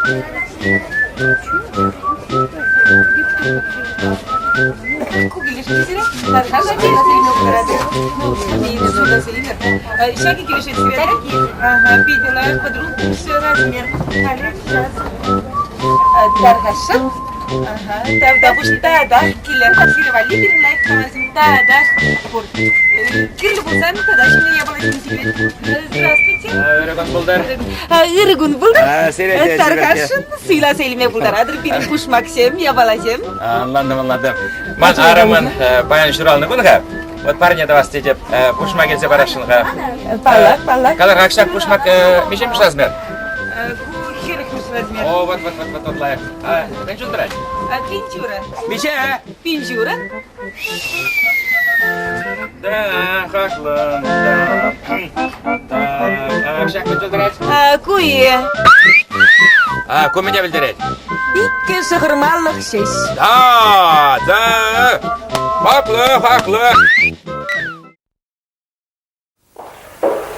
Ку килӗшет сире? Тархасшӑн суйласа илме пултаратӑр. Суйласа илӗр. Ҫакӑ килӗшет сире? Ага, питӗ лайӑх подружка размер. Халӗ сейчас. Тархасшӑн. Ага, тавтапуҫ татах килӗр. Сире валли пирӗн лайӑх таварсем татах пур. Кирлӗ пулсан тата ҫӗнӗ япаласем килет. Здравствуйте. Ырӑ кун пултӑр. Ырӑ кун пултӑр. Сире те Тархасшӑн суйласа илме пултаратӑр пирӗн пушмаксем, япаласем. Ӑнлантӑм, ӑнлантӑм. Ман арӑмӑн паян ҫуралнӑ кун-ха. Вот парне тӑвас тетӗп. Пушмак илсе парасшӑн-ха. Паллах, паллах. Калӑр-ха, ҫак пушмак миҫемӗш размер? Ку хӗрӗхмӗш размер. О, вот, вот, вот, вот, вот лайӑх. Мӗн чул тӑрать? Пинчура. Миҫе? Пинчура. Да, хаклӑ. Да. Так, ҫак мӗн чул тӑрать? Ку-и. А, ку мӗне пӗлтерет? Иккӗ шӑхӑрмалӑх ҫеҫ. Да, да. Хаклӑ, хаклӑ.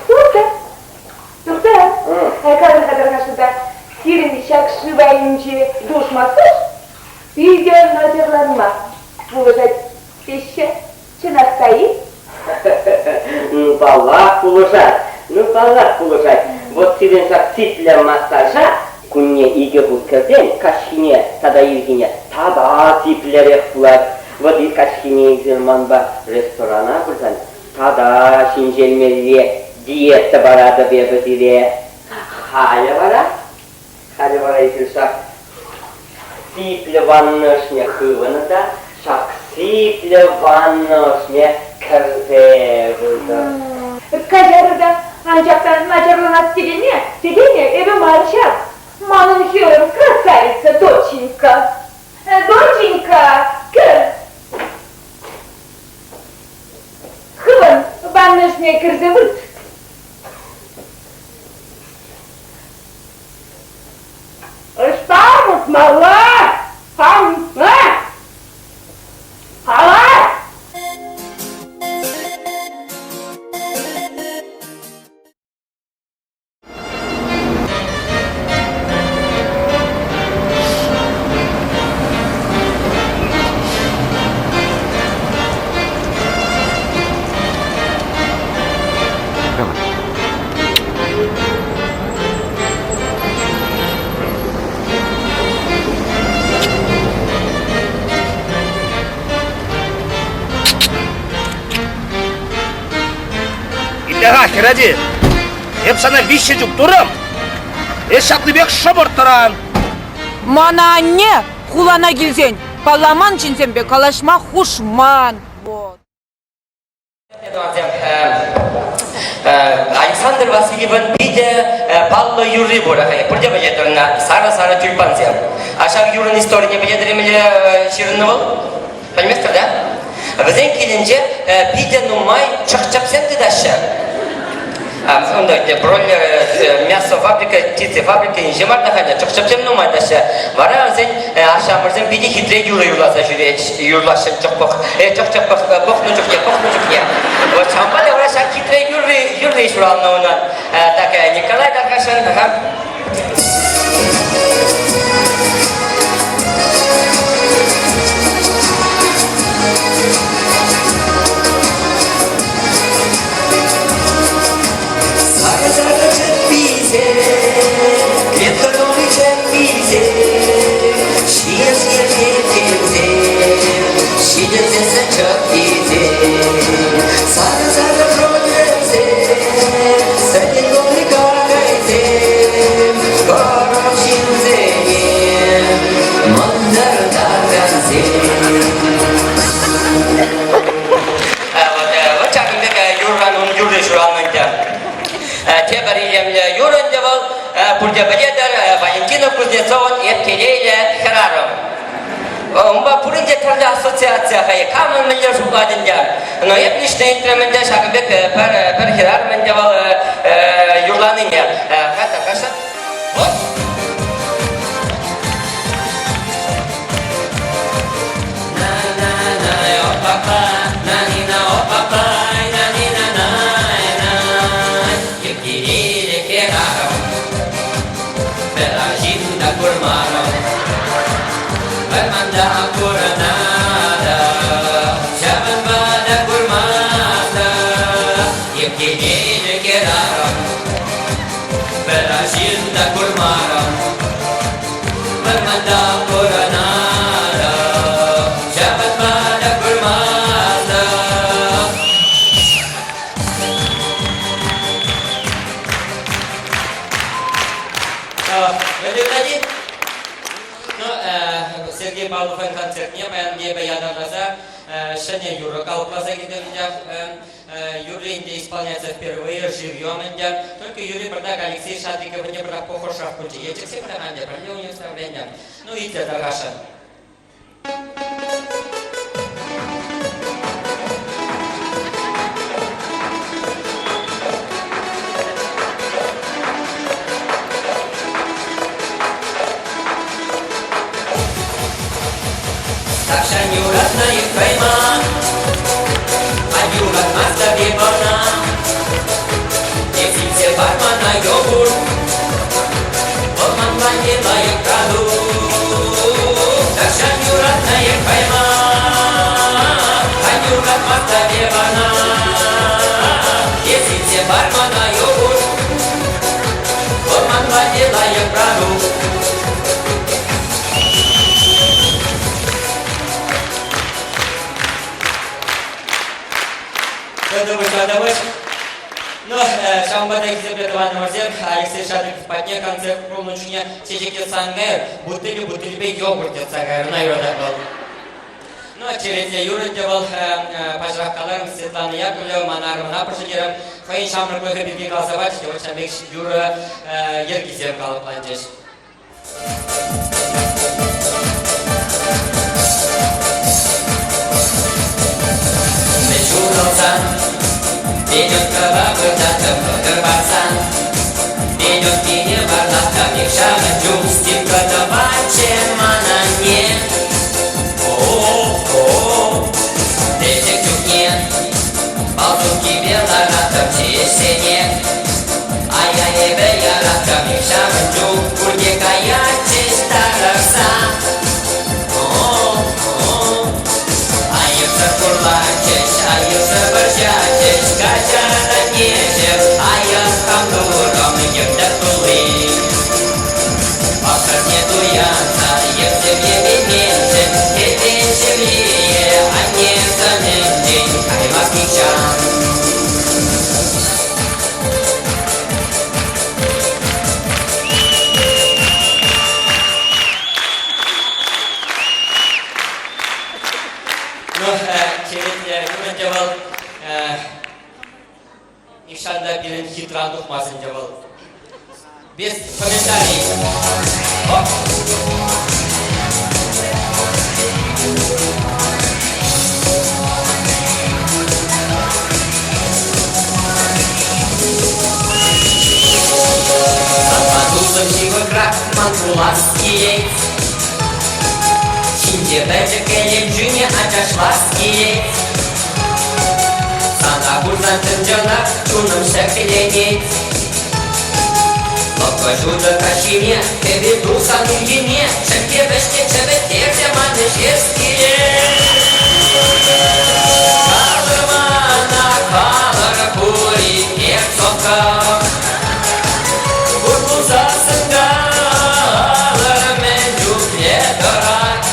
Тухтӑр, тухтӑр, калӑр-ха тархасшӑн сирӗн ҫак шыв айӗнче душ массаж питӗ начарланма пулӑшать теҫҫӗ. Чӑнах та-и? Ну, паллах, пулӑшать. Ну, паллах, пулӑшать. Вот сирӗн ҫак сиплӗ массажа кунне икӗ хут кӗрсен каҫхине тата ирхине тата сиплӗрех пулать. Вот каҫхине эсир манпа ресторана пырсан Тата ҫинҫелмелле диета паратӑп эпӗ сире. Халӗ вара, халӗ вара эсир ҫак сиплӗ ванна ӑшне хывӑнӑр та ҫак сиплӗ ванна ӑшне кӗрсе выртӑр. Каҫарӑр та, анчах та начарланас текенне, текенӗ эпӗ мар ҫав. Манӑн хӗрӗм красавица, доченька. Доченька, кӗр! Хывӑн, ваннӑшне кӗрсе вырт. Ӑҫта выртмалла? Хам, а? Кала! Итле-ха, хӗрачи, Эп сана виҫҫӗ чуптурӑм, эс ҫаплипех шӑпӑрт тӑран. Мана анне хулана килсен палламан ҫынсемпе калаҫма хушман. Вот. Александр Васильевӑн питӗ паллӑ юрри пур. Пурте пӗлетӗр ӑна «Сарӑ-сарӑ тюльпансем». А ҫав юрӑн историне пӗлетӗр-и мӗнле ҫырӑннӑ вӑл? Пӗлместӗр, да? Вӗсен килӗнче питӗ нумай чӑх-чӗпсем тытаҫҫӗ. Унта бройлер, мясо фабрика, птица фабрика инҫе мар та халӗ, чӑх-чӗпсем нумай таҫҫӗ. Вара вӗсен ашшӗ-амӑшӗсем питӗ хитре юрӑ юрласа ҫӳреҫ, юрлаҫҫӗ чӑх-чӗп пӑхнӑ чухне, пӑхнӑ чухне. Вот ҫавӑнпа та вара ҫак хитре юрри, юрри ҫуралнӑ унӑн. Так, Николай Тархашин, ага. Сарӑ-сарӑ чӗпписем, клетка тулли чӗпписем, ҫиес-ҫиес килсем, ҫитӗнсессӗн чӑххисем. Сарӑ-сарӑ кроликсем, сӗтел тулли какайсем, вӑрӑм ҫынсене мӑнтӑртакансем. Вот ҫакӑн пек юрран ун юрри ҫуралнӑ ӗнтӗ. Тепӗр илемлӗ юрӑ ӗнтӗ вӑл, пурте пӗлетӗр, Валентина Кузнецован Эп телейлӗ хӗрарӑм. Унпа пурин те тӗрлӗ ассоциация хӑй. Камӑн мӗнле шутлать ӗнтӗ. Но эп лично илтрӗм ӗнтӗ ҫакӑн пек пӗр, пӗр хӗрарӑм ӗнтӗ вӑл юрланине. Хата, каша. Вот. курмарӑм. Вӑрманта пурӑнатӑп, ҫавӑнпа та курмастӑп. Эп телейлӗ хӗрарӑм, пӗр арҫын та курмарӑм. Вӑрманта пурӑнатӑп, ҫавӑнпа та курмастӑп. Мӗнле Ну, Сергей Павловӑн концертне паян эпӗ ятарласа ҫӗнӗ юрӑ калӑпласа килтӗм ӗнтӗ. Юрри ӗнтӗ исполняется впервые живьем ӗнтӗ. Только Юрий пӑртак Алексей Шадриков ӗнтӗ пӑртак похожрах пулчӗ. Елчӗксем пӑртак ӗнтӗ пӗрле университетра Ну, итле тархасшӑн. Тахҫан юратнӑ Ефрема, а юратмастӑп эп ӑна. Эс илсе пар мана йогурт, вӑл ман валли лайӑх продукт. Тахҫан юратнӑ Ефрема, а юратмастӑп эп ӑна. Эс илсе пар мана йогурт, вӑл ман валли лайӑх продукт. Тӑтӑмӑш, тӑтӑмӑш. Ну, ҫавӑнпа та хисеплӗ тӑванӑмӑрсем, Алексей Шадриков патне концерт пулнӑ чухне чечек йӑтса ан кайӑр, бутылӗ-бутылӗпе йогурт йӑтса кайӑр, ӑна юратать вӑл. Ну, черетлӗ юрӑ ӗнтӗ вӑл, паҫӑрах каларӑм, Светлана Яковлева ман арӑмӑн аппӑшӗ терӗм, хӑйӗн ҫамрӑклӑхӗ пирки каласа пачӗ те, вот ҫавӑн пек юрӑ йӗркисем калӑпланчӗҫ. Мӗн ҫурӑлсан, Петюнккапа выртаттӑм кӑкӑр парсан. Петюнккине варлаттӑм нихҫан чух стирка тӑватчӗ ман анне. О-о-о, пӗчӗк чухне Палтуккипе лараттӑм чечсене. Ай-яй, эпӗ яраттӑм ҫавӑн чух пурте каятчӗҫ тарӑхса. Айӑпсӑр хурлатчӗҫ, айӑпсӑр вӑрҫатчӗҫ, каҫар аннеҫӗм, айӑп хам турӑм йӗплӗ тулли. Пахӑрне туянса йӗпсем йӗпенменшӗн, тетен ҫемьее анне сӑнӗнчен каймасть нихҫан. Ну, черетлӗ ӗнтӗ вӑл нихҫан та пирӗн хитран тухмасть ӗнтӗ вӑл. Без комментариев. Оп. Санпа тусӑм ҫывӑхрах ман пулас килет. Ҫинҫе пӗчӗк элемчӳне ачашлас килет. Сана курсан чӑн-чӑнах чунӑм ҫӗкленет. Лӑпкӑ ҫутӑ каҫхине хӗвел тухсан ирхине чӗлхе вӗҫне чӗпӗттерсе ман ӗҫес килет. Калӑр мана, калӑр пур-и перцовка. Пур пулсассӑн калӑр мӗн чухлӗ тӑрать.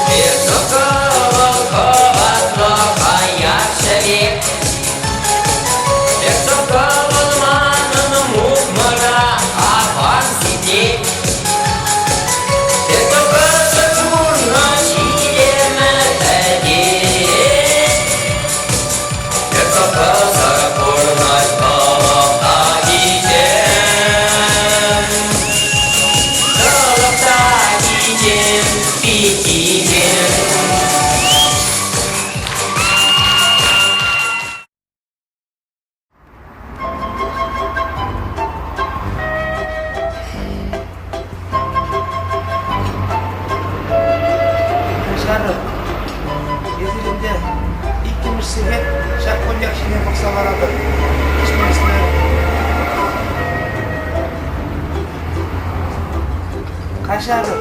Перцовка вӑл хӑватлӑ хаяр шӗвек. Перцовка вӑл манӑн мухмӑра аван ситет. Перцовкасӑр пурнӑҫ. Каҫарӑр.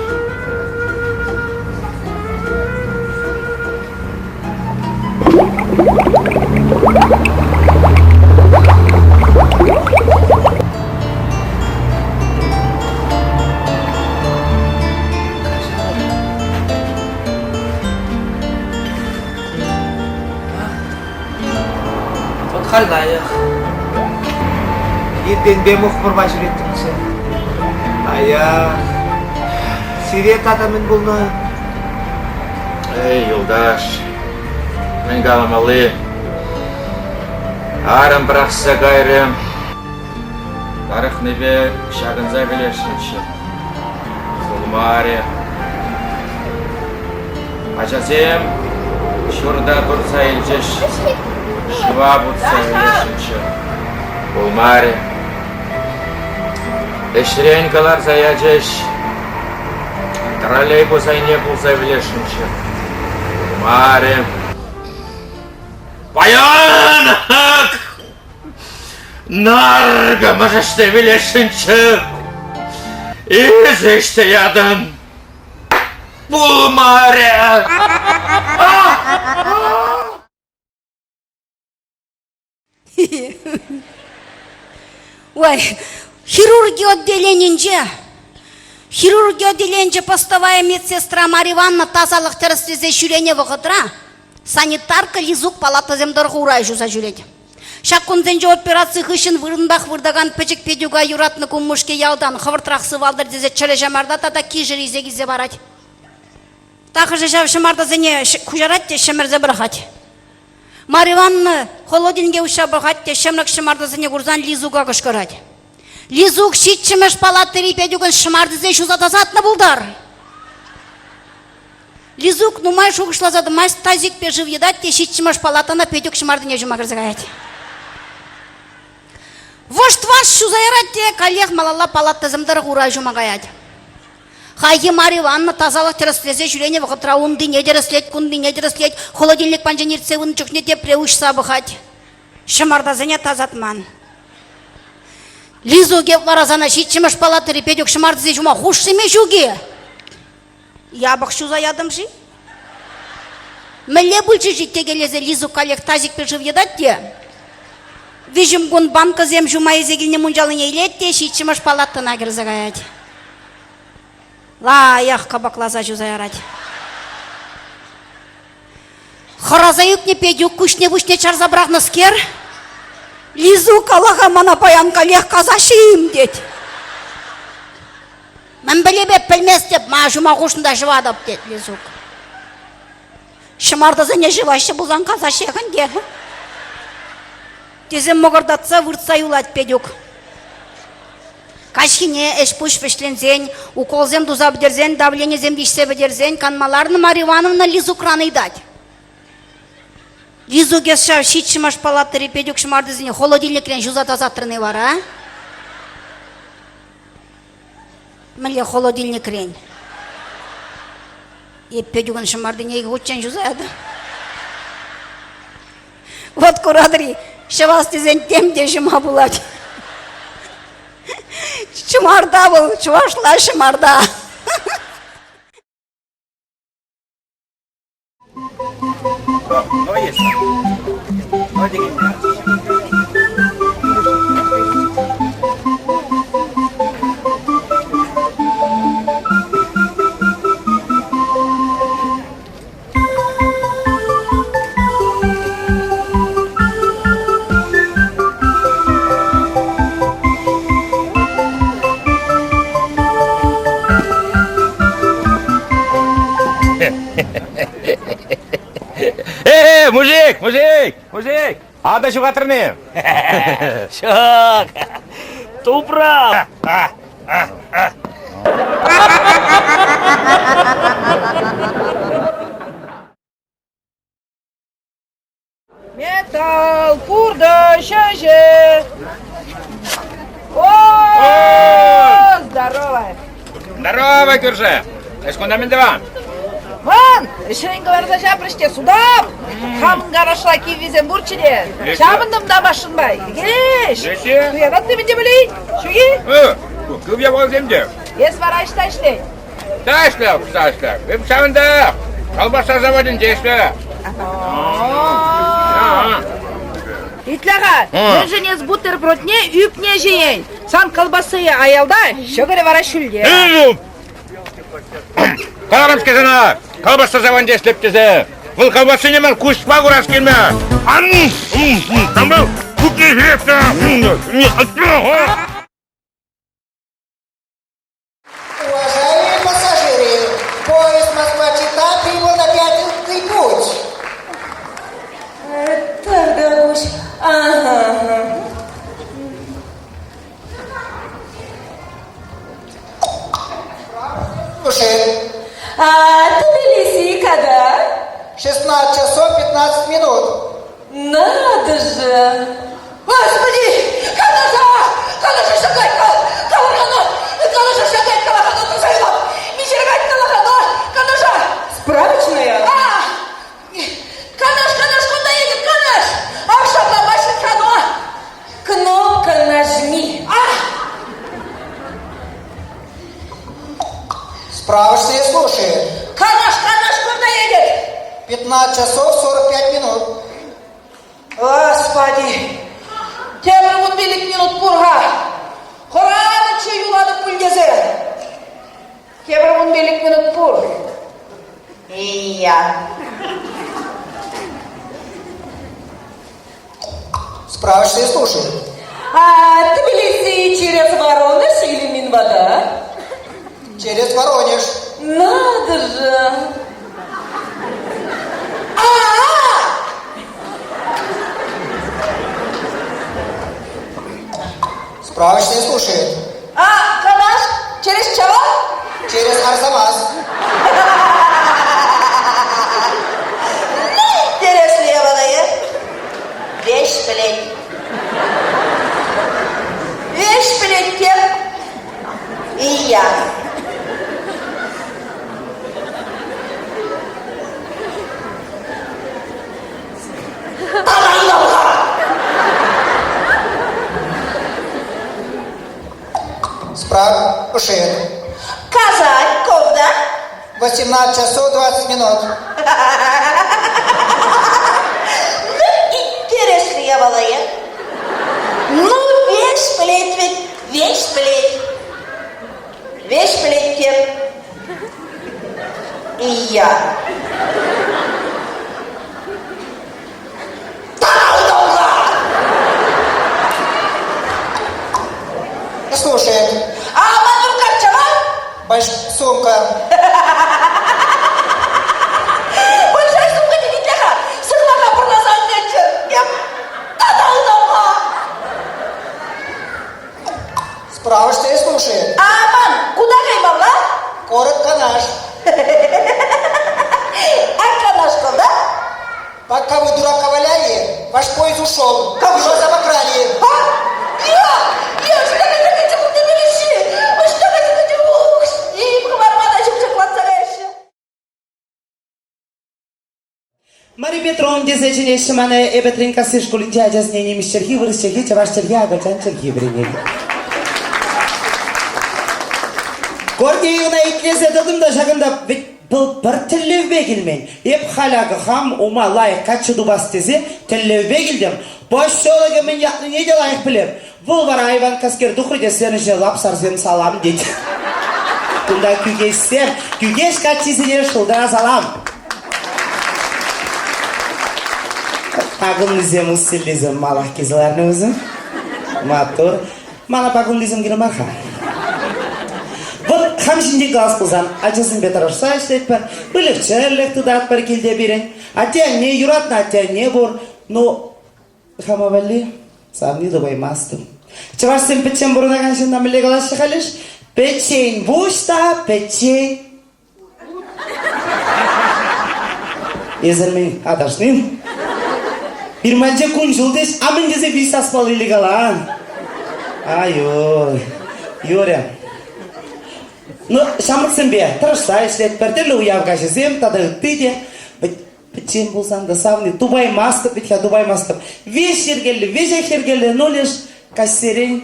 Вӑт халь лайӑх. Иртенпе мухмӑрпа ҫӳреттӗмччӗ. Ая, сире тата мӗн пулнӑ? Эй, юлташ, мӗн каламалли? Арӑм пӑрахса кайрӗ. Тарӑхнипе ҫакӑнса вилесшӗнччӗ. Пулмарӗ. Ачасем ҫурта туртса илчӗҫ, шыва путса вилесшӗнччӗ. Пулмарӗ. Ӗҫрен кӑларса ячӗҫ. Троллейбус айне пулса вилесшӗнччӗ. Пулмарӗ. Паян наркӑмӑш ӗҫсе вилесшӗнччӗ. Эсӗ ӗҫсе ятӑн. Пулмарӗ! Ой, хирурги отделенинче хирурги отделенинче постовая медсестра Марья Ивановна тасалӑх тӗрӗслесе ҫӳренӗ вӑхӑтра санитарка Лизук палатӑсем тӑрӑх урай ҫуса ҫӳрет. Ҫак кунсенче операци хыҫҫӑн вырӑнтах выртакан пӗчӗк Петюка юратнӑ куммӑшки ялтан хӑвӑртрах сывалтӑр тесе чӗрӗ ҫӑмарта тата кишӗр илсе килсе парать. Тахӑшӗ ҫав ҫӑмартасене куҫарать те ҫӗмӗрсе пӑрахать. Марья Ивановна холодильнике уҫса пӑхать те ҫӗмрӗк ҫӑмартасене курсан Лизука кӑшкӑрать. Лизук ҫиччӗмӗш палатӑри Петюкӑн ҫӑмартисене ҫуса тасатнӑ пултар! Лизук нумай шухӑшласа тӑмасть, тазикпе шыв йӑтать те ҫиччӗмӗш палатӑна Петюк ҫӑмартине ҫума кӗрсе каять. Вӑшт-вашт ҫуса ярать те каллех малалла палатӑсем тӑрӑх урай ҫума каять. Хайхи Марья Ивановна тасалӑх тӗрӗслесе ҫӳренӗ вӑхӑтра унтине тӗрӗслет, кунтине тӗрӗслет, холодильник панчен иртсе пынӑ чухне тепре уҫса пӑхать. Ҫӑмартасене тасатман. Лизук эп вара сана ҫиччӗмӗш палатӑри Петюк ҫӑмартисене ҫума хушсиме ҫук-и? Япӑх ҫуса ятӑм-ши? Мӗнле пулчӗ-ши текелесе Лизук каллех тазикпе шыв йӑтать те виҫӗм кун банкӑсем ҫума илсе килнӗ мунчалине илет те ҫиччӗмӗш палатӑна кӗрсе каять. Лайӑх кӑпӑкласа ҫуса ярать. Хӑраса ӳкнӗ Петюк куҫне-пуҫне чарса пӑрахнӑскер, Лизук, кала-ха мана паян каллех касаҫҫӗ-им, тет. Мӗн пӗлеп пӗлместӗп, ма ҫума хушнӑ та ҫӑватӑп, тет Лизук. Ҫӑмартасене ҫӑваҫҫӗ пулсан касаҫҫех ӗнтӗ. Тесе мӑкӑртатса выртса юлать Петюк. Каҫхине ӗҫ-пуҫ вӗҫленсен, уколсем туса пӗтерсен, давленисем виҫсе пӗтерсен канма ларнӑ Марья Ивановна Лизукран ыйтать. Лизук эс ҫав ҫиччӗмӗш палатӑри Петюк ҫӑмартисене холодильникрен ҫуса тасатрӑн-и вара? Мӗнле холодильникрен? Эп Петюкӑн ҫӑмартине ик хутчен ҫуса ятӑм. Вот куратӑр-и, ҫӑвас тесен тем те ҫӑма пулать. Ҫӑмарта вӑл, чӑвашла ҫӑмарта. Э, мужик, мужик, мужик, ата ҫухатрӑн-и? Ҫук, тупрам. Металл, пуртӑ, ҫӗҫӗ. О, здорово! Здорово, кӳршӗ! Эс кунта мӗн тӑван? Ман, ӗҫрен кӑларса ҫапрӗҫ те судап. Хамӑн гаражра киввисем пурччӗ те. Ҫавӑнтӑм та машинпа. Илкелеш. Туянать мӗн те пӗлен? Ҫук-и? Кив япаласем те. Эс вара ӑҫта ӗҫлен? Та ӗҫлӗп, та ӗҫлӗп. Эп ҫавӑнта колбаса заводӗнче ӗҫлӗ. Итле-ха, мӗншӗн эс бутербродне ӳпне ҫиен? Сан колбасы аялта, ҫӑкӑрӗ вара ҫӳлте. Каларӑм-ҫке сана, колбаса заводӗнче ӗҫлеп тесе. Вӑл колбасине мар куҫпа курас килмӗ. Ан, там был купне ҫиеп Уважаемые пассажиры, поезд Москва-Чита прибыл на пятый путь. Так, дорогуш, ага, ага. Слушай. А Тбилиси когда? 16 часов 15 минут. Надо же! Господи, Канаша! Канаша шагайка! Калахана! Канаша шагайка! Калахана тусайлап! Мишергайт калахана! Канаша! Справочная? А! Канаш, Канаш, куда едет Канаш? Ахшапа машинкано! Кнопка нажми! А! Справочная слушает. Канаш, Канаш, куда едет? 15 часов 45 минут. Господи! Тепӗр вунпилӗк минут пур-ха. Хӑранӑччӗ юлатӑп пуль тесе. Тепӗр вунпилӗк минут пур. Ия. Справочная слушает. А Тбилиси через Воронеж или Минвода? Через Воронеж. Надо же! А-а-а! Справочная слушает. А, Канаш через чего? Через Арзамас. Ну, интересные балае. Вещь пӗлет. Вещь пӗлет тем и я. Справ-шин. Казань, когда? 18 часов 20 минут. Ну, интересные балае. Ну, вещь пӗлет ведь, вещь пӗлет. Вещь пӗлет тем и я. Слушает. А Мадурка чего? Большая сумка. Большая сумка тетет-ха. Сыхлаха пӑрласан каччӑр. Таталнӑ-ха. Справочная слушает. Аман, куда каймалла? Город Канаш. А Канаш куда? Пока вы дурака валяли, ваш поезд ушел. Как же вас обокрали? А? Я! Я что Мари Петровна тесе чӗнеҫҫӗ мана эпӗ Тренькасси шкулӗнче ачасене нимӗҫ чӗлхи, вырӑс чӗлхи, чӑваш чӗлхи, акӑлчан чӗлхи вӗренетӗп. Гордеевна итлесе тӑтӑм та ҫакӑнта вӗт вӑл пӗр тӗллевпе килмен. Эп халь акӑ хам ума лайӑх каччӑ тупас тесе тӗллевпе килтӗм. Поселокӗ мӗн ятлине те лайӑх пӗлеп. Вӑл вара айванккаскер тухрӗ те сцена ҫине лапсарсем салам тет. Кунта кӳкеҫсем, кӳкеҫ каччисене шултра салам. Пакунлисем, усиллисем малах килсе ларнӑ вӗсем. Маттур. Мана пакунлисем кирлӗ мар-ха. Вӑт хам ҫинчен калас пулсан, ачасемпе тӑрӑшса ӗҫлетпӗр, выльӑх-чӗрлӗх тытатпӑр килте пирӗн. Атте-анне, юратнӑ атте-анне пур. Ну, Хама валли савни тупаймастӑм. Чӑвашсем пӗччен пурӑнакан ҫынна мӗнле калаҫҫӗ халӗш? Пӗччен пуҫ та пӗччен. Эсӗ мӗн аташнин? Пирманче кун-ҫул теҫ, а мӗн тесе виҫ саспаллиле калан? Ай-ой, Юря. Ну, ҫамрӑксемпе тӑрӑшса ӗҫлетпӗр, тӗрлӗ уяв каҫӗсем тата ытти те. Пӗччен пулсан та савни тупаймастӑп вӗт-ха, тупаймастӑп. Веҫ йӗркеллӗ, веҫех йӗркеллӗ, но леш каҫсерен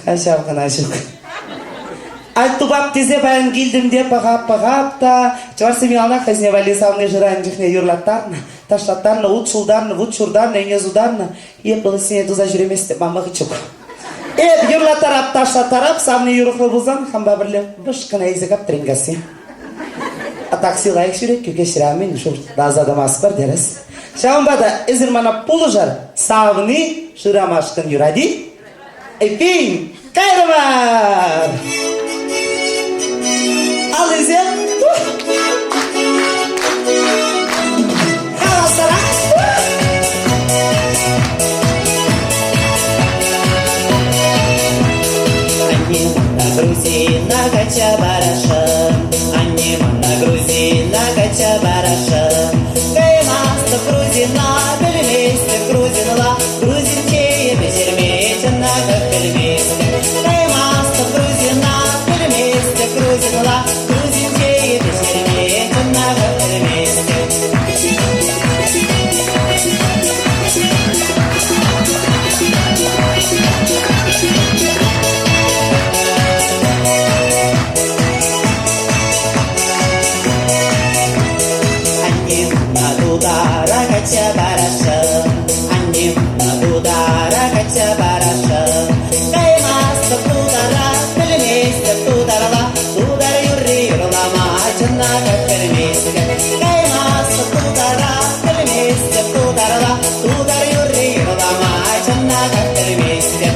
ха ҫав кӑна ҫук. Альтупап тесе паян килтӗм те пӑхап-пӑхап та чӑвашсем яланах хӑйсене валли савни шыранӑ чухне юрлаттарнӑ, ташлаттарнӑ, ут ҫултарнӑ, вут ҫуртарнӑ, ӗне сутарнӑ. Эп вӑл ӗҫсене туса ҫӳреместӗп, ман вӑхӑт ҫук. Эп юрлаттарап, ташлаттарап, савни юрӑхлӑ пулсан хампа пӗрле вӑш кӑна илсе кап Тренькасси. А такси лайӑх ҫӳрет, Кӳкеҫре мӗн шутласа тӑмастпӑр, тӗрӗс. Ҫавӑнпа та эсир мана пулӑшӑр, савни шырамашкӑн юрать-и? Эппин, кайрӑмӑр! Аллисем хаваслӑрах! Анне мана грузина качча парасшӑн, Анне мана грузина качча парасшӑн. Каймастӑп грузина, пӗлместӗп грузинла, Грузин чейӗ пӗҫерме чӑнахах пӗлместӗп. Каймастӑп грузина, пӗлместӗп грузинла, Грузин чейӗ пӗҫерме чӑнахах пӗлместӗп. Анне мана тутара качча парасшӑн, Анне мана тутара качча парасшӑн. Каймастӑп тутара, пӗлместӗп тутарла, Тутар юрри юрлама чӑнахах пӗлместӗп. Каймастӑп тутара, пӗлместӗп тутарла, Тутар юрри юрлама чӑнахах пӗлместӗп.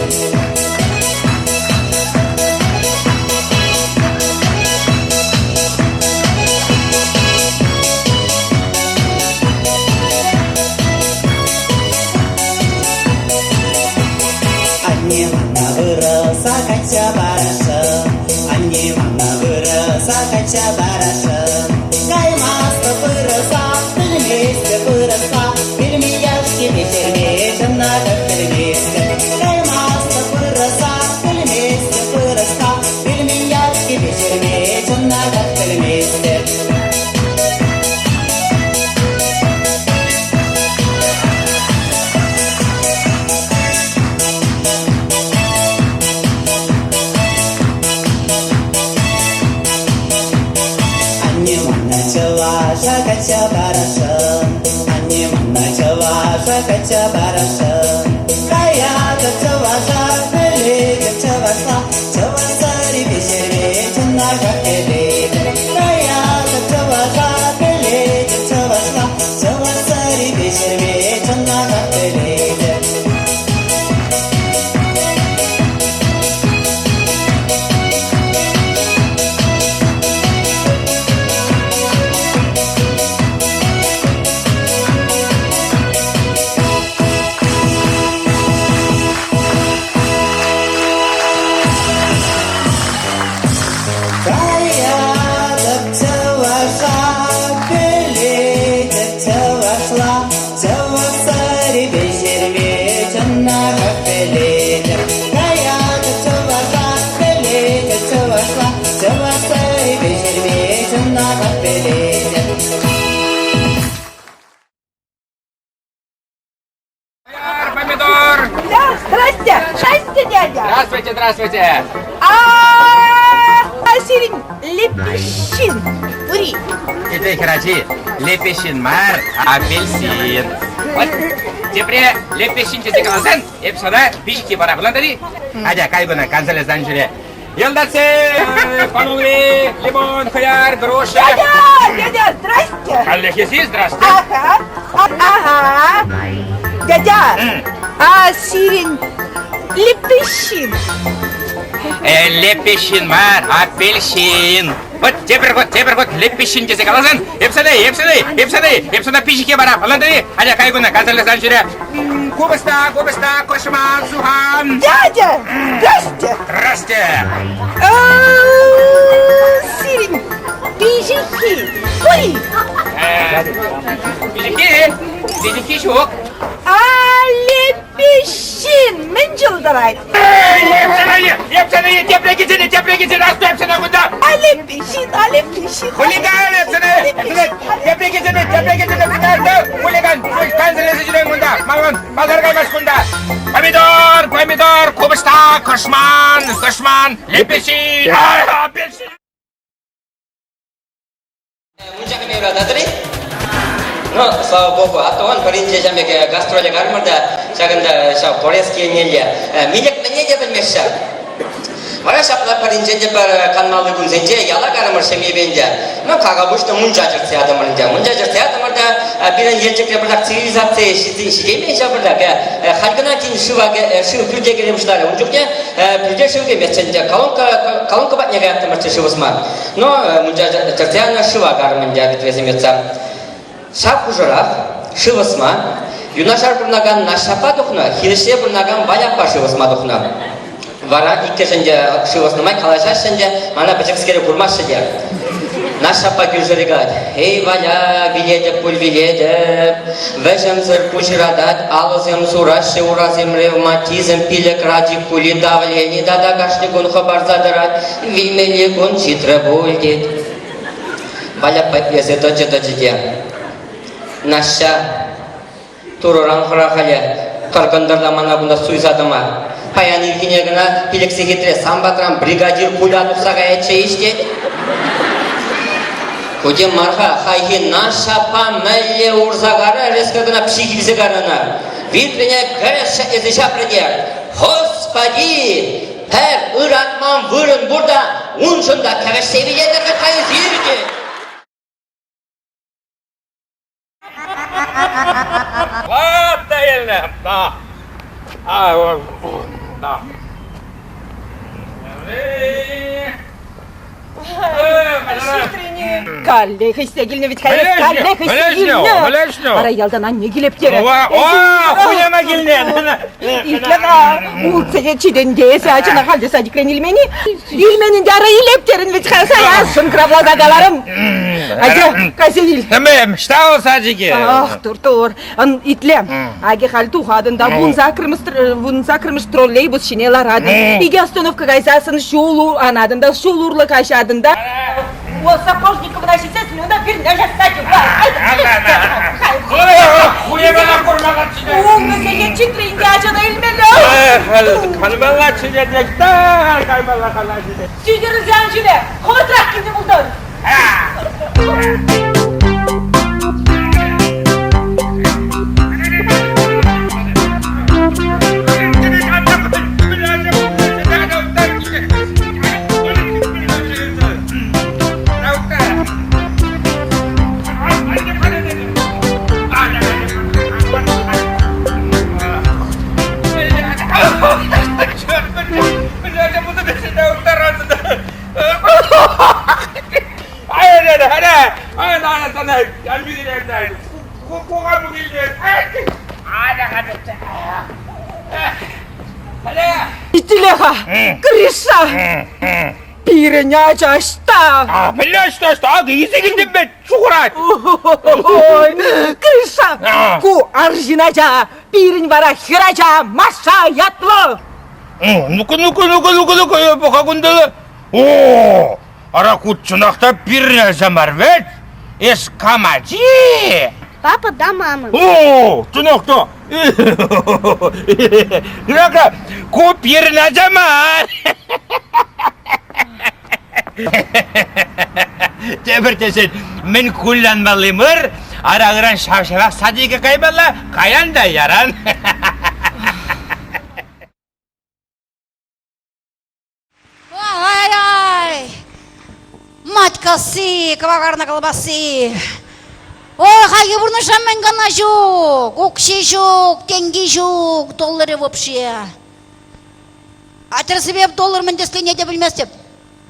Анне мана вырӑса качча парасшӑн, Анне мана вырӑса качча парасшӑн. Каймастӑп вырӑса, пӗлместӗп вырӑсла, Пӗлми яшки пӗҫерме чӑнахах пӗлместӗп. Каймастӑп вырӑса, пӗлместӗп вырӑсла, Пӗлми яшки пӗҫерме чӑнахах пӗлместӗп. Анне мана чӑваша качча парасшӑн, Анне мана чӑваша качча парасшӑн. Каятӑп чӑваша, пӗлетӗп чӑвашла, Чӑваш сӑри пӗҫерме чӑнахах пӗлетӗп. Каятӑп чӑваша, пӗлетӗп чӑвашла, Чӑваш сӑри пӗҫерме чӑнахах пӗлетӗп. Каятӑп чӑваша, пӗлетӗп чӑвашла, Чӑваш сӑри пӗҫерме чӑнахах пӗлетӗп. Каятӑп чӑваша, пӗлетӗп чӑвашла, Чӑваш сӑри пӗҫерме чӑнахах пӗлетӗп. Помидор! Да, здрасте! Здрасте, дядя! Здравствуйте, здравствуйте! А сирень лепещин. Ури. Тете хӗрачи, лепещин мар, апельсин. Вот тепре лепещин тесе каласан, эп сана пички пара пулан-и? Атя, кай куна, канцелярсан ҫӳре. Йӑлтатсе, панулми, лимон, хӑяр, груша. Дядя, дядя, здрасте. Каллех эсир, здрасте. Ага, ага. Дядя, а сирень лепещин. Лепещин мар, апельсин. Вот тепӗр хут, тепӗр хут лепещин тесе каласан, эп сана, эп сана, эп сана, эп сана пиҫӗхе парам. Ӑнлантӑн-и? Атя, кай куна, канцелярсан ҫӳре. Купӑста, купӑста, кӑшман, сухан. Дядя, здрасте. Здрасте. Сирень пиҫиххи пур-и? Пиҫиххи, пиҫиххи ҫук. А лепещин. Лепеҫҫин мӗн чул тӑрать? Эп сана, тепре килсене, тепре килсене, асту эп сана кунта! А лепеҫҫин, а лепеҫҫин. Хулиган эп сана! Тепре килсене, тепре килсене, кунта, хулиган! Кансӗрлесе ҫӳрен кунта, малтан пасар каймасть кунта! Помидор, помидор, купӑста, кӑшман, кӑшман, лепеҫҫин, апельсин! Мунча кӗме юрататӑр-и? Ну, слава богу, а то он пӗринче ҫам пек гастроле кармӑр та ҫакӑнта ҫав Порецк еннелле. Милӗк мӗнне те пӗлмест ҫав. Вара ҫапла пӗринче те пӗр канмалли кунсенче яла карӑмӑр ҫемьепе ӗнтӗ. Ну, как обычно, мунча чӗртсе ятӑмӑр ӗнтӗ. Мунча чӗртсе ятӑмӑр та пирӗн Елчӗкре пӗртак цивилизаци ҫитеймен ҫав пӗртак. Халь кӑна тин шыва, шыв пӳрте кӗре пуҫларӗ. Ун чухне пӳрте шыв кӗместчӗ ӗнтӗ. Колонка, колонка патне каяттӑмӑрччӗ шыв ӑсма. Но мунча чӗртсе янӑ шыва карӑм ӗнтӗ витресем йӑтса. Ҫав хушӑрах шыв ӑсма юнашар пурӑнакан Наҫҫаппа тухнӑ, хирӗҫре пурӑнакан Валяппа шыв ӑсма тухнӑ. Вара иккӗшӗн те шыв ӑснӑ май калаҫаҫҫӗ ӗнтӗ, мана пӗчӗкскере курмаҫҫӗ те. Наҫҫаппа кӳршӗре калать, «Эй, Валя, вилетӗп пуль, вилетӗп, вӗҫӗмсӗр пуҫ ыратать, алӑсем сураҫҫӗ, урасем ревматизм, пилӗк радикули, давлени тата кашни кун хӑпарса тӑрать, Вилмелли кун ҫитрӗ пуль, тет. Валя итлесе тӑчӗ-тӑчӗ те. Наҫҫа, Турӑран хӑра халӗ, тӑр-кӑнтӑрла мана кунта суйса тӑма. Паян ирхине кӑна пилӗк сехетре сан патран бригадир пуля тухса каятчӗ-иҫ, тет. Ку тем мар-ха, хайхи Наҫҫапа мӗнле урса кара, резко кӑна псих илсе кайнӑ ӑна. Витрене кӗрес ҫӗклесе ҫапрӗ те, Господи! Пӗр ыратман вырӑн пур та уншӑн та кӗвӗҫсе вилетӗр вӗт-ха эсир те. Ладно, Елена, да. А, да. Каллех ӗҫсе килнӗ вӗт-ха эс, каллех ӗҫсе килнӗ. Вара ялтан анне килеп терӗ. О, хуняма килнӗ. Итле-ха, ултсене читӗнте эсӗ ачана халь те садикрен илмен-и? Илмен ӗнтӗ, ара илеп терӗн вӗт-ха, сая шӑнкӑравласа каларӑм. Атя, кайса ил. Тӗмем, ӑҫта вӑл садике? Ах, тур-тур. Ан итле. Аки халь тухатӑн та вунсаккӑрмӗш троллейбус ҫине ларатӑн. Икӗ остановка кайсассӑн ҫул анатӑн та, ҫул урлӑ каҫатӑн та. О, Сапожниковна ҫитсессӗн унта пирӗн ача садик бар. Хуйӑвана курмалла Умӗсене читрӗ ӗнтӗ ачана илмелле. Каймалла чӗнетек, каймалла калаҫӗ. Сӳтӗрӗлсе ан ҫӳре, хӑвӑртрах килсе пултӑр. Итле-ха, Гриша! Пирӗн ача ӑҫта? А, мӗнле ӑҫта ӑҫта? Акӑ илсе килтӗм вӗт, ҫухӑрать. Ой, Гриша, ку арҫын ача, пирӗн вара хӗрача Маша ятлӑ. Ну-ка, ну-ка, ну-ка, ну-ка, ну-ка, пӑха кунта. О, ара ку чӑнах та пирӗн ача мар вӗт. Эс кам ачи? Папа да мама. О, чӑнах та. Грака, ку пирӗн ача мар. Тепӗр тесен, мӗн куллянмалли мар, ара ыран ҫав-ҫавах садике каймалла, каян та яран. Ай-ай! Матькасси, кӑвакарнӑ кӑлпасси. Ой, хайхи пурнӑҫра мӗн кӑна ҫук, укҫи ҫук, тенки ҫук, долларӗ вообще. А тӗрӗссипе доллар мӗн тӗслине те пӗлместӗп.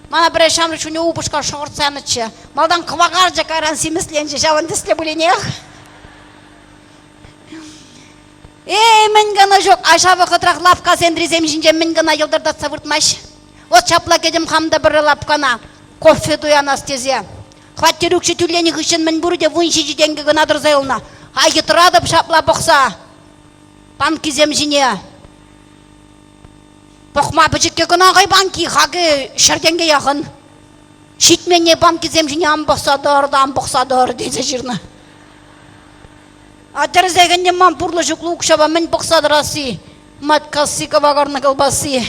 Мана пӗрре ҫамрӑк чухне упӑшка шӑхӑртса янӑччӗ. Малтан кӑвакарчӗ, кайран симӗсленчӗ, ҫавӑн тӗслӗ пулинех. Эй, мӗн кӑна ҫук, а ҫав вӑхӑтрах лавкка сентрисем ҫинче мӗн кӑна йӑлтӑртатса выртмасть. Вот ҫапла кӗтӗм хам та пӗрре лавккана кофе туянас тесе. Хваттер укҫи тӳленӗ хыҫҫӑн мӗнпурӗ те 17 тенкӗ кӑна тӑрса юлнӑ. Айхи тӑратӑп ҫапла пӑхса. Банкисем ҫине пӑхма пӗчӗккӗ кӑна хӑй банки, хакӗ ҫӗртенке яхӑн. Ҫитменне банкисем ҫине ан пӑхса тӑр та ан пӑхса тӑр тесе ҫырнӑ. А тӗрӗсех ӗнтӗ ман пурлӑ-ҫуклӑ укҫапа мӗн пӑхса тӑрасси, маткасси, кӑвакарнӑ кӑлпасси.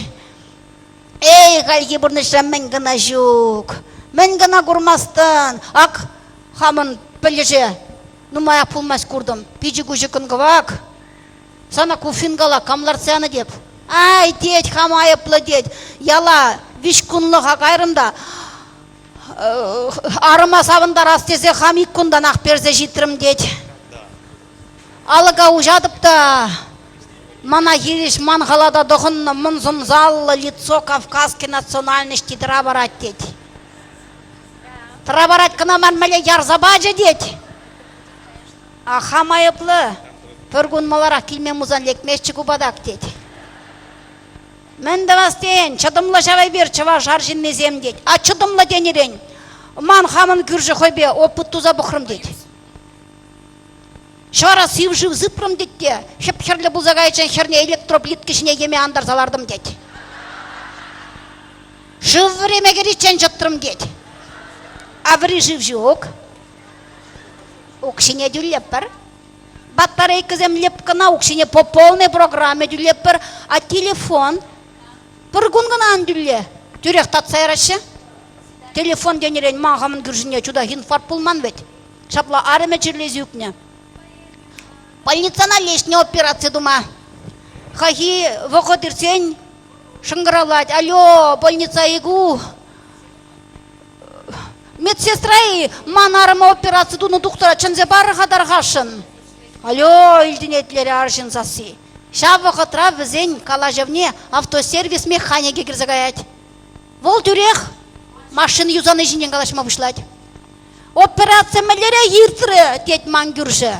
Эй, хальхи пурнӑҫра мӗн кӑна ҫук, мӗн кӑна курмастӑн. Ак хамӑн пӗлӗше нумаях пулмасть куртӑм. Пичӗ-куҫӗ кӑн-кӑвак. Сана ку фингала кам лартса янӑ теп. Ай, тет, хам айӑплӑ тет. Яла виҫ кунлӑха кайрӑм та арӑма савӑнтарас тесе хам ик кунтанах персе ҫитрӗм тет. Алӑка уҫатӑп та мана хирӗҫ ман халата тӑхӑннӑ мӑн сӑмсаллӑ лицо кавказской национальности тӑра парать тет. Тӑра парать кӑна ман мӗнле ярса пачӗ тет. А хам айӑплӑ. Пӗр кун маларах килме мусан лекместчӗ ку патак тет. Мӗн тӑвас тейӗн, чӑтӑмлӑ ҫав эпир, чӑваш арҫыннисем тет. А чӑтӑмлӑ тенӗрен ман хамӑн кӳршӗ хӑйпе опыт туса пӑхрӑм тет. Ҫара сив шыв сыпрӑм тет те, хӗп-хӗрлӗ пулса кайиччен хӗрне электроплитка ҫине йӗме антарса лартӑм тет. Шыв вӗреме кӗриччен чӑтрӑм тет. А вӗри шыв ҫук. Укҫине тӳлеппӗр. Батарейкӑсем леп кӑна укҫине по полной программе тӳлеппӗр, а телефон пӗр кун кӑна ан тӳле. Тӳрех татса яраҫҫӗ. Телефон тенӗрен ман хамӑн кӳршӗне чутах инфаркт пулман вӗт. Ҫапла арӑмӗ чирлесе ӳкнӗ. Больницӑна леҫнӗ операци тума. Хайхи вӑхӑт иртсен шӑнкӑравлать. Алло, больница ИГУ. Медсестра-и ман арӑма операци тунӑ тухтӑра чӗнсе парӑр-ха тархасшӑн. Алло, илтӗнет лере арҫын сасси. Ҫав вӑхӑтра вӗсен калаҫӑвне автосервис механикӗ кӗрсе каять. Вӑл тӳрех машина юсани ҫинчен калаҫма пуҫлать. Операци мӗнлерех иртрӗ, тет ман кӳршӗ.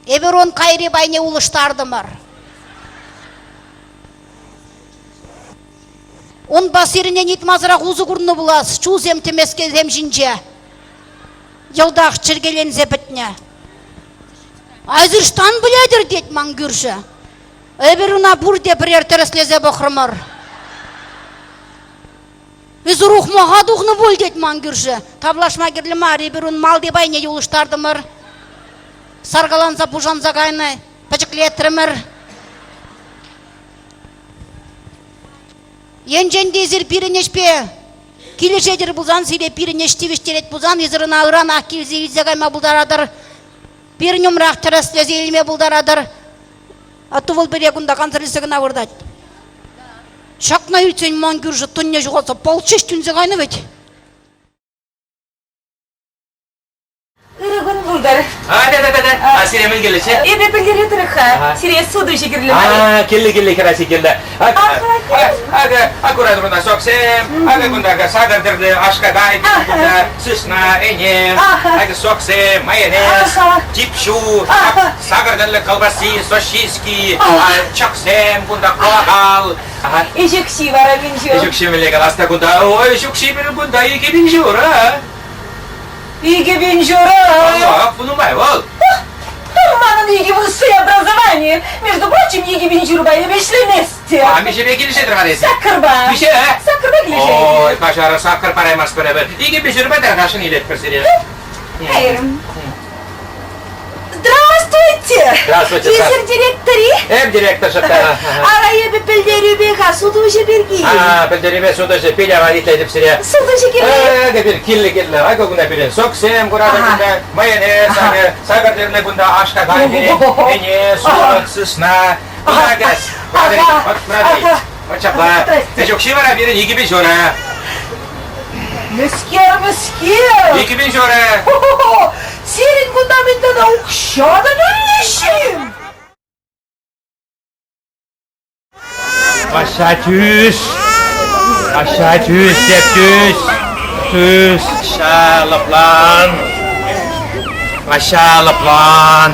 Эпир ун кайри пайне улӑштартӑмӑр. Унпа сирӗнтен ыйтмасӑрах усӑ курнӑ пулас чулсем тӗмескесем ҫинче. Йӑлтах чӗркеленсе пӗтнӗ. Эсир ӑҫтан пӗлетӗр, тет ман кӳршӗ. Эпир ӑна пурте пӗрер тӗрӗслесе пӑхрӑмӑр. Эсир ухмаха тухнӑ пуль, тет ман кӳршӗ. Тавлашма кирлӗ мар, эпир ун малти пайне улӑштартӑмӑр. Саркаланса пушанса кайнӑ, пӗчӗклетрӗмӗр. Енчен те эсир пирӗн ӗҫпе килӗшетӗр пулсан, сире пирӗн ӗҫ тивӗҫтерет пулсан, эсир ӑна ыранах килсе илсе кайма пултаратӑр. Пирӗн умрах тӗрӗслесе илме пултаратӑр. Атту вӑл пире кунта кансӗрлесе кӑна выртать. Ҫакна илтсен ман кӳршӗ тӑнне ҫухатса палт ҫеҫ тӳнсе кайнӑ вӗт. Ырӑ кун пултӑр. А, да, да, да, да. А сире мӗн кирлӗччӗ? Эпӗ пӗлтеретӗр-ха. Сире сутуҫӑ кирлӗ мар. А, кирлӗ, кирлӗ, хӗрачи, кирлӗ. Акӑ, аккурат кунта соксем, акӑ кунта сакӑр тӗрлӗ аш-какай, кунта сысна, ӗне, акӑ соксем, майонез, тип ҫу, сакӑр тӗрлӗ колбаси, сосиски, чӑхсем, кунта кӑвакал. Ӗҫ укҫи вара мӗн ҫул? Ӗҫ укҫи мӗнле калас та кунта, ой, ӗҫ укҫи пирӗн кунта 2000 ҫур, а? 2000 ҫурӑ! Паллах, нумай вӑл. Манӑн икӗ высшее образование. Между прочим, 2000 ҫурӑпа эпӗ ӗҫлеместӗп. А миҫепе килӗшетӗр-ха эсир? Саккӑрпа. Миҫе? Саккӑрпа килӗшетӗп. Ой, пашара саккӑр параймастпӑр эпӗ. 2000 ҫурӑпа тархасшӑн илетпӗр сире. Кайрӑм. Здравствуйте! Здравствуйте. Эсир директор-и? Эп директор шӑпта. Ара эпӗ пӗлтерӳпе-ха сутуҫӑ пирки. А, пӗлтерӳпе сутуҫӑ пит аван итлетӗп сире. Сутуҫӑ кирлӗ. Э, эпир кирлӗ кирлӗ. Акӑ кунта пирӗн соксем куратӑр кунта, майонез, акӑ сахӑр тӗрлӗ кунта аш-какай пирӗн, ӗне, сурӑх, сысна. Кунта кӗс. Вот куратӑр. Вот ҫапла. Ӗҫ укҫи вара пирӗн 2000 ҫурӑ. Мӗскер, мӗскер? 2000 ҫурӑ. Сирӗн кунта мӗн тата укҫа та тӳлеҫҫӗ-им? Ваҫҫа тӳс! Ваҫҫа тӳс те тӳс! Тӳс! Ваҫҫа лӑплан! Ваҫҫа лӑплан!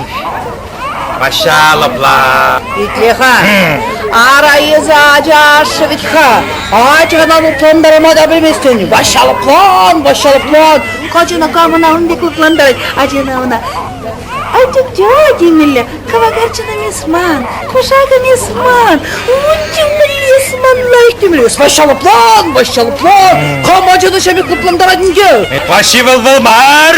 Ваҫҫа лӑплан! Итле-ха, ара эсӗ ача ашшӗ вӗт-ха. Ачана лӑплантарма та пӗлместӗн. Ваҫҫа лӑплан, Ваҫҫа лӑплан. Каччӑна кам ӑна ун пек лӑплантарать? Ачана ӑна. Ача темелле, кӑвакарчӑнӑм эс ман, кушакӑм эс ман, мӗнле эс ман лайӑх темелле. Эс Ваҫҫа лӑплан, Ваҫҫа лӑплан, кам ачана ҫав пек лӑплантарать ӗнтӗ? Ваҫҫи вӑл вӑл мар,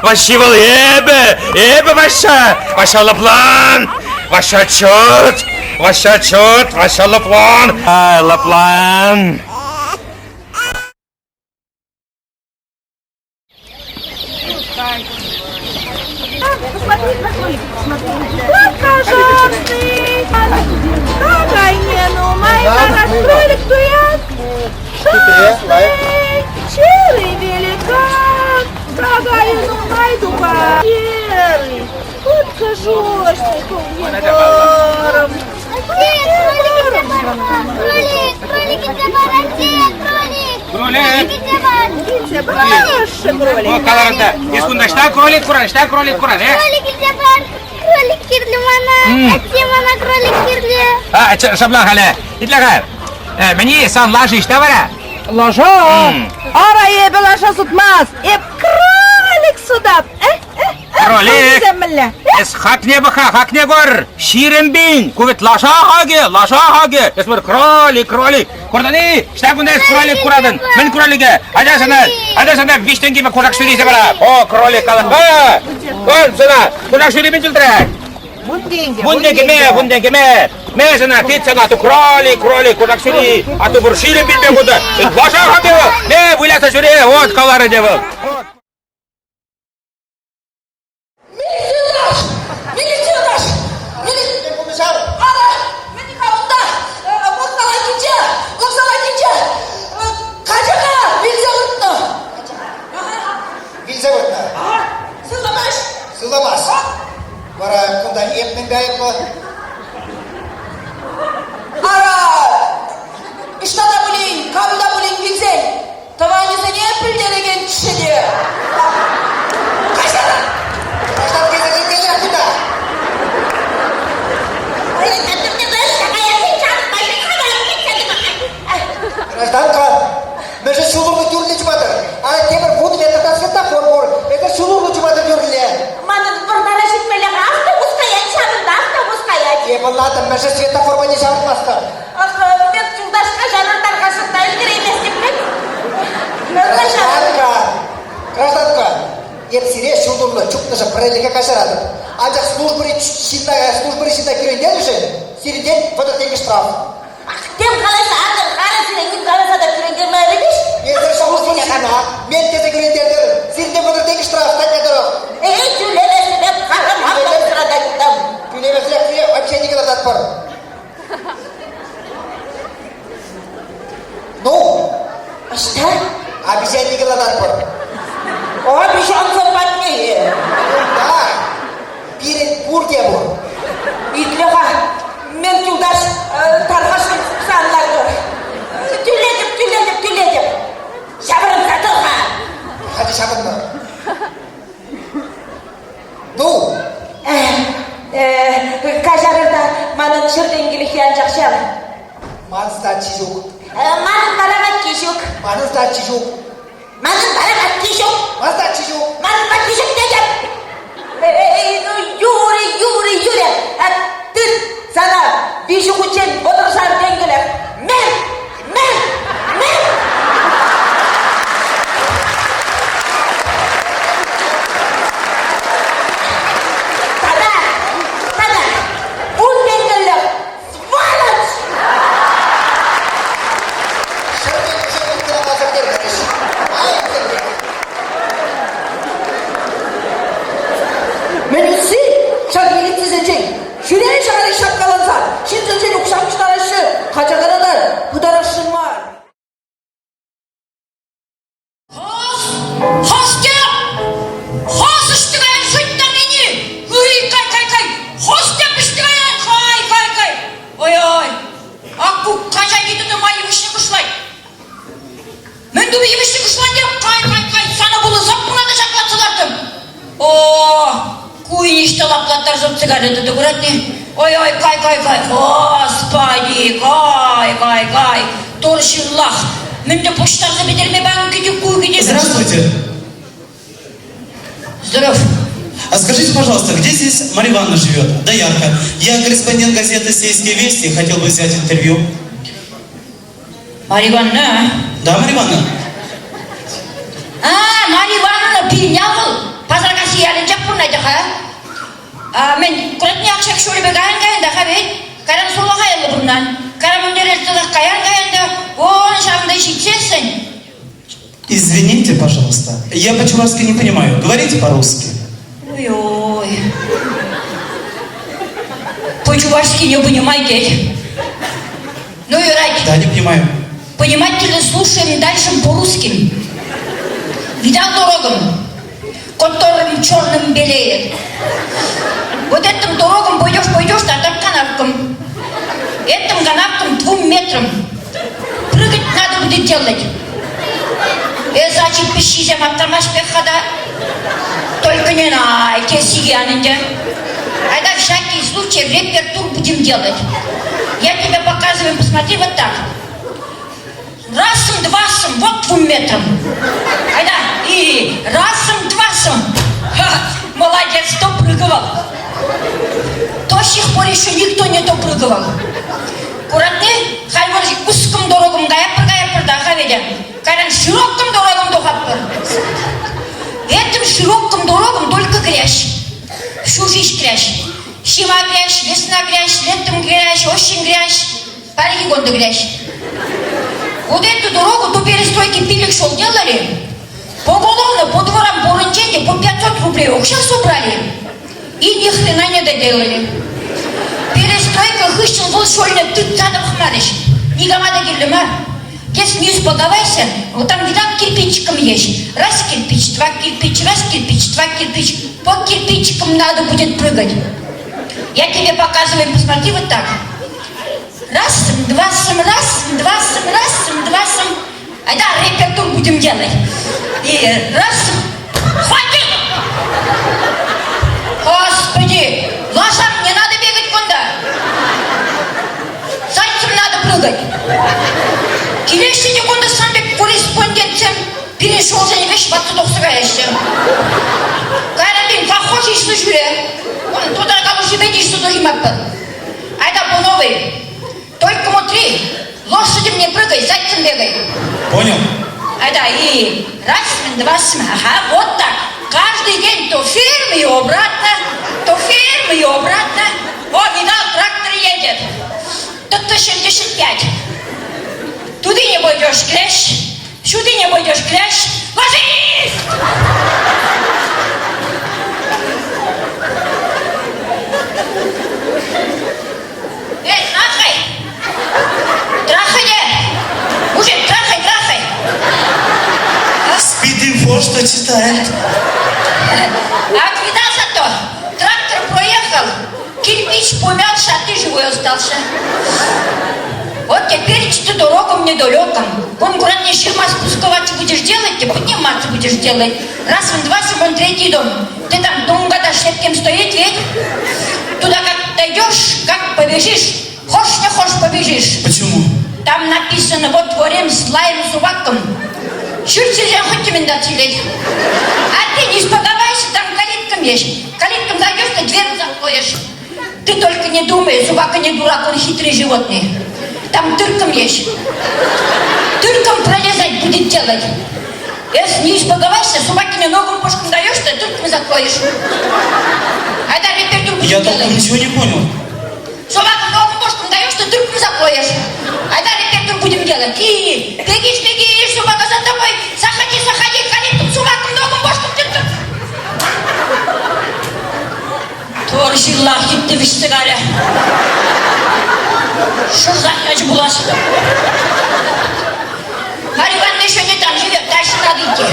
Ваҫҫи вӑл эпӗ, эпӗ Ваҫҫа, Ваҫҫа лӑплан, Ваҫҫа чӑт, Ваҫҫа чӑт, Ваҫҫа лӑплан, ай, лӑплан. Серый великан, какая нумай тупа. Серый, утка жёсткий, Егором. Кролик, кролик, кролик, Кролик! О, каларында. Эс кунта ӑҫта кролик куран, ӑҫта кролик куран, э? Кролик илсе пар. Кролик кирлӗ мана. Атте мана кролик кирлӗ. А, шапла халӗ. Итле-ха. Мӗни сан лаши ӑҫта вара? Лаша? Ара эпӗ лаша сутмас. Эп кролик сутап. Кролик! Эс хакне пӑх-ха, хакне кур! 20 пин! Ку вӗт лаша хакӗ, лаша хакӗ! Эс мар кролик, кролик! Куртӑн-и? Ҫта кунта эс кролик куратӑн? Мӗн кроликӗ? Атя сана, атя сана виҫ тенкӗпе кушак ҫӳресе пара! О, кролик калаҫ! Кон сана, кушак ҫӳри мӗн чултӑрать? Вун тенкӗ ме, вун тенкӗ ме! Ме сана, тет сана, ту кролик, кролик, кушак ҫӳри! А ту пур 20 пинпе кунта! Лаша хакӗ вӑл! Ме, выляса ҫӳре, вот каларӗ те вӑл! Милиционер! Милиционер! Милиционер! Ара, мӗн-ха унта? Вокзалайкинче! Вокзалайкинче! Качака вилсе выртнӑ! Вилсе выртнӑ? Сывламасть. Сывламасть. Вара кунта эп мӗнпе айӑплӑ? Ара, ӑҫта та пулин, кам та пулин вилсен, Тӑванӗсене пӗлтерекенччӗ те. Каҫарӑр! кунта! Гражданка, мӗншӗн ҫул урлӑ тӳрлӗ чупатӑр? Ара тепӗр вунӑ метртан светофор пур. Эсир ҫул урлӑ чупатӑр тӳрлӗ. Манӑн Вӑрнара ҫитмелле-ха, автобус каять, ҫавӑнта автобус каять. Эп ӑнлантӑм, мӗншӗн светофор патне ҫавӑтмастӑр? Ах, пек юлташ каҫарӑр тархасшӑн та ӗлкӗрейместӗп вӗт. Гражданка, гражданка, эп сире ҫул урлӑ чупнӑшӑн пӗррелӗхе каҫаратӑп. Анчах службӑри ҫынна, службӑри ҫынна кӳрентернӗшӗн сирӗнтен 30 тенкӗ штраф. Ах, тем каласа атӑр, халӗ сире ним каласа та кӳрентермерӗ-иҫ? Эсир службӑри ҫынна мен тесе кӳрентертӗр, сирӗнтен 30 тенкӗ штраф статья тӑрӑх. Эй, тӳлемесӗрех харама пӑсрататтӑм. Тӳлемесӗрех сире общение кӑлартатпӑр. Ну? Ӑҫта? Обезьяннике лартатпӑр. Обезьянсем патне. Кунта пирӗн пурте пур. Итле-ха, мен юлташ тархасшӑн сан лартӑр. Тӳлетӗп, тӳлетӗп, тӳлетӗп. Ҫаврӑнса тӑр-ха. Халӗ ҫаврӑнма. Ну? Каҫарӑр та, манӑн ҫӗр тенкӗлӗххи анчах ҫав. Ман сдачи ҫук. Манӑн вара ҫук. Манӑн сдачи ҫук. Манӑн вара ҫук. Ман сдачи ҫук. Манӑн ватти ҫук тетӗп. Эй, ну, Юрий, Юрий, Юрий, тыт сана виҫӗ хутчен вӑтӑршар тенкӗлӗх. Мӗн? Мӗн? Мӗн? Тата, тата, ун тенкӗлӗх сволочь! Мӗн усси ҫав милицисенчен? Ҫӳрен ҫавӑн ҫапкаланса, ҫынсенчен укҫа пуҫтараҫҫӗ, качакана та пытарасшӑн мар. Хостя! Хос ӗҫтӗвен шуйттанини! Ый, кай, кай, кай! Хостя пӗҫтӗвен! Кай, кай, кай! Ой-ой! Ак ку качаки тытӑ май йывӑҫне кӑшлать. Мӗн тума йывӑҫне кӑшлать? Кай, кай, кай! Сана пулӑ саппуна та ҫаклатса лартӑм. О, ку ниҫта лаплаттарса цигарета тытӑ курать-ни? Ой-ой, кай, кай, кай, господи, кай, кай, кай, тур ҫырлах. Мӗнле пуҫтарса пӗтерме пан кӗтӳ ку кӗтӳ. Здравствуйте. Здоров. А скажите, пожалуйста, где здесь Марья Ивановна живет? Доярка. Я корреспондент газеты «Сельские вести», хотел бы взять интервью. Марья Ивановна? Да, Марья Ивановна. А, Марья Ивановна пирӗн вӑл. Пасаркасси ялӗнчех пурӑнать-ха. Мӗн, куратне ак ҫак ҫулӗпе каян-каян та-ха вӗт. Кайран сулахаяллӑ пурӑнан. Кайран мӗнлерех тӑтах каян-каян та, он ҫавӑнта ҫитсессӗн. Извините, пожалуйста, я по-чувашски не понимаю. Говорите по-русски. Ой-ой. По-чувашски не понимаете. Ну, юрать. Да, не понимаю. Понимательно слушаем дальше по-русски. Видал дорогам, которым черным белеет. Вот этим дорогам пойдешь, пойдешь, а там канавкам. Этим канавкам двум метрам. Прыгать надо будет делать. Эс ачи пиҫҫисем аптрамасть пек-ха та. Только не найте сиен ӗнтӗ. Айда всякий случай репертур будем делать. Я тебе показываю, посмотри вот так. Разом, двасом, вот двум метрам. Айда, и разом, двасом. Ха, молодец, допрыгивал. До сих пор еще никто не допрыгивал. Куратни, халь вӑл ускӑм дорогӑм каяппӑр каяппӑр та хаведя. Кайран широккӑм дорогӑм тухатпӑр. Этим широккӑм дорогӑм только грязь. Всю жизнь грязь. Зима грязь, весна грязь, летом грязь, осень грязь, пальхи гонда грязь. Вот эту дорогу до перестройки пилик шел делали, поголовно по дворам пурӑнче те по 500 рублей укҫа собрали и ни хрена не доделали. Перестройка хыҫҫӑн вӑл шольне тытса та пӑхмарӗҫ. Никама та кирлӗ мар. Если не успокойся, вот там видал кирпичиком есть. Раз кирпич, два кирпич, раз кирпич, два кирпич. По кирпичикам надо будет прыгать. Я тебе показываю, посмотри вот так. Раз, два, раз, два, раз, два, А да, репертур будем делать. И раз, хватит! Господи, лошам не надо бегать кунта. Зайцем надо прыгать. Килеҫҫӗ те кунта сан пек корреспондентсем пирӗн ҫулсене вӗҫ ватса тухса каяҫҫӗ. Кайран тен колхоз йышлӑ ҫӳре. Он тутар калушипе те йышлӑ тухимаппӑр. Айда по новой. Только смотри, лошадем не прыгай, зайцем бегай. Понял. Айда, и раз, два, ага, вот так. Каждый день то фермы и обратно, то фермы и обратно. О, видал, трактор едет. Т-75. Туды не пойдешь, клещ, сюда не пойдешь, клещ. Ложись! Эй, трахай! Трахай! Мужик, трахай, трахай! Спид-инфо что читает? А видал зато? Трактор проехал, кирпич помялся, а ты живой остался. Вот теперь ты дорогом недалеком. Конкурентный ҫырма спусковаться будешь делать, ты подниматься будешь делать. Раз, он, два, вон третий дом. Ты там дунгата шлепкем стоит, ведь? Туда как дойдешь, как побежишь, хошь не хошь побежишь. Почему? Там написано, вот творим с лаем собаком. Чуть хоть тебе дать А ты не испугавайся, там калиткам есть. Калиткам зайдешь, ты дверь закроешь. Ты только не думай, собака не дурак, он хитрый животный. Там дыркам есть. Дыркам пролезать будет делать. Если не испугавайся, собаке не ногу пушком даешь, ты дыркам закроешь. А это репертур будет Я делать. толком ничего не понял. Собака ногу пушком даешь, ты дыркам закроешь. А это репертур будем делать. И бегишь, бегишь, собака за тобой. Заходи, заходи, калиткам, собакам, ногам, бошкам, дыркам. Тур ҫырлах йытти вӗҫсе карӗ. Шӑрсах ячӗ пулас. Марья Ивановна еще не там живет, дальше надо идти.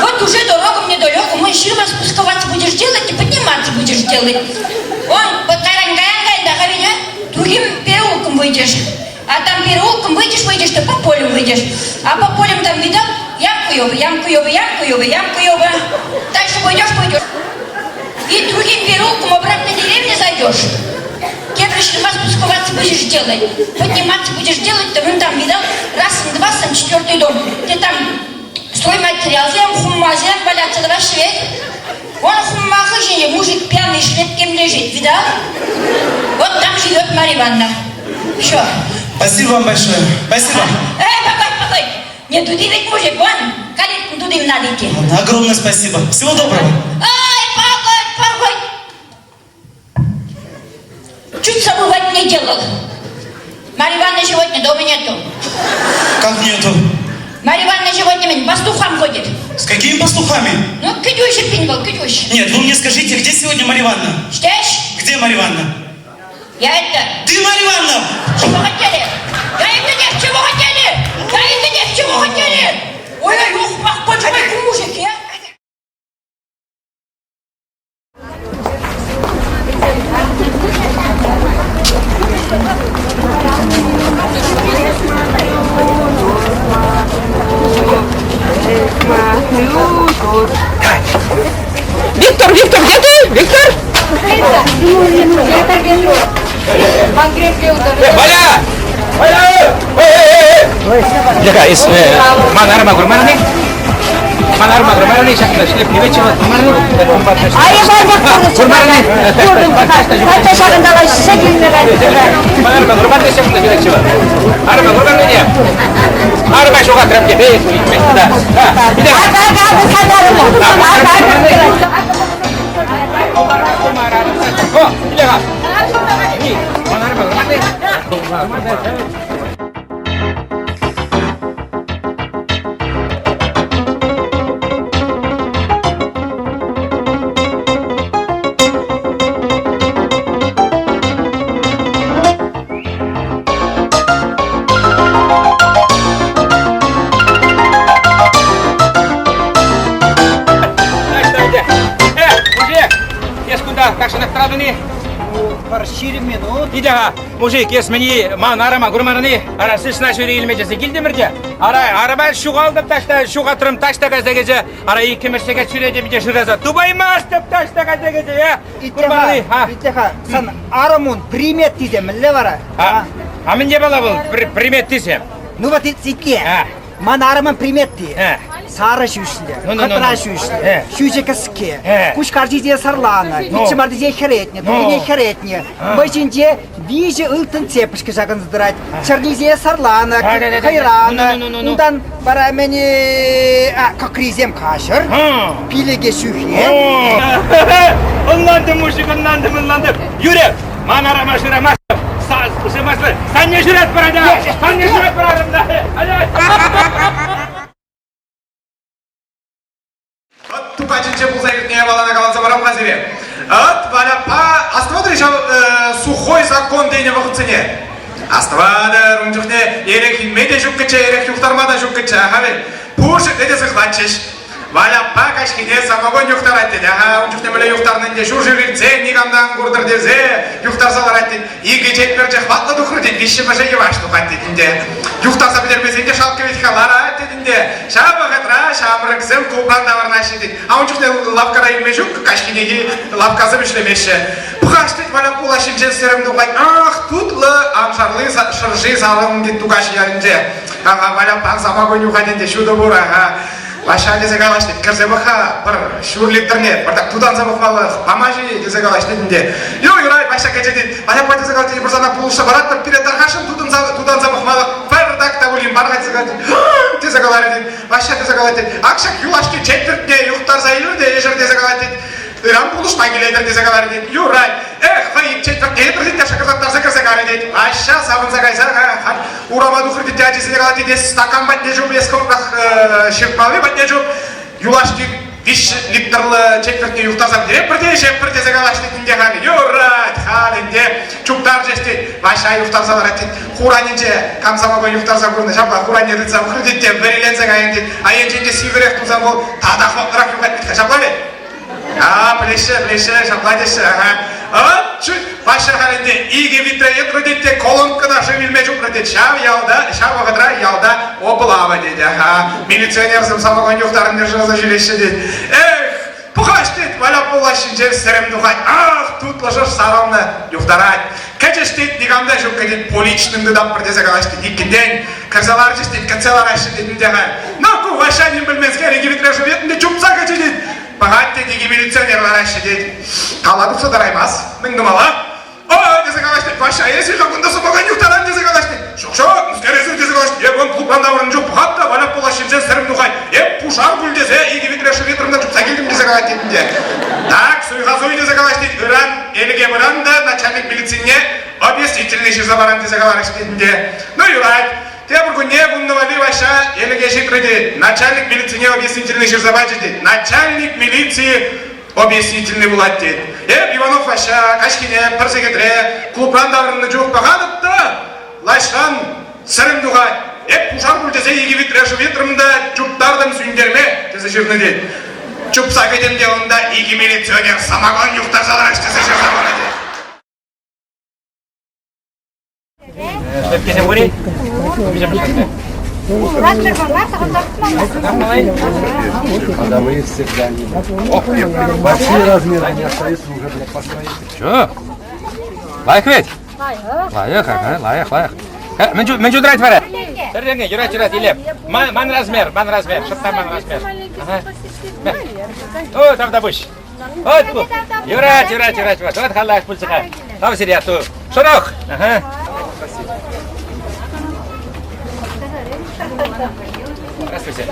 Вот уже дорога мне далеко, мы ҫырма спусковаться будешь делать и подниматься будешь делать. Он под кайран другим переулком выйдешь. А там переулком выйдешь, выйдешь, ты по полю выйдешь. А по полям там видал ямку ёба, ямку ёба, ямку ёба, ямку ёба. Дальше пойдешь, пойдешь. И другим переулком обратно в деревню зайдешь. Тепер ҫырма спусковаться будешь делать. Подниматься будешь делать, ты вон там видал, раз, два, сам четвертый дом. Ты там стройматериалсем, хуммасем валяться давай ведь. Вон хумма хыҫӗнче мужик пьяный шлепкем лежит, видал? Вот там живет Марья Ивановна. Все. Спасибо вам большое. Спасибо. Эй, погодь, погодь. Не туди ведь мужик, вон, калитку тудым надо идти. Огромное спасибо. Всего доброго. Ай, погодь, погодь. Чуть забывать не делал. Марья Ивановна сегодня дома нету. Как нету? Марья Ивановна сегодня мин пастухам ходит. С какими пастухами? Ну, кӗтӳҫӗ пин вӑл, кӗтӳҫ. Нет, вы мне скажите, где сегодня Марья Ивановна? Что ж? Где Марья Ивановна? Я это... Ты, Марья Ивановна! Чего хотели? Я это нет, чего хотели? Я это нет, чего хотели? Ой, ой, ух, пах, почему мужик, я? Виктор, Виктор, где ты? Виктор? Валя! Валя! Эй, эй, эй! Яка, эс, ман арӑма курман-и? Ман арӑма курман-и? Ҫакна шлепкепе чӑваш курман-и? Курман-и? Кайта ҫакӑнта ҫӗ килнӗ Ман арӑма курман-и ҫакна ҫӳрет Арӑма курман-и? Арӑма ҫухатрӑм тепе, да. Да. О, иле-ха. Ман арӑма курман-и? Э, мужик, эс кунта тахҫанах тӑратӑн-и? Пӗр 20 минут. Иде-ха, мужик, эс мӗне ман арӑма курман-и? Ара, сысна ҫӳре илме тесе килтӗмӗр те. Ара, арӑма ҫухалтӑп таҫта, ҫухатрӑм таҫта кайса кӗчӗ. Ара, иккӗмӗш сехет ҫӳретӗм те шыраса тупаймастӑп таҫта кайса кӗчӗ, э? Итле-ха, итле-ха, сан арӑмун примет тесе мӗнле вара? А, а мӗн япала вӑл примет тесе? Ну вот итле. Ман арӑмӑн приметти. Сарӑ ҫӳҫлӗ, кӑтра ҫӳҫлӗ, ҫӳҫӗ кӗске, куҫ карчисене сӑрланӑ, ҫӑмартисене хӗретнӗ, тутине хӗретнӗ, мӑй ҫинче виҫӗ ылтӑн цепочка ҫакӑнса тӑрать, чӗрнисене сӑрланӑ, хӑйранӑ, унтан вара мӗн кӑкрисем каҫӑр, пилӗке ҫӳхе. Ӑнлантӑм, мужик, ӑнлантӑм, ӑнлантӑм. Юрӗ, ман арама шырамастӑп. Санне шыратпӑр, атя! Санне шыратпӑр, арӑмна! Вӑт тупачӗнче пулса иртнӗ япалана каласа парам-ха сире. Ӑт, Валяпа, астӑватӑр-и ҫав сухой закон тенӗ вӑхӑтсене? Астӑватӑр, ун чухне эрех илме те ҫуккӑччӗ, эрех юхтарма та ҫуккӑччӗ, аха вӗт. Пур ҫӗрте те сыхлатчӗҫ. Валяпа каҫхине самогон юхтарать тет. Аха, ун чухне мӗнле юхтарнӑ ӗнтӗ, ҫур шыв иртсен никам та ан куртӑр тесе юхтарса ларать тет. Икӗ четвӗрчӗ хӑватлӑ тухрӗ тет, виҫҫӗмӗшӗ йӑваш тухать тет ӗнтӗ. Юхтарса пӗтермесен те шалкӑ вӗт-ха ларать тет ӗнтӗ. Ҫав вӑхӑтра ҫамрӑксем клубран таврӑнаҫҫӗ тет. А ун чухне лавккара илме ҫук, каҫхинехи лавккасем ӗҫлемеҫҫӗ. Пӑхас тет Валя пула ҫинчен сӗрӗм тухать. Ах, тутлӑ аншарли шӑрши салӑм тет Тукаҫ ялӗнче. Ага, Валя пан самогон юхать ӗнтӗ, ҫутӑ пур, ага. Ваҫҫа тесе калаҫ тет, кӗрсе пӑх-ха, пӗр ҫур литрне, пӗртак тутанса пӑхмалла, пама-ши тесе калаҫ тет ӗнтӗ. Ю, юрать, Ваҫҫа кӗчӗ тет, Валяпа тесе калать, эпир сана пулӑшса паратпӑр, пире тархасшӑн тутанса, тутанса пӑхмалла, пӗртак та пулин пар-ха тесе калать, тесе каларӗ тет, Ваҫҫа тесе калать тет, ак ҫак юлашки четвӗртне юхтарса илӗр те ӗҫӗр тесе калать тет, ыран пулӑшма килетӗр тесе каларӗ тет, юрать, эх, хӑй четвӗртне илтӗр тет те шӑкӑртаттарса кӗрсе карӗ тет, Ваҫҫа савӑнса кайса халь Урама тухрӗ те ачисене калать тет, эс стакан патне чуп, эс хӑвӑртрах ҫыртмалли патне чуп. Юлашки виҫ литрлӑ четвӗртне юхтарса пӗтеретпӗр те ӗҫетпӗр тесе калаҫ тет ӗнтӗ халь. Юрать, халь ӗнтӗ чуптарчӗҫ тет. Ваҫҫа юхтарса ларать тет. Хуранӗнче кам самогон юхтарса курнӑ, ҫапла хуранне тытса пӑхрӗ тет те вӗриленсе кайнӑ тет. А енчен те сивӗрех пулсан вӑл татах хӑвӑртрах юхать тет-ха, ҫапла вӗт? А, пӗлеҫҫӗ, пӗлеҫҫӗ, ҫапла теҫҫӗ, ага. А, чуть, Ваҫҫа халь ӗнтӗ икӗ витре йӑтрӗ тет те колонкӑна шыв илме чупрӗ тет. Ҫав ялта, ҫав вӑхӑтра ялта облава тет, ага. Милиционерсем самогон юхтарнӑ шыраса ҫӳреҫҫӗ тет. Эх, пӑхаҫ тет, Валя пулла ҫинчен сӗрӗм тухать. Ах, тутлӑ шӑш сарӑлнӑ, юхтарать. Кӗчӗҫ тет, никам та ҫук тет, поличным тытатпӑр тесе калаҫ тет. Иккӗнтен кӗрсе ларчӗҫ тет, кӗтсе лараҫҫӗ тет ӗнтӗ халь. Ну, ку Ваҫҫа ним пӗлменскер икӗ витре шыв йӑтнӑ чупса кӗчӗ тет. Пӑхать тет, икӗ милиционер лараҫҫӗ тет. Кала тухса тараймасть. Мӗн тумалла? О, тесе калаҫ тет. Ваҫҫа, эсир-ха кунта сӑпакан юхтаран тесе калаҫ тет. Ҫук-ҫук, мӗскер эсир тесе калаҫ. Эп вон клубран таврӑннӑ чух пӑхап та Валя пулас ҫынсен сӗрӗм тухать. Эп пушар пуль тесе икӗ витре шыв йӑтрӑм та чупса килтӗм тесе калать тет ӗнтӗ. Так, суйха суй тесе калаҫ тет. Ыран Элӗке пыран та начальник милицине объяснительный ҫырса паран тесе каларӗҫ тет ӗнтӗ. Ну, юрать. Тепӗр кунне Вуннӑвапи Ваҫҫа Элӗке ҫитрӗ тет. Начальник милицине объяснительный ҫырса пачӗ тет. Начальник милиции объяснительный пулать тет. Эп Иванов Ваҫҫа каҫхине пӗр сехетре клубран таврӑннӑ чух пӑхатӑп та лаҫран сӗрӗм тухать. Эп пушар пуль тесе икӗ витре шыв йӑтрӑм та чуптартӑм сӳнтерме тесе ҫырнӑ тет. Чупса кӗтӗм те унта икӗ милиционер самогон юхтарса лараҫ тесе ҫырса панӑ тет. Ходовые всегда не Большие размеры не остаются уже для построения. Чё? Лайӑх вӗт? Лайӑх, ага, лайӑх, лайӑх. Мӗн чутрать вара? Тӗрлене, юрать, юрать, илем. Ман размер, ман размер, шӑпта ман размер. Ага. О, тавтапуҫ. Вот, юрать, юрать, юрать, вот, вот халлах пульсыха. Тав сире, ту. Шорох. Ага. Здравствуйте.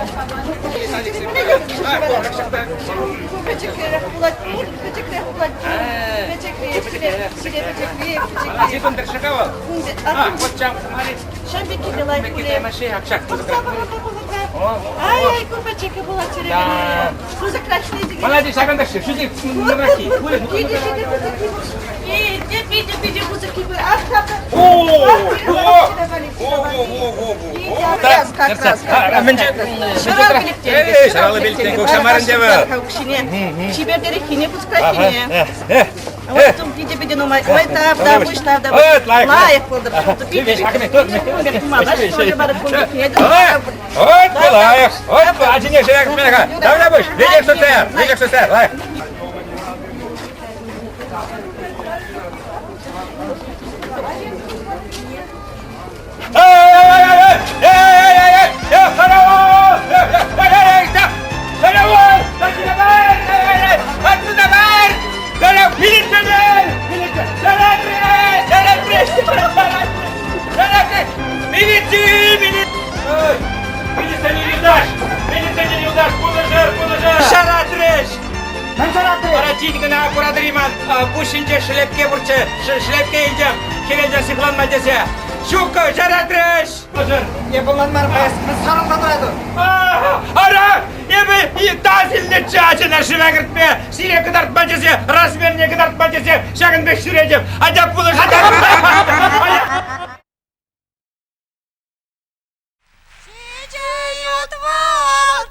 Ай-ай, ку пӗчӗккӗ пулать чӗре. Молодец, ҫакӑнта шӳте мурахи. Ҫараллӑ пилӗктен кукша мар ӗнтӗ вӑл. Чипертереххине, пускахине. Ой, питӗ питӗ нумай. Ой, тав, тав, пуҫ, тав, тав. Лайӑх пултӑр. Вот лайӑх. Вот ачине шырак меха. Тавра пуҫ. Видех сутер, видех сутер, лайӑх. Шаратрӗҫ! Мӗн шаратрӗҫ? Вара тин кӑна куратӑр-и ман пуҫ ҫинче шӗлепке пурччӗ. Шӗлепке илтӗм хӗвелтен сыхланма тесе. Ҫуккӑ, шаратрӗҫ! Эп ӑнланмарӑм, эс мӗн сарӑлса тӑратӑн? Ара, эпӗ таз илнӗччӗ ачана шыва кӗртме, сире кӑтартма тесе, размерне кӑтартма тесе ҫакӑн пек ҫӳретӗп. Атя пулӑш.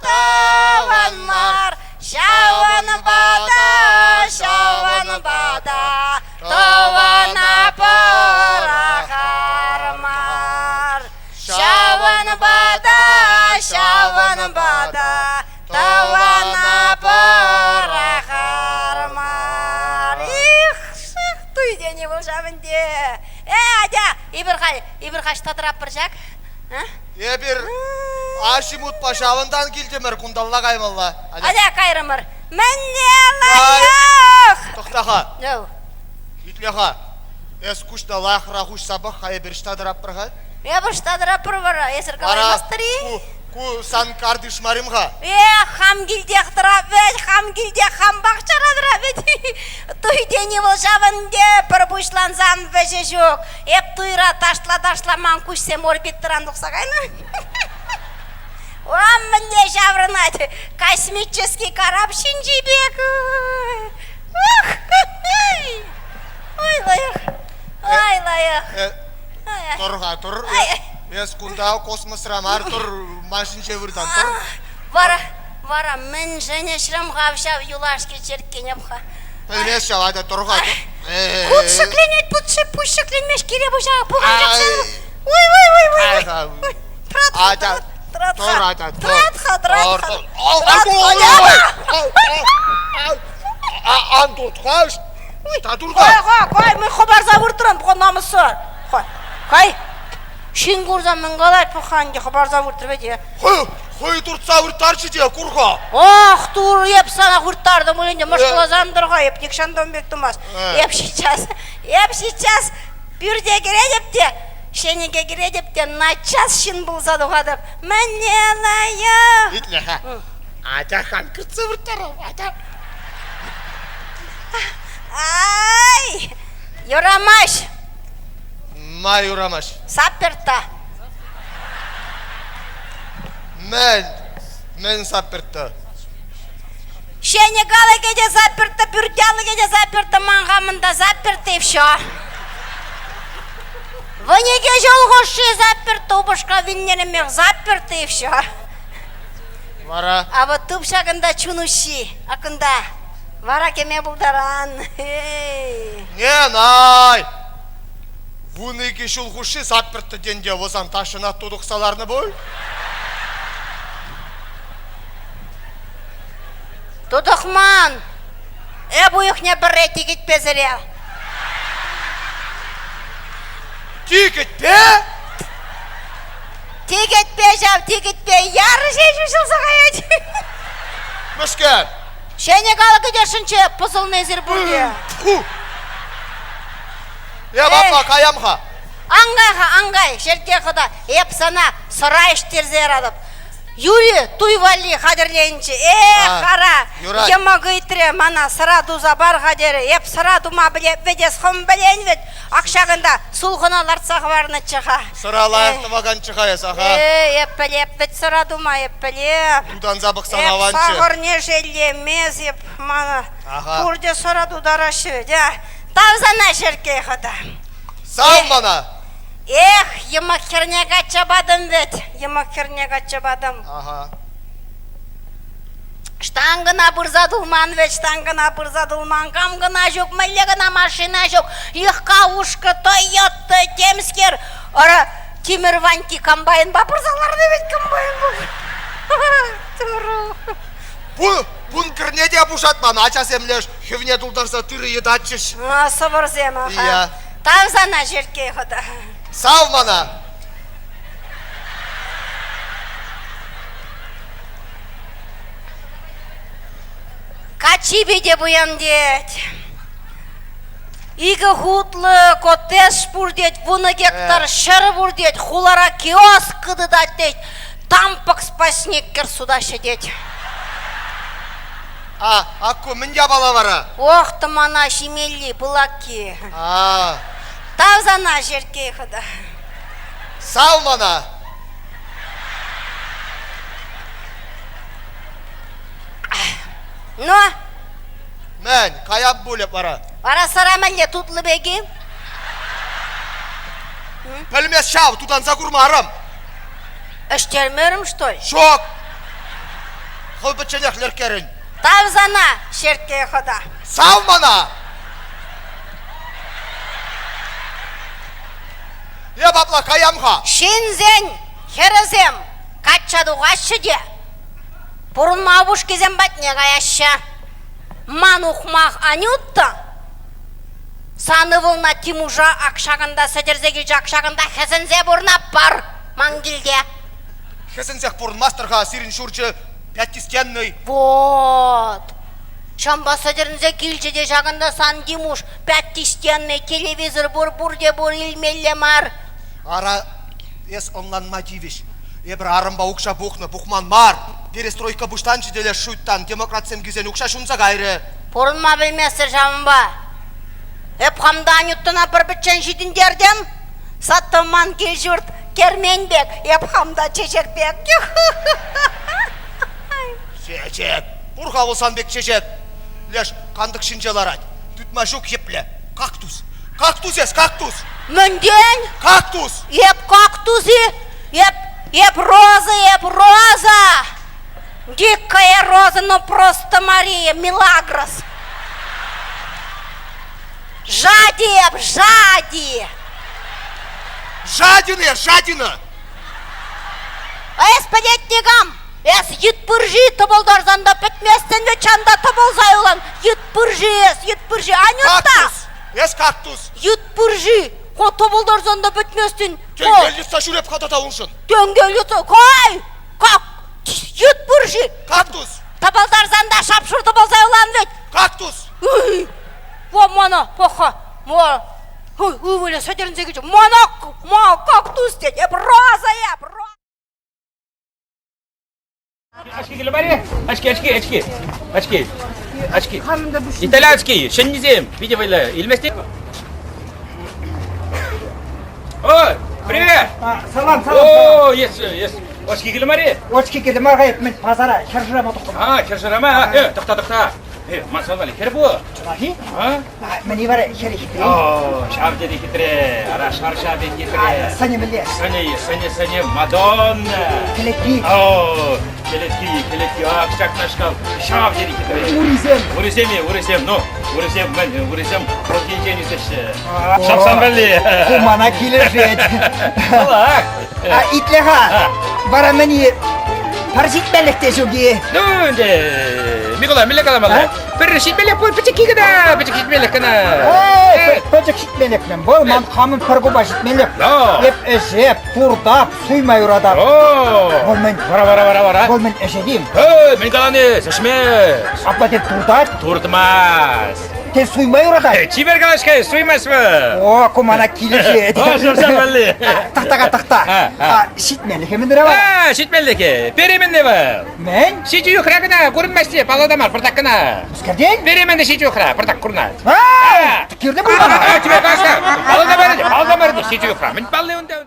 Тӑван мар, ҫавӑнпа та, ҫавӑнпа та тӑвана пӑрахар мар. Ҫавӑнпа та, ҫавӑнпа та тӑвана пӑрахар мар. Их, шых туй тени вӑл ҫавӑнте. Э, атя, эпир халь, эпир хаҫ татӑраппӑр ҫак. Эпир Аҫимутпа ҫавӑнтан килтӗмӗр, кунталла каймалла. Атя кайрӑмӑр. Мӗнле лайӑх! Тӑхта-ха. Итле-ха. Эс куҫна лайӑхрах уҫса пӑх-ха, эпир ӑҫта тӑратпӑр-ха? Эпир ӑҫта тӑратпӑр вара? Эсир калаймастӑр-и? Ку сан картиш мар-им-ха? Эх, хам килтех тӑрап вӗт, хам килтех, хам пахчара тӑрап вӗт. Туй тени вӑл ҫавӑн те пӗр пуҫлансан вӗҫӗ ҫук. Эп туйра ташла-ташла ман куҫсем орбитӑран тухса кайнӑ. Урам мӗнле ҫаврӑнать, космический карап ҫинчи пек. Ой, лайӑх, ай, лайӑх. Тӑр-ха, тӑр. Эс кунта космосра мар, тӑр, ман ҫинче выртан, тӑр. Вара, вара мӗншӗн ӗҫрӗм-ха ҫав юлашки черккене-ха? Пӗлмест ҫав, атя тӑр-ха. Кут ҫӗкленет, пут пуҫ ҫӗкленмест, кире пуҫа пухан ҫапса. Ой, ой, ой, ой, ой. Атя, тӑр, атя, тӑр. Тӑрат-ха, тӑрат-ха. Ан турт-ха, та турта. Кай, кай, кай, мен хӑпарса выртрӑм, пӑха намӑссӑр. Кай, ҫын курсан мӗн калать, пӑха ӗнтӗ хӑпарса выртрӗ вӗт. Хӑй туртса вырттарчӗ те, кур-ха. Ох, тур, эп сана вырттартӑм ӗнтӗ, мӑшкӑласан тӑр-ха, эп нихҫан та ун пек тумас. Эп сейчас, эп сейчас пӳрте кӗретӗп те, ҫенӗке кӗретӗп те, наччас ҫын пулса тухатӑп. Мӗнле лайӑх! Итле-ха, атя хан кӗртсе вырттарам, атя. Ай, юрамасть. Ма юрамасть? Саперта. Мӗн? Мӗн заперто? Ҫӗнӗ алӑкӗ те заперто, пӳрт алӑкӗ те заперто, ман хамӑн та заперто и все. Вӑникӗ ҫул хушши заперто, упӑшка вилнӗренех заперто и все. Вара? А вот туп ҫакӑнта чун уҫҫи, акӑнта. Вара кӗме пултаран. Не, най! 12 ҫул хушши сад пӗрттӗтен те вӑсан ташшӑна тутӑхса ларнӑ пуль. Тутӑхман. Эп уйӑхне пӗрре тикӗтпе сӗре. Тикӗтпе? Тикӗтпе ҫав, тикӗтпе яр ҫеҫ уҫӑлса каять. Мӗскер? Ҫӗнӗ алӑкӗ тесшӗнччӗ, пӑсӑлнӑ эсир пурте. Фу! Эп аппа каям-ха. Ан кай-ха, ан кай, Шеркке хӑта, эп сана сӑра ӗҫтерсе яратӑп. Юрӗ, туй валли хатӗрленчӗ. Эх, ара, йӑмӑк ыйтрӗ мана сӑра туса пар-ха терӗ. Эп сӑра тума пӗлеп вӗт эс хӑм пӗлен вӗт. Ак ҫакӑнта сулхӑна лартса хӑварнӑччӗ-ха. Сӑра лайӑх тӑваканччӗ-ха эс, аха. Э, эп пӗлеп вӗт сӑра тума, эп пӗлеп. Тутанса пӑхсан Эп аванччӗ. сахӑрне шеллемес эп мана. Аха. Пурте сӑра тутараҫҫӗ вӗт, а. Тав сана, Шерккей хӑта. Сав мана! Эх, йӑмӑк хӗрне качча патӑм вӗт, йӑмӑк хӗрне качча патӑм. Ага. Штангӑна пырса тулман вӗт, штангӑна пырса тулман. Кам кӑна ҫук, мӗнле кӑна машина ҫук. Йӑхка ушкӑ, Тойота, темскер. Ара, Тимӗр Ваньки комбайнпа пырса ларнӑ вӗт комбайнпа. Турӑ. Бу, бункерне те пушатман, ачасем леш хӗвне тултарса тырӑ йӑтатчӗҫ. А, сӑвӑрсем, аха. Иә. Тав сана, Шерккей хӑта. Сав мана. Каччи питӗ пуян тет. Икӗ хутлӑ коттедж пур тет, вунӑ гектар ҫӗр пур тет, хулара киоск тытать тет, тампӑк спасниккӗр сутаҫҫӗ тет. А, акку мӗн япала вара? Ох, тӑмана ҫимелли, пылакки. А. Тав сана, Шерккей хӑта. Сав мана. Ну? Мӗн, каяп пулӗ вара? Вара сӑра мӗнле тутлӑ пек-и? Пӗлмес ҫав, тутанса курмарӑм. Ӗҫтермерӗм, что ли? Ҫук. Хӑв пӗчченех лӗрккерӗн. Тав сана, Шерккей хӑта. Сав мана! Эп апла каям-ха. Ҫынсен хӗрӗсем качча тухаҫҫӗ те пурӑнма упӑшкисем патне каяҫҫӗ. Ман ухмах Анюта сан ывӑлна Тимуша ак ҫакӑнта сӗтӗрсе килчӗ, ак ҫакӑнта хӗсӗнсе пурӑнатпӑр ман килте. Хӗсӗнсех пурӑнмастӑр-ха, сирӗн ҫурчӗ пятистенный. Вот. Ҫампа сӗтӗрӗнсе килчӗ те ҫакӑнта сан Тимуш пятистенный телевизор пур, пурте пур, илмелле мар. Ара, эс ӑнланма тивӗҫ. Эпир арӑмпа укҫа пухнӑ, пухман мар. Перестройка пуҫланчӗ те леш шуйттан демократсем килсен укҫа ҫунса кайрӗ. Пурӑнма пӗлместӗр ҫавӑнпа. Эп хам та Анюттӑна пӗр-пӗччен ҫитӗнтертӗм. Саттӑм ман кил-ҫурт кермен пек, эп хам та чечек пек. Чечек. Пур-ха вӑл сан пек чечек. Леш кантӑк ҫинче ларать. Тытма ҫук епле. Кактус. Кактус эс, кактус. Мӗнтен? Кактус. Эп кактус-и? Эп, эп роза, эп роза. Дикая роза, но просто Мария, Милагрос. Жади эп, жади. Жадина, жадина. Эс пӗлет никам. Эс йыт пырши тӑпӑлтарсан та пӗтместӗн вӗт чанта тӑпӑлса юлан. Йыт пырши эс, йыт пырши. Анюта! Кактус! Эс кактус! Йыт пырши! Ко тӑпӑлтарсан та пӗтместӗн. Тенкел йӑтса ҫӳреп-ха тата уншӑн. Тенкел йӑтса... Кай! Как? Йыт пур-ши? Кактус. Тӑпӑлтарсан та шап-шур тӑпӑлса юлан вӗт. Кактус. Ой, во мана, пӑх-ха, ма, ой, ывӑлӗ сӗтӗрӗнсе килчӗ. Мана, ма кактус тет, эп роза, эп роза. Очки киле Очки, очки, очки. Очки. Очки. Итальянский, ҫӗннисем. Питӗ вӑйлӑ. Илместен? Ой, привет! Салам, салам. О, есть, есть. Очки киле мар-и? Очки киле мар, эп мӗн пасара хӗр шырама тухтӑм. А, хӗр шырама? Э, тӑхта, тӑхта. Э, ман сан валли хӗр пур. Чӑнах-и? А? Мӗн вара хӗрӗ хитре? О, ҫав тери хитре. Ара, шарша пек хитре. Сӑнӗ мӗнле? Сӑнӗ, сӑнӗ, сӑнӗ, Мадонна. Кӗлетки. О, кӗлетки, кӗлетки, ак ҫакнашкал ҫав тери хитре. Урисем. Урисем-и, урисем, ну, урисем, мӗн, урисем хӑлхинчен ӳсеҫҫӗ. Шапсан валли. Ку мана килӗшет. Паллах. Итле-ха, вара мӗн-и пӗр ҫитмеллӗх те ҫук-и? Ну, ӗнтӗ, Микола, мӗнле каламалла? Пӗр ҫитмеллӗх пуль, пӗчӗкки кӑна, пӗчӗк ҫитмеллӗх кӑна. Эй, пӗчӗк ҫитмеллӗх мӗн вӑл, ман хамӑн пӗр купа ҫитмеллӗх. Эп ӗҫеп, туртап, суйма юратап. Вӑл мӗн? Вара, вара, вара, вара. Вӑл мӗн ӗҫет-им? Эй, мӗн калани, ӗҫме. Апла тет туртать? Туртмасть. Те суйма юратать? Чипер калаҫ-ха, суймасть вӑл. О, ку мана килӗшет. О, шӑршан валли. Тӑхта-ха, тӑхта. Ҫитмеллӗхе мӗнре вара? А, ҫитмеллӗхе. Переменне вӑл. Мӗн? Ҫичӗ юхра кӑна курӑнмасть те, паллӑ та мар, пӑртак кӑна. Мӗскертен? Переменне ҫичӗ юхра, пӑртак курӑнать. А, кирлӗ пуль мана. Чипер калаҫ-ха. Паллӑ та мар, паллӑ та мар, ҫичӗ юхра. Мӗн палли унта?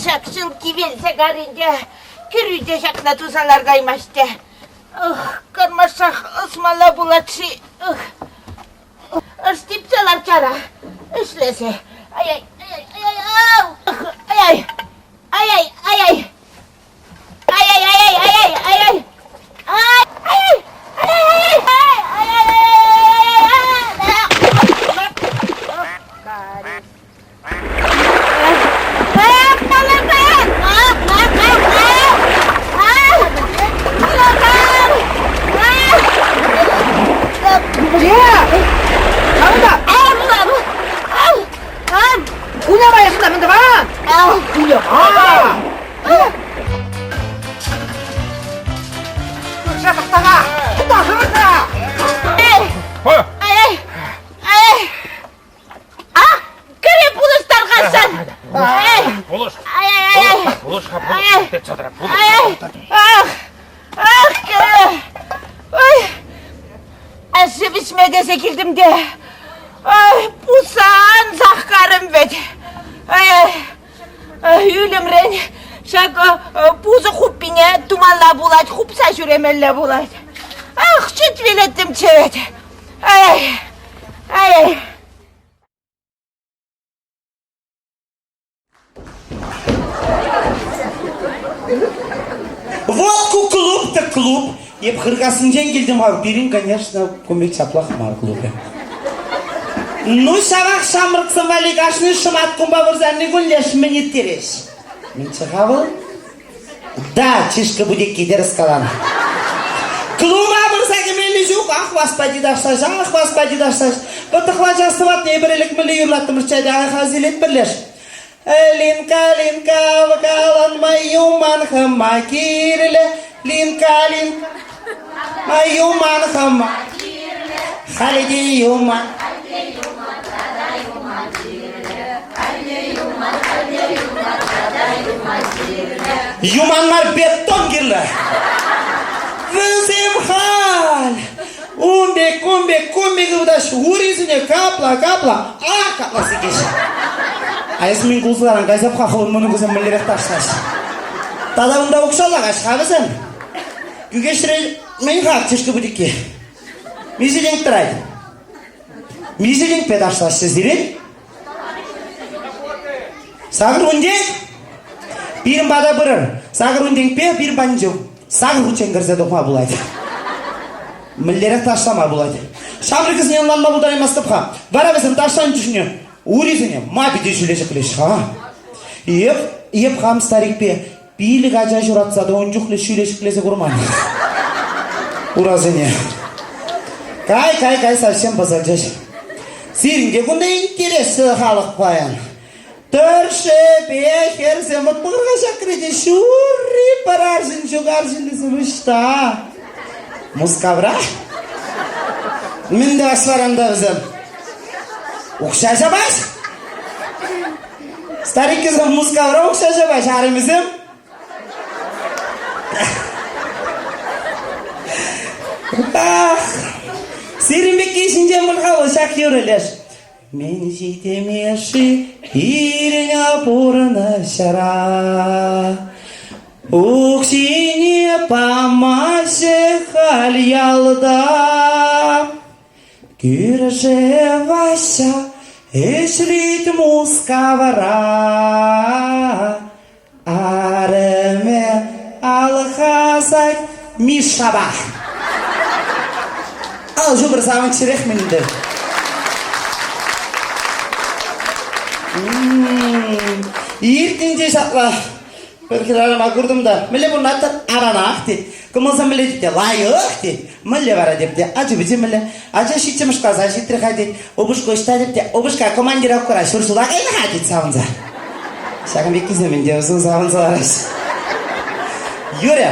Ҫак ҫул кивелсе каринче кӗрӳ те ҫакна туса лартаймасть те. Кармашсах ӑсмалла пулать-ши? Ӑш типсе ларчара ӗҫлесе. Ай-ай, ай-ай, ай-ай, ай-ай, ай-ай. Ай-ай-ай-ай-ай-ай! Ай-ай! Ай-ай! Ай-ай-ай! Хуняма эсӗ мӗн тӑван? Хуняма! Кӳрше тӑхтана! Тӑхтана! Эй! Эй! Эй! А! Кӗре пулӑш тархасшӑн! Эй! Пулӑш! Ай-ай-ай! Пулӑш-ха, пулӑш! Тытса пулӑш! Ай-ай! Ах! Ах, кӗре! Ой! Шыв ӗҫме тесе килтӗм те. Ай, пусан сахкарӑм вӗт. Ай-ай! Ӳлӗмрен ҫак пусӑ хуппине тумалла пулать, хупса ҫӳремелле пулать. Ах, чуть вилеттӗмччӗ вӗт. Ай, ай. Вот ку клуб-то клуб. Эп Хыркассинчен килтӗм-ха. Пирӗн, конечно, кун пек чаплах мар клубӗ. Ну, ҫавах ҫамрӑксем валли кашни шӑмат кунпа вырсарни кун леш мӗн ирттереҫ? Мӗнччӗ-ха вӑл? Да, чышкӑ путекки тӗрӗс каланӑ. Клуба пырса кӗмелли ҫук, ах, васпа тыташса, ах, васпа тыташса. Пӑтӑхланса сыватнӑ эпир ӗлӗк мӗнле юрлаттӑмӑрччӗ, ах, асилетпӗр леш. Линка, Линка, каланма юман хӑма кирлӗ. Линка, Линка, юман хӑма Халӗ те юман. Юман мар, бетон кирлӗ. Вӗсем халь ун пек, кун пек, кун пек ывтаҫ, урисене капла, капла, а капла сикеҫ. А эс мӗн кулса кайса пӑх-ха хӑвӑн мӑнукусем мӗнлерех ташлаҫ. Тата унта укҫалла каҫ-ха вӗсем. Кӳкеҫре мӗн хак чышкӑ путекки? Миҫе тенк тӑрать? Миҫе тенкпе ташлаҫҫӗ сирӗн? Сакӑр тенк? Пирӗн пата пырӑр. Сакӑр тенкпе пирӗн патӗнче сакӑр хутчен кӗрсе тухма пулать. Мӗнлерех ташлама пулать. Ҫамрӑкӗсене ӑнланма пултараймастӑп-ха. Вара вӗсем ташланӑ чухне урисене ма питӗ ҫӳле ҫӗклеҫ-ха? Эп, эп хам старикпе пилӗк ача ҫуратса та ун чухлӗ ҫӳле ҫӗклесе курман. Урасене. Кай, кай, кай, совсем пӑсӑлчӗҫ. Сирӗн те кунта интереслӗ халӑх паян. Тӑршшӗпе хӗрсем вӑт пӑхӑр-ха ҫакрӗ те ҫурри пӗр арҫын ҫук арҫыннисем ӑҫта? Мускавра? Мӗн тӑвас вара унта вӗсем? Укҫа ҫапаҫ? Стариккисем Мускавра укҫа ҫапаҫ, арӑмӗсем? Ах, сирӗн пекки ҫинчен пуль-ха вӑл ҫак юрӑ леш. Мӗн ҫитеме-ши пирӗн пурнӑҫра? Укҫине памаҫҫӗ халь ялта. Кӳрше Вася ӗҫлет Мускавра. Арӑмӗ алхасать Мишшапа. Ал ҫупӑр савӑнччӗрех мӗн ӗнтӗ. Иртнинче ҫапла пӗр хӗрарӑма куртӑм та, мӗнле пурӑнатӑр? Аранах тет. Кӑмӑлсем мӗнле тет те, лайӑх тет. Мӗнле вара теп те, ачи-пӑчи мӗнле? Ача ҫиччӗмӗш класа ҫитрӗ-ха тет. Упӑшку ӑҫта теп те, упӑшка командировкӑра ҫур ҫула кайнӑ-ха тет савӑнса. Ҫакӑн пеккисем ӗнтӗ вӗсем савӑнса лараҫҫӗ. Юрӗ,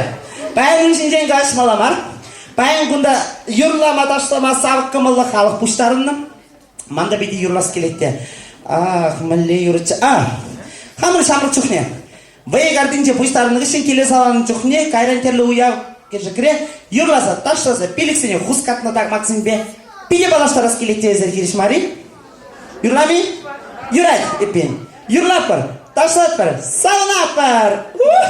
паян ун ҫинчен калаҫмалла мар. Паян кунта юрлама, ташлама савӑк кӑмӑллӑ халӑх пуҫтарӑннӑ. Ман та питӗ юрлас килет те. Ах, мӗнле юрӑччӗ. А, хамӑр ҫамрӑк чухне Вӑйӑ картинче пуҫтарӑннӑ хыҫҫӑн киле саланнӑ чухне кайран тӗрлӗ уяв кӗшӗкре юрласа, ташласа пилӗксене хускатнӑ такмаксемпе питӗ паллаштарас килет тесӗр хирӗҫ мар-и? Юрлам-и? Юрать, эппин. Юрлатпӑр, ташлатпӑр, савӑнатпӑр! Ух!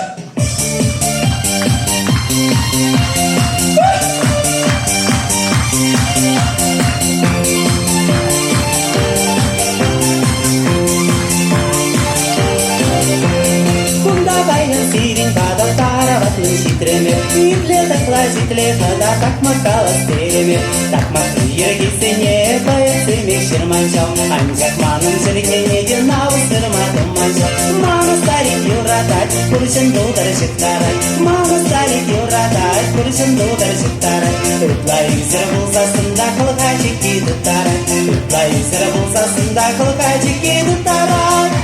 Кунта паян сирӗн пата тараватлӑн ҫитрӗмӗр. Итле ташлать, итле хӑта такмак калас терӗмӗр. Такмакри йӗркесене поэтсемех ҫырман ҫав. Анчах манӑн чӗлхене те навӑк сырма тӑман ҫав. Манӑн старик юратать, пурҫӑн тутӑр ҫыхтарать. Манӑн старик юратать, пурҫӑн тутӑр ҫыхтарать. Ытла ӳсӗр пулсассӑн та хӑлха чикки тыттарать. Ытла ӳсӗр пулсассӑн та хӑлха чикки тыттарать.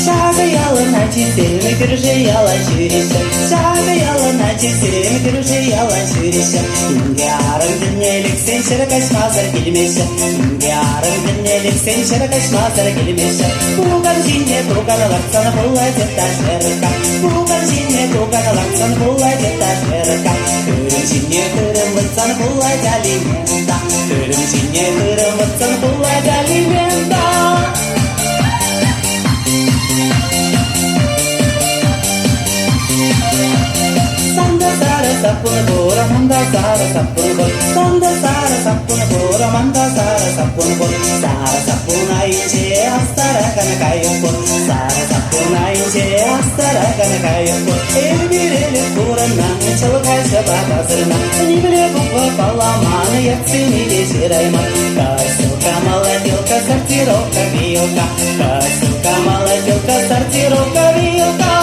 Ҫакӑ ялӑн ачисем кӳршӗ яла ҫӳреҫҫӗ. Ҫакӑ ялӑн ачисем кӳршӗ яла ҫӳреҫҫӗ. Инке арӑм тӗлне лексен ҫӗр каҫмасӑр килмеҫҫӗ. Инке арӑм тӗлне лексен ҫӗр каҫмасӑр килмеҫҫӗ. Пукан ҫине пукан лартсан пулать этажерка. Пукан ҫине пукан лартсан пулать этажерка. Хырӑм ҫине хырӑм выртсан пулать алимента. Хырӑм ҫине хырӑм выртсан пулать алимента. Санда сара саппун пур, манда сара саппун пур. Санда сара саппун пур, манда сара саппун пур. Сара саппун айӗнче астаракан кайӑк пур. Сара саппун айӗнче астаракан кайӑк пур. Эпир ӗлӗк пурӑннӑ, чӑлха ҫӑпата сырнӑ. Нимле буква палламан, ятсене те ҫырайман. Косилка, молотилка, сортировка, вилка. Косилка, молотилка, сортировка, вилка.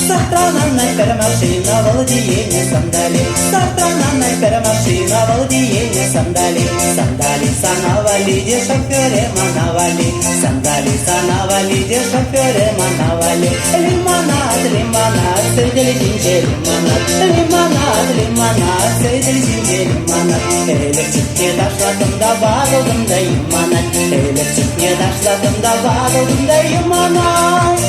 Сатанана пӗр машина вӑл тиенӗ сандали. Сатанана пӗр машина вӑл тиенӗ сандали. Сандали сана валли те шофере мана валли. Сандали сана валли те шофере мана валли. Лимонад, лимонад, сӗтел ҫинче лимонад. Лимонад, лимонад, сӗтел ҫинче лимонад. Ӗлӗк чухне ташлаттӑм та ватӑлтӑм та юманать. Ӗлӗк чухне ташлаттӑм та ватӑлтӑм та юманать.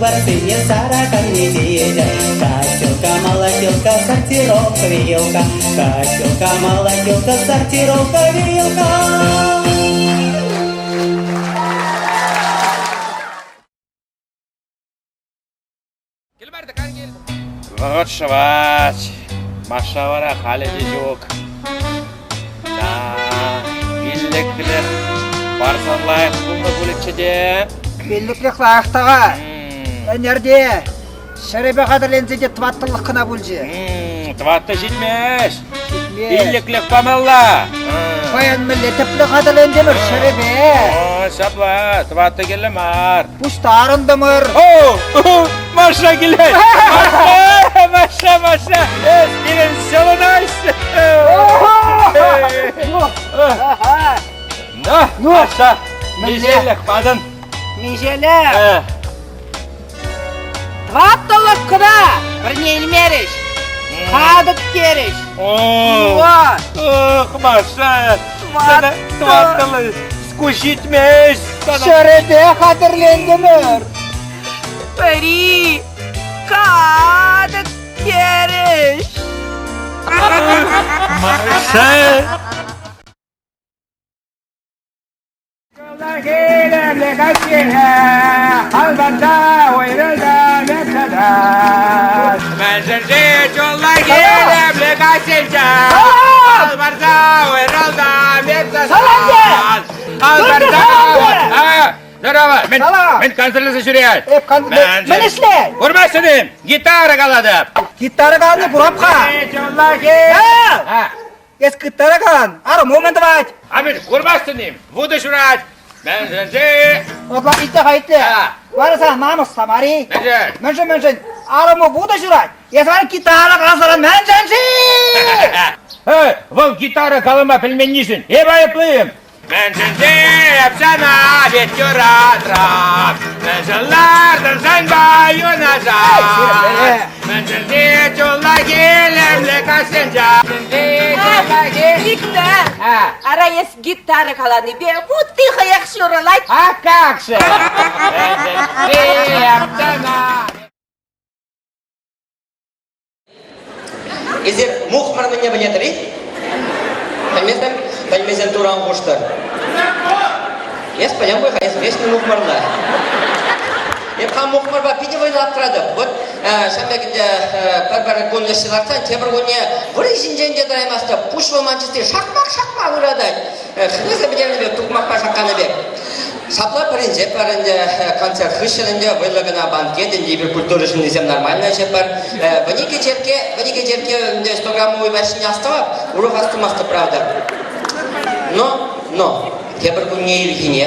Хыпарсене сараканни теетӗп. Косилка, молотилка, сортировка, веялка. Косилка, молотилка, сортировка, веялка. Вӑхӑт шӑвать. Маша вара халӗ те ҫук. Да, пиллӗклӗх парсан лайӑх пулнӑ пулӗччӗ те. Пиллӗклӗх лайӑх тага. Ӗнерте ҫӗрӗпе хатӗрленсе те тӑваттӑлӑх кӑна пулчӗ. Тӑваттӑ ҫитмест. Пиллӗклӗх памалла. Паян мӗнле тӗплӗ хатӗрлентӗмӗр ҫӗрӗпе. Ҫапла, тӑваттӑ кирлӗ мар. Пуҫтарӑнтӑмӑр. О, Маша килет! Маша, Маша, Маша! Эс пирӗн ҫӑлӑнаҫҫӗ! Ну, Маша, миҫелӗх патӑн? Миҫелӗх? Тӑваттӑлӑх кӑна пӗрне илмерӗҫ. Катӑк терӗҫ. Ох, Маша, сана тӑваттӑлӑх ҫитмест. Ҫӗрӗпе хатӗрлентӗмӗр. Пӗри катӑк терӗҫ. Маша! Здорово! Мен, мен концертлесе ҫӳрет. Эп Мӗн ӗҫлет? Курмастӑн-им? Гитара калатӑп. Гитара калани курап-ха. Эс гитара калан, арӑму мӗн тӑвать? А мӗн, курмастӑн-им? Вутӑ ҫурать. Мӗншӗн-ши? Ытла итле-ха, итле. Вара сана намӑс мар-и? Мӗншӗн? Мӗншӗн, мӗншӗн? Арӑму вутӑ ҫурать, эс вара гитара каласаран мӗншӗн-ши? Эй, вӑл гитара калама пӗлменнишӗн эп айӑплӑ-им? Мӗншӗн-ши эп сана пит юратрам? Мӗншӗн лартӑн санпа юнашар? Мӗншӗн-ши чуллахи илемлӗ каҫсенче? Виктор, ара эс гитара каланипе вутти хӑех ҫурӑлать. А как же? Мӗншӗн-ши эп сана Эсир мухмӑр мӗнне пӗлетӗр-и? Пӗлместӗм. Пӗлмесен Турӑ ан хуштӑр. Эс пӗлем пуль-ха, эс веҫнӗ мухмӑрла. Эп хам мухмӑрпа питӗ вӑйлӑ аптратӑп. Вот ҫав пек ӗнтӗ пӗр-пӗр кун ӗҫсе лартсан тепӗр кунне вӑрӑ ҫинчен те тӑраймастӑп. Пуҫ вӑл чисти шакмак-шакмак ыратать. Хӗресе пӗтернӗ пек, тукмакпа шакканӑ пек. Ҫапла пӗринче пӗр ӗнтӗ концерт хыҫҫӑн ӗнтӗ вӑйлӑ кӑна банкет ӗнтӗ эпир культура ҫыннисем нормально ӗҫетпӗр. Вӗнике черкке, вӗнике черкке ӗнтӗ 100 граммовый ҫине астӑвап, урӑх астумастӑп, правда. Но, но, тепӗр кунне ирхине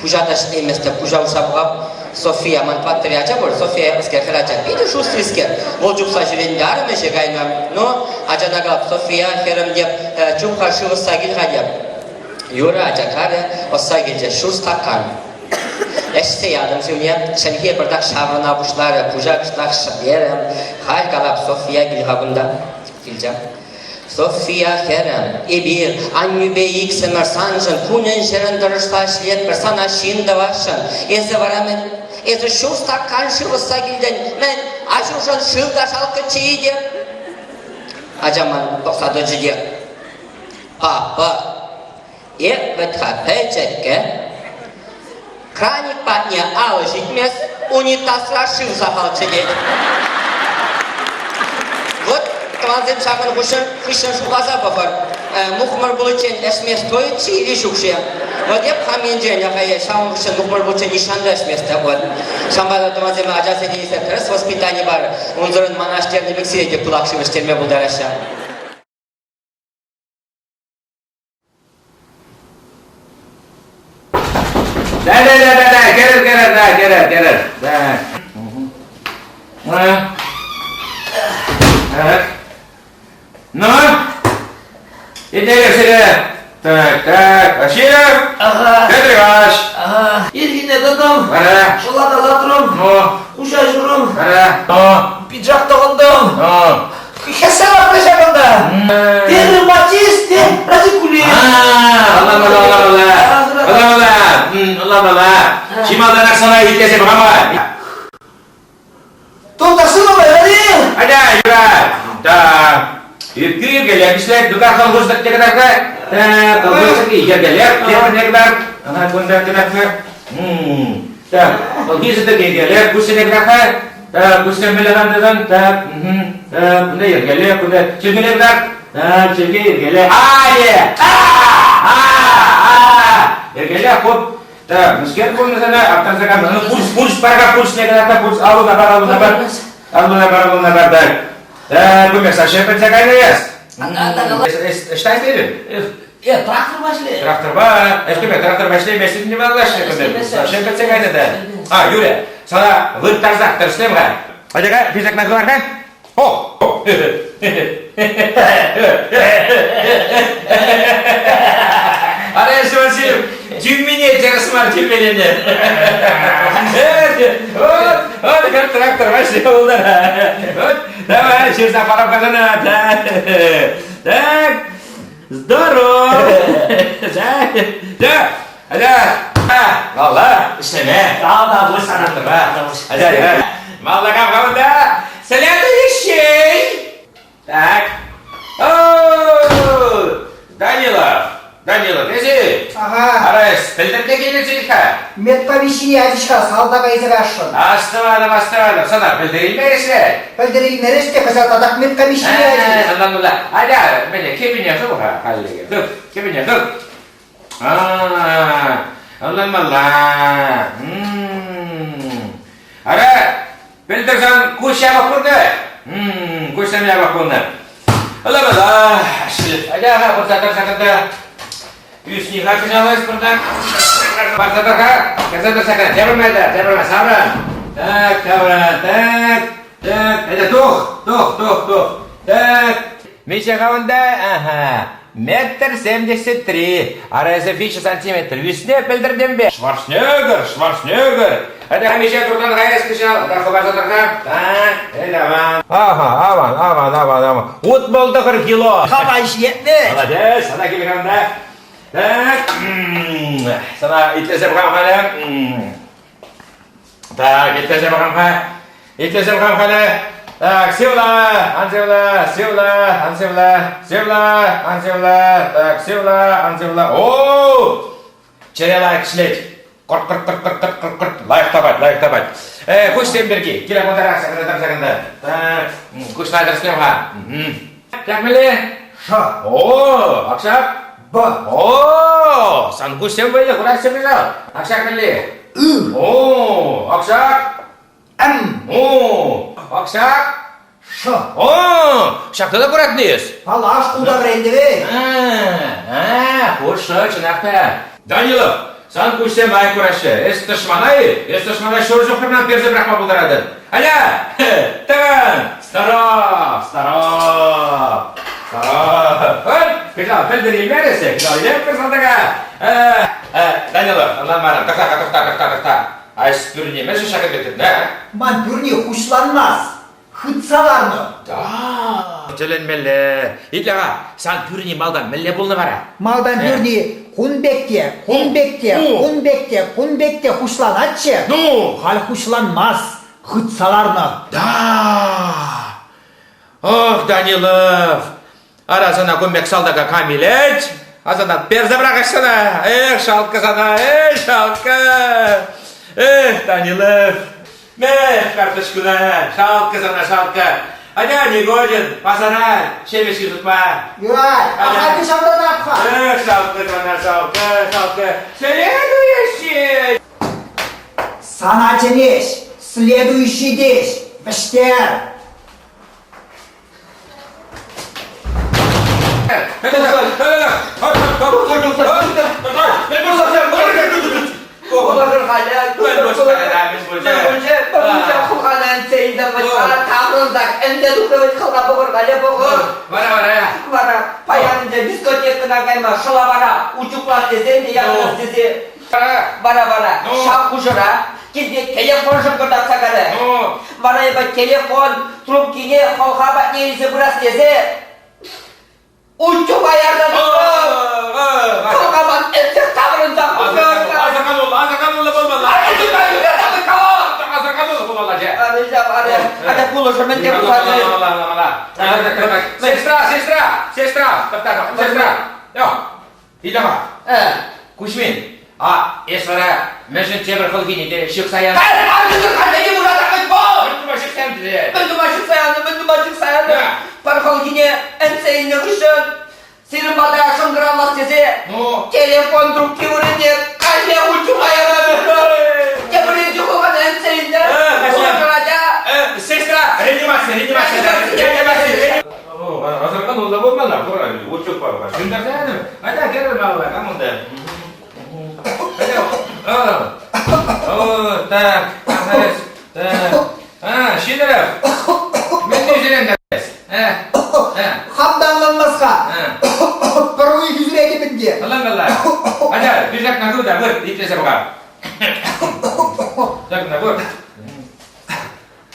Пуҫа та ҫӗклейместӗп, пуҫа уҫса пӑхап. София, ман тӑваттӑри ача пур, София ятлӑскер хӗрача, питӗ шустрискер. Вӑл чупса ҫӳренӗ арӑм ӗҫе кайнӑ. Ну, ачана калап, София, хӗрӗм теп, чуп-ха шыв ӑсса кил-ха теп. Юрӗ, ача карӗ, ӑсса килчӗ, ҫур стакан. Ӗҫсе ятӑм шывне, чӗлхе пӑртак ҫаврӑна пуҫларӗ, пуҫа кӑштах ҫӗклерӗ. Халь калап, София кил-ха кунта. Килчӗ. София хӗрӗм, эпир аннӳпе иксӗмӗр саншӑн кунӗн-ҫӗрӗн тӑрӑшса ӗҫлетпӗр, сана ҫын тӑвасшӑн. Эсӗ вара мӗн? Эсӗ ҫур стакан шыв ӑсса килтӗн. Мӗн, аҫушӑн шыв та шалкӑччӗ-и те? Ача ман пӑхса тӑчӗ те. Папа, эп вӗт-ха пӗчӗккӗ. Краник патне алӑ ҫитмест, унитазра шыв сахалччӗ тет. Вот тӑвансем ҫакӑн хыҫҫӑн, хыҫҫӑн шутласа пӑхӑр. Мухмӑр пуличчен ӗҫмест тойччӗ или ҫук-ши? Вот эп хам енчен ҫавӑн хыҫҫӑн мухмӑр пуличчен нихҫан та ӗҫместӗп. Вот. Ҫавӑнпа та тӑвансем ачасене илсе тӗрӗс воспитани пар. Унсӑрӑн мана ӗҫтернӗ пек сире те пылак шыв ӗҫтерме пултараҫҫӗ. Да, да, да, да, да, кӗрӗр, кӗрӗр, да, кӗрӗр, кӗрӗр. Да. Так. Ну, итлетӗп сире. Так, так, Васильев. Ага. Петр Иванович. Ага. Ирхине тӑтӑм. Вара. Шӑла тасатрӑм. Ну. Куҫа ҫурӑм. Вара. Ну. Пиджак тӑхӑнтӑм. Ну. Хӗссе лартнӑ ҫакӑнта. Те ревматист, те радикулит. Ӑнланмалла, ӑнланмалла. Ӑнланмалла. Ӑнланмалла. Чи малтанах сана итлесе пӑхам-ха. Тулташсӑн Атя, юра. Да. Ӳпкӳ йӗркелех ӗҫлет. Ну-ка, колхозник те кӑтарт-ха. Колхозник йӗркелех, тепӗрне кӑтарт. Ана кунта кӑтарт-ха. Так, колхозник йӗркелех, куҫсене кӑтарт-ха. Так, куҫсем мӗнле тӑтӑн? Так, так, кунта йӗркелех, кунта чӗлхене кӑтарт. Так, чӗлхе йӗркелех. А-е! А-а-а! Йӗркелех, хоп. Так, мӗскер пулнӑ сана? Аптӑраса кайнӑ. Ну, пульс, пульс, пар-ха, пульсне кӑтарт-ха, пульс. Аллуна пар, аллуна пар. Аллуна пар, аллуна пар, так. Так, кумек, совсем пӗтсе кайнӑ эс. Ӑҫта ӗҫлетӗн? Э, тракторпа ӗҫле. Тракторпа, ӗҫлеме, тракторпа ӗҫлеместӗн те малашне. Совсем пӗтсе кайнӑ та. А, Юля, сана вырттарсах тӗрӗслем-ха. Атя-ка, пиджакна кӑлар-ха. О! Ара, эсӗ, Васильев, тӳмине тӗрӗс мар тӳмелене. Вот, вот, как трактор вообще пултара. Вот, давай, ҫырса парам-ха сана. Так, здорово. Так, так, Аля, Малла, ӗҫлеме. Да, да, Саратова. Аля, аля. Малла кам-кам Следующий! Так. О, Данилов! Данилов, эсӗ? Ага. Ара, эс пӗлтӗрте килнӗччӗ-ха. Медкомиссине ячӗҫ-ха, салтака илсе каясшӑн. Астӑватӑп, астӑватӑп. Сана пӗлтереймерӗҫ-ши? Пӗлтереймерӗҫ те кӑҫал татах медкомиссине ячӗҫ. Ӑнланмалла. Атя, мӗне, кӗпине хыв-ха хальлӗхе. Хыв, кӗпине хыв. А, ӑнланмалла. Ара, пӗлтӗр сан куҫ япӑх пулнӑ. Куҫсем япӑх пулнӑ. Ӑла-ла, Атя-ха, пырса тӑрса кӑнта. Ӳсни-ха кӑҫал эс пыртак. Парса тӑр-ха, кӗрсе тӑрса кӑна. Тепӗр майта, тепӗр май, савран. Так, савран, так, так. Атя, тух, тух, тух, тух. Так. Миҫе-ха унта? Ага. Метр 73. Ара эсӗ виҫӗ сантиметр ӳсне пӗлтӗртенпе. Шварценеггер, Шварценеггер. Это миҫе туртан каяс кӑҫал? Да хӑпарса тӑр-ха. Так, эл аван. Ага, аван, аван, аван, аван. 69 кило. Хавай ҫитнӗ. Молодец, сана килгән да. Так, сана итлесе пӑхам-халӗ. Так, итлесе пӑхам-ха. Итлесе пӑхам-халӗ. Так, сывла, ан сывла, сывла, ан сывла, сывла, ан сывла, так, сывла, ан сывла. О! Чӗре лайӑх ӗҫлет. Кӑрт-кӑрт-кӑрт-кӑрт-кӑрт-кӑрт. Лайӑх тапать, лайӑх тапать. Э, куҫсем пирки. Киле кунтарах, ҫакӑнта, ҫакӑнта. Так, куҫна тӗрӗслем-ха. Так, мӗнле? Ш. О, акшак. Б. О, сан куҫсем вӑйлӑ, кураҫҫӗ кӑҫал. Акшак мӗнле? Ы. О, акшак. М. О, акшак. Ш. О, ҫакна та куратни эс? Паллах, шкулта вӗрентӗве. А, хушшӑ, чӑнах та. Данилов, сан куҫсем лайӑх кураҫҫӗ. Эс тӑшмана-и? Эс тӑшмана ҫур ҫухрӑмран персе пӑрахма пултаратӑн. Аля, тӑван, здоров, здоров, здоров. Ой, кӑҫал пӗлтӗр илмерӗ-се, кӑҫал илетпӗр салтака. Данилов, ӑнланмарӑм, тӑхта-ха, тӑхта, тӑхта, тӑхта. А эс пӳрне мӗншӗн ҫакӑн пек тытнӑ, а? Ман пӳрне хуҫланмасть, хытса ларнӑ. Да, тӗлӗнмелле. Итле-ха, сан пӳрни малтан мӗнле пулнӑ вара? Малтан пӳрни кун пек те, кун пек те, кун пек те, кун пек те хуҫланатчӗ. Ну? Халь хуҫланмасть, хытса ларнӑ. Да! Ох, Данилов! Ара сана кун пек салтака кам илет? Асана персе пӑрахаҫ сана! Эх, шалкка сана, эх, шалкка! Эх, Данилов! Мэх, карточкуна, шалкка сана, шалкка! Атя, не годен, пасара, ҫемӗҫ сутма. Юрать, ахаль те ҫаврӑнап-ха. Эх, шалкка сана, шалкка, шалкка. Следующий! Сана чӗнеҫ, следующий теҫ, вӗҫтер. Вара-вара, ҫав хушӑра килте телефон шӑнкӑртатса кайрӗ. Вара эпӗ телефон трубкине хӑлха патне илсе пырас тесе утюга ярса тӑтӑм. Хӑлхаман ӗнсех таврӑнса Асӑрхануллӑ, асӑрхануллӑ пулмалла. Асӑрхануллӑ пулмалла. ҫав, ара, ата пулӑшӑр, мӗнле пулать? Сестра, сестра, сестра, сестра. Йо, иде-ха. Кузьмин, а эс вара мӗншӗн тепӗр хӑлхине те ҫыхса янӑ? Мӗн тума ҫыхса янӑ? Мӗн тума ҫыхса янӑ, мӗн тума ҫыхса янӑ? Пӗр хӑлхине ӗнтсе илнӗ хыҫҫӑн сирӗн пата шӑнкӑравлас тесе телефон трубки вырӑнне каллех утюга яратӑп. Тепӗр илчӗ хӑлхана ӗнтсе илнӗ. Шӑнкӑратя. Сестра, реанимация, реанимация, реанимация. Асӑрхануллӑ пулмалла, кура, утюг пар-ха. Ҫунтарса янӑ. Атя, кӗрӗр малалла, кам унта? О, так, так. А, Сидоров, мӗн ӳсӗрен Хам та ӑнланмас-ха. Пӗр уйӑх ӳсӗретӗп ӗнтӗ. Ӑнланмалла. Атя, пиджакна хыв та вырт, итлесе пӑхар. Ҫакна вырт.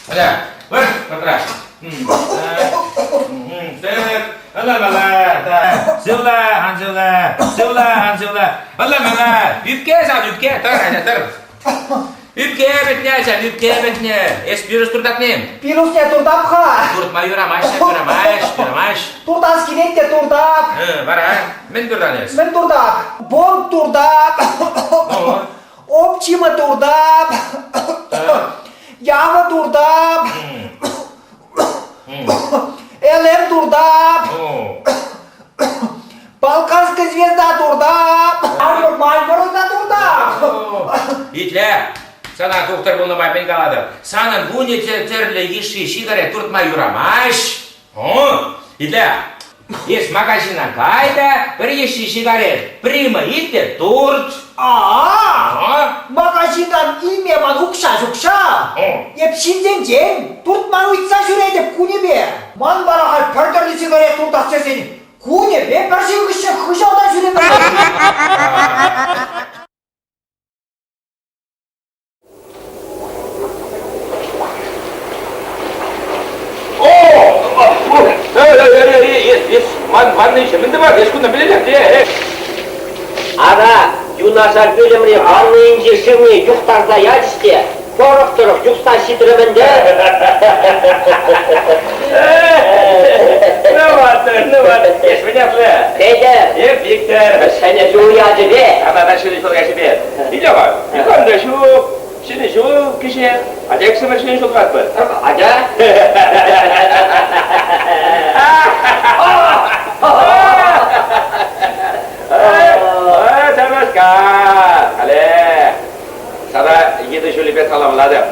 Атя, вырт, выртрах. Так, ӑнланмалла, так. Сывла, ан сывла, сывла, ан сывла. Ӑнланмалла. Ӳпке сан, ӳпке, тӑр, атя, тӑр. Ӳпке пӗтнӗ, ачам, ӳпке пӗтнӗ. Эс пирус туртатни? Пирусне туртап-ха. Туртма юрамасть, юрамасть, юрамасть. Туртас килет те туртап. Вара, мӗн туртан эс? Мӗн туртап? Бомб туртап. Оптима туртап. Ява туртап. Элем туртап. Балканская звезда туртап. Мальборо та туртап. Итле, сана тухтӑр пулнӑ май мӗн калатӑп. Санӑн вунӑ тӗрлӗ йышши сигарет туртма юрамасть. О, итле, эс магазина кай та пӗр йышши сигарет прима ил те турт. А-а! Магазинтан илме ман укҫа ҫук-ҫа. Эп ҫынсенчен туртма ыйтса ҫӳретӗп кунӗпе. Ман вара халь пӗр тӗрлӗ сигарет туртас тесен кунӗпе пӗр ҫын хыҫҫӑн хыҫалта ҫӳреме. Ара, юнашар пӳлӗмре ваннӑйӗнчи шывне юхтарса ячӗҫ те пӑрӑх тӑрӑх юхса ҫитрӗм ӗнтӗ. Ну вот, ну вот, эс мӗн Петӗр! Эп Виктор. Ҫӗнӗ ҫул ячӗпе! Тата ҫӗнӗ ҫул ячӗпе. Иде-ха, никам та ҫук. Ҫӗнӗ ҫул кӗҫех. Атя иксӗмӗр ҫӗнӗ ҫул тӑватпӑр. Атя. Тамашка! Але! Сана йытӑ ҫулӗпе саламлатӑп.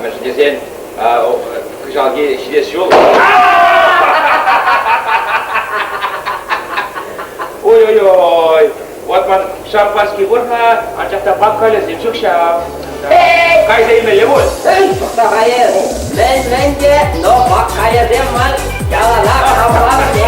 Мӗншӗн тесен кӑҫалхи ҫитес ҫул Ой-ой-ой! Вот ман шампански пур-ха, анчах та бокалӗсем ҫук ҫав. Кайса илмелле пуль. Эй, тухса эс. Мӗн-мӗн те, но бокалӗсем ман яланах шампански.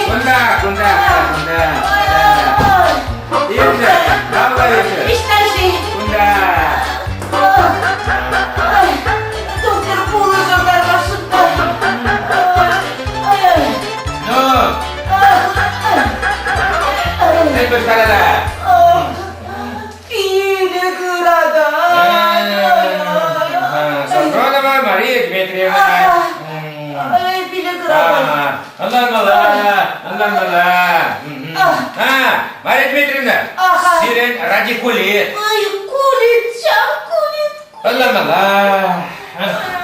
Кунта, кунта, кунта. Иртӗ, алла иртӗ. Кунта. Доктор пулӑшӑр тархасшӑн. Ну. Мӗн пуҫтарата? Пилӗк ыратать. Софронова Мария Дмитриевна. Пилӗк ыратать. Ӑнланмалла, ӑнланмалла. А, Мария Дмитриевна, сирӗн радикулит. Ай, кулит ҫав, кулит. Ӑнланмалла.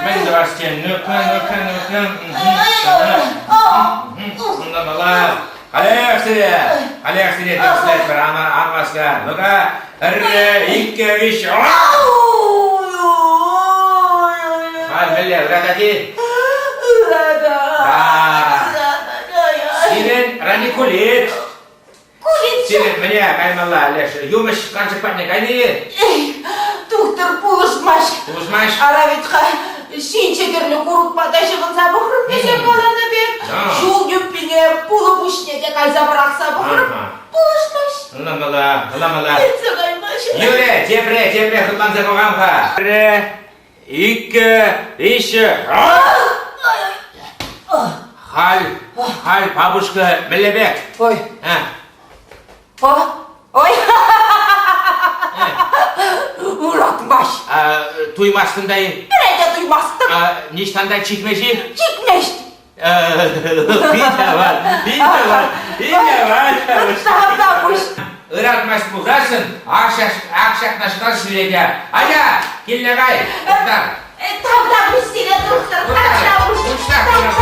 Мӗн тӑвас тен? Ну-ка, ну-ка, ну-ка. Ӑнланмалла. Олег сире! Олег сире тӗрӗслетпӗр, ан васка. Ну-ка, пӗрре, иккӗ, виҫ. Халь мӗнле, ыратать-и? Ыратать. Сирӗн радикулит. Сирӗн мӗне каймалла, Леш? Юмӑҫ карчӑк патне кайнӑ-и? Тухтӑр пулӑшмасть. Пулӑшмасть? Ара вӗт-ха ҫинҫе тӗрлӗ курӑкпа та ҫӑвӑнса пӑхрӑм тесе каланӑ пек. Ҫул юппине пулӑ пуҫне те кайса пӑрахса пӑхрӑм. Пулӑшмасть. Ӑнланмалла, ӑнланмалла. Иртсе каймасть. Юрӗ, тепре, тепре хӑтланса пӑхам-ха. Пӗрре, иккӗ, виҫҫӗ. Халь, халь бабушка мӗнле пек? Ой. А. Ой. Ыратмасть. Туймастӑн та-и? Пӗрре те туймастӑп. Ниҫтан та чикмест-и? Чикмест. Пит аван, пит аван, пит аван. Тавтапуҫ. Ыратмасть пулсассӑн, ак ҫакнашкал ҫӳрет. Атя, килне кай. Тавтапуҫ сире, тухтӑр, тавтапуҫ. Тавтапуҫ.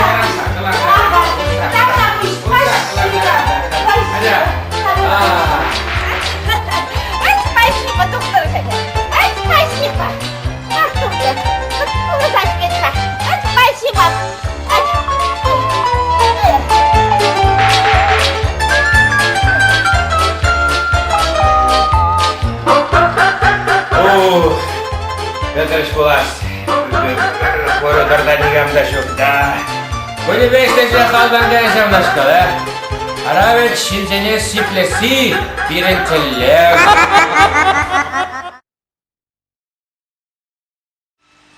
Тавтапуҫ. Спасибо. Спасибо. Спасибо, тухтӑр. Спасибо. Спасибо. Пӗтрӗҫ пулас. Коридорта никам та ҫук та. Кунӗпе ӗҫлесе халтан кайрӗ ҫавнашкал, а? Ара вӗт ҫынсене сиплесси пирӗн тӗллев.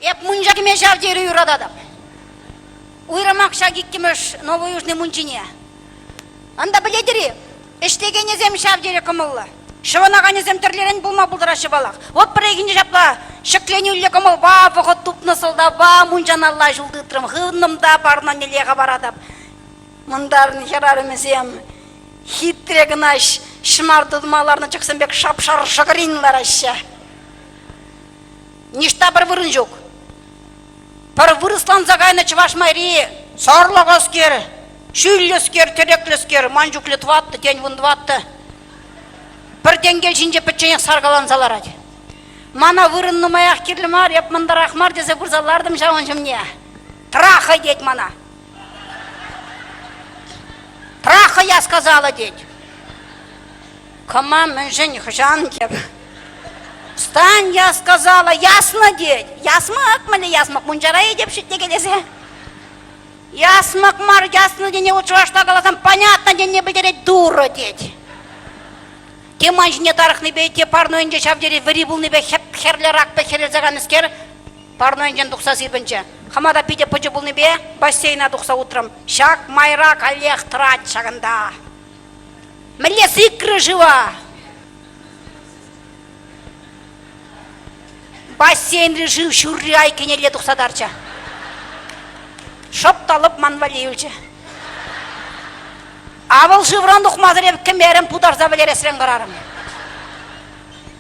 Эп мунча кӗме ҫав тери юрататӑп. Уйрӑмах ҫак иккӗмӗш Новоюжный мунчине. Анда пӗлетӗр-и, ӗҫлекенӗсем ҫав тери кӑмӑллӑ. Ҫӑвӑнаканӗсем тӗрлӗрен пулма пултараҫҫӗ паллах. Вот пӗррехинче ҫапла ҫӗкленӳллӗ кӑмӑлпа вӑхӑт тупнӑ сӑлтавпа мунчаналла ҫул тытрӑм, хывнӑм та парнонелле хӑпаратӑп. Мӑнтарӑн хӗрарӑмӗсем хитре кӑна ҫӑмар тытма ларнӑ чӑхсем пек шап-шар шӑкӑрин лараҫҫӗ. Ниҫта пӗр вырӑн ҫук. Пӗр вырӑсланса кайнӑ чӑваш майри сарлакаскер, ҫӳллӗскер, тӗреклӗскер, ман чухлӗ тӑваттӑ, тен, вунтӑваттӑ. Пӗр тенкел ҫинче пӗчченех саркаланса ларать. Мана вырӑн нумаях кирлӗ мар, эп мӑнтарах мар тесе пырса лартӑм ҫавӑн ҫумне. Трахай тет мана. Трахай я сказала тет. Кама мӗншӗн хӑҫан теп. Встань, я сказала, ясно тет. Ясмӑк, мӗнле ясмӑк, мунчара этеп шӳтлекелесе. Ясмӑк мар, ясно тени вӑл чӑвашла каласан понятно тенине пӗлтерет дура тет. Те ман ҫине тарӑхнипе, те парнойӗнче ҫав тери вӗри пулнипе хӗп-хӗрлӗ рак пек хӗрелсе кайнӑскер, парнойӗнчен тухса сирпӗнчӗ. Хама та питӗ пӑчӑ пулнипе бассейна тухса утрӑм. Ҫак майра каллех тӑрать ҫакӑнта. Мӗнле сикрӗ шыва? Бассейнри шыв ҫурри айккинелле тухса тарчӗ. Шӑп та лӑп ман валли юлчӗ. А вӑл шывран тухмасӑр эп кӗмерӗм, путарса вӗлересрен хӑрарӑм.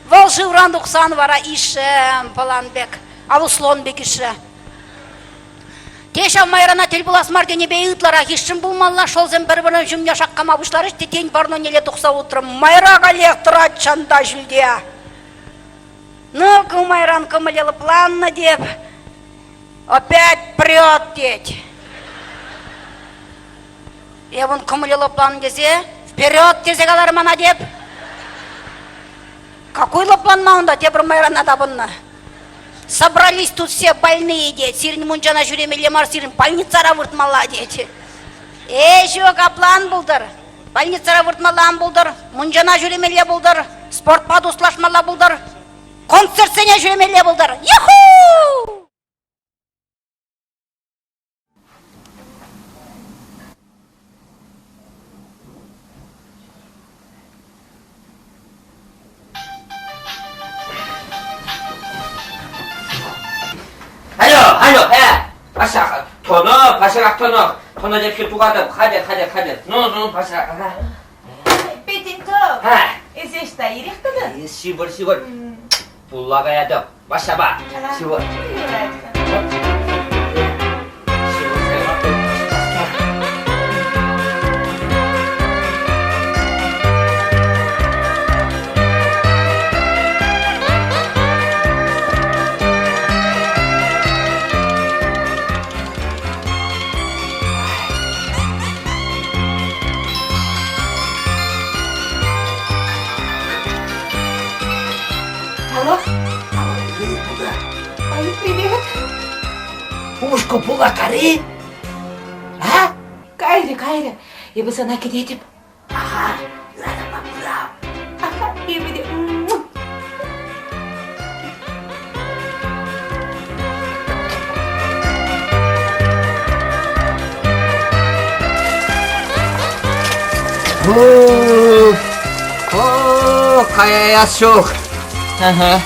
Вӑл шывран тухсан вара ишрӗм пӑлан пек, алуслон пек ишрӗ. Те ҫав майрана тӗл пулас мар тенипе ытларах ишрӗм пулмалла, шӑлсем пӗр-пӗрин ҫумне шаккама пуҫларӗҫ те тен парнонелле тухса утрӑм. Майра каллех тӑрать чанта ҫӳлте. Ну, ку майран кӑмӑлӗ лӑпланнӑ теп. Опять прет тет. Эп ун кӑмӑлӗ лӑпланнӑ тесе вперед тесе каларӑм ӑна теп. Какой лӑпланма унта тепӗр майрана тапӑннӑ. Собрались тут все больные, тет. Сирӗн мунчана ҫӳремелле мар, сирӗн больницара выртмалла, тет. Эй, ҫук, апла ан пултӑр. Больницара выртмалла ан пултӑр, мунчана ҫӳремелле пултӑр, спортпа туслашмалла пултӑр, концертсене ҫӳремелле пултӑр. Юху! Алло, алло, э, Паша, тоно, пашарах тоно, тоно деп тухатӑп, хатӗр, хатӗр, хатӗр, ну, ну, паша, ага. Петенька, эсӗ ӑҫта ирех тӑтӑн? Ҫывӑр, ҫывӑр, пулла каятӑп. Ваҫҫапа, ҫывӑр. Алло? Пула кари? А? Кайрӗ, кайрӗ. Эпӗ сана кӗтетӗп. Аха, юратӑпа пырам. Аха, эпӗ те. О, каяс ҫук. Ага.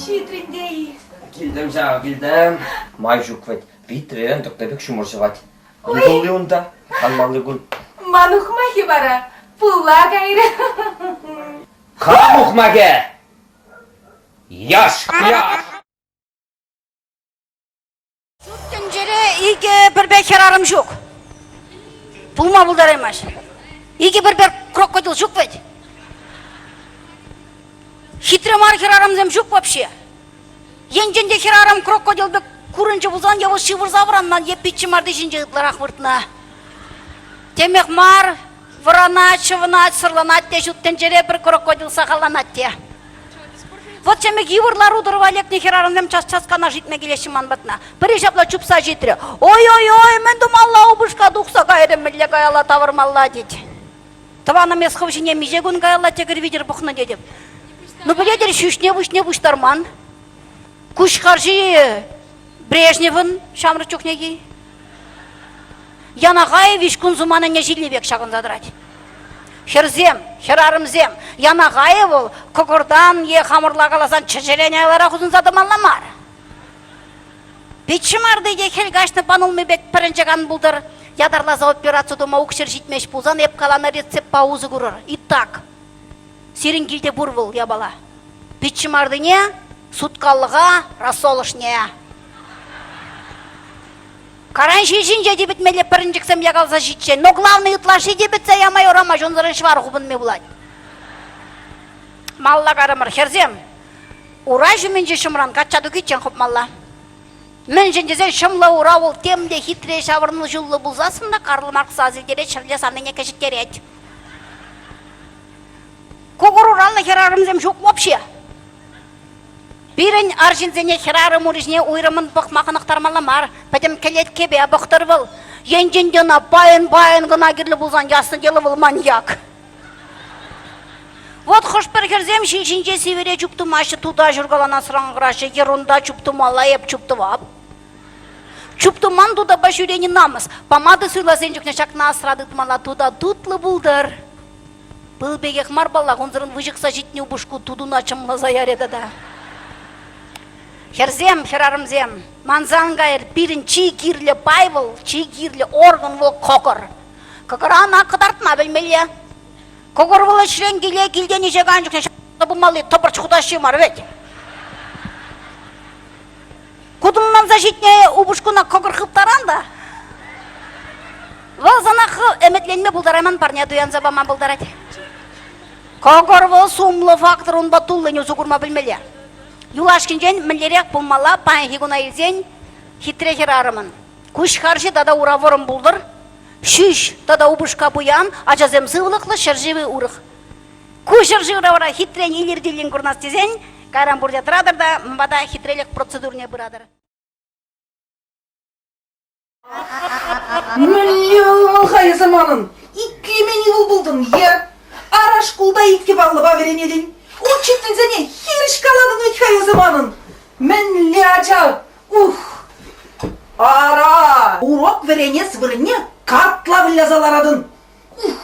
Ҫитрӗн те-и? Килтӗм ҫав, килтӗм. Май ҫук вӗт. Витререн тӑкнӑ пек ҫумӑр ҫӑвать. Тулли унта, канмалли кун. Ман ухмахӗ вара пула кайрӗ. Кам ухмахӗ? Яш, яш! Ҫут тӗнчере икӗ пӗр пек хӗрарӑм ҫук. Пулма пултараймасть. Икӗ пӗр пек крокодил ҫук вӗт. Хитре мар хӗрарӑмсем ҫук вообще. Енчен те хӗрарӑм крокодил пек курӑнчӗ пулсан, е вӑл ҫывӑрса вӑранман, е пит ҫӑмарти ҫинче ытларах выртнӑ. Темех мар, вӑранать, ҫӑвӑнать, сӑрланать те ҫут тӗнчере пӗр крокодил сахалланать те. Вӑт ҫемӗк йывӑр лару-тӑрӑва лекнӗ хӗрарӑмсем час-час канаш илтме килеҫҫӗ ман патна. Пӗри ҫапла чупса ҫитрӗ. Ой-ой-ой, мӗн тумалла упӑшка тухса кайрӗ, мӗнле каялла тавӑрмалла тет. Тӑванӑм эс хӑв ҫине миҫе кун каялла тӗкӗр витӗр пӑхнӑ тетӗп. Ну, пӗлетӗр, ҫӳҫне-пуҫне пуҫтарман. Куҫ харши Брежневӑн ҫамрӑк чухнехи. Янахайӗ виҫ кун суман ӗне ҫилли пек ҫакӑнса тӑрать. Хӗрсем, хӗрарӑмсем, янахайӗ вӑл кӑкӑртан е хамӑрла каласан чӗчӗрен аяларах усӑнса тӑмалла мар. Пит ҫӑмарти те хӗл каҫнӑ панулми пек пӗрӗнчӗк ан пултӑр. Ятарласа операци тума укҫӑр ҫитмест пулсан эп каланӑ рецептпа усӑ курӑр. Итак, сирӗн килте пур вӑл япала. Пит ҫӑмартине суткаллӑха рассол ӑшне. Каран ҫил ҫинче типӗтмелле пӗрӗнчӗксем якалса ҫитчен. Но главный ытлашши типӗтсе яма юрамасть, унсӑрӑн ҫӑвар хупӑнми пулать. Малла карӑмӑр, хӗрсем, ура ҫумӗнчи ҫӑмран качча тухиччен хӑпмалла. Мӗншӗн тесен ҫӑмлӑ ура вӑл тем те хитре ҫаврӑнӑҫуллӑ пулсассӑн та Карл Маркса асилтерет, ҫӗрле саннине кӗҫӗттерет. Кукӑр ураллӑ хӗрарӑмсем ҫук вообще. Пирӗн арҫынсене хӗрарӑм ури ҫине уйрӑммӑн пӑхма хӑнӑхтармалла мар, пӗтӗм кӗлеткепе пӑхтӑр вӑл. Енчен те ӑна пайӑн-пайӑн кӑна кирлӗ пулсан яснӑ дело вӑл маньяк. Вот хӑш-пӗр хӗрсем ҫил ҫинче сивӗре чуптумаҫҫӗ, тута ҫуркаланасран хӑраҫҫӗ, ерунда чуптумалла эп чуптӑвап. Чуптуман тутапа ҫӳрени намӑс. Помада суйласа чухне ҫакна асра тытмалла, тута тутлӑ пултӑр. Пыл пекех мар паллах, унсӑрӑн выҫӑхса ҫитнӗ упӑшку тутуна чӑмласа ярӗ тата. Хӗрсем, хӗрарӑмсем, манса ан кайӑр, пирӗн чи кирлӗ пай вӑл, чи кирлӗ орган вӑл кӑкӑр. Кӑкӑра ӑна кӑтартма пӗлмелле. Кӑкӑр вӑл ӗҫрен киле килтен ӗҫе кайнӑ чухне пымалли тӑпӑрч хутаҫҫи мар вӗт. Кутӑнланса ҫитнӗ упӑшкуна кӑкӑр хыптаран та вӑл сана хӑв ӗмӗтленме пултарайман парне туянса пама пултарать. Кӑкӑр вӑл сумлӑ фактор, унпа туллин усӑ курма пӗлмелле. Юлашкинчен мӗнлерех пулмалла паянхи куна илсен хитре хӗрарӑмӑн. Куҫ харши тата ура вӑрӑм пултӑр, ҫӳҫ тата упӑшка пуян, ачасем сывлӑхлӑ, ҫӗршывӗ урӑх. Ку ҫӗршывра вара хитрен илӗртӳллӗн курӑнас тесен кайран пурте тӑратӑр та мпата хитрелӗх процедурине пыратӑр. Мӗнле ывӑл-ха эсӗ манӑн? Итлемен ывӑл пултӑн е? Ара шкулта иккӗ паллӑпа вӗренетӗн. Учительсене хирӗҫ калатӑн вӗт-ха эсӗ манӑн. Мӗнле ача? Ух! Ара, урок вӗренес вырӑнне картла выляса ларатӑн. Ух!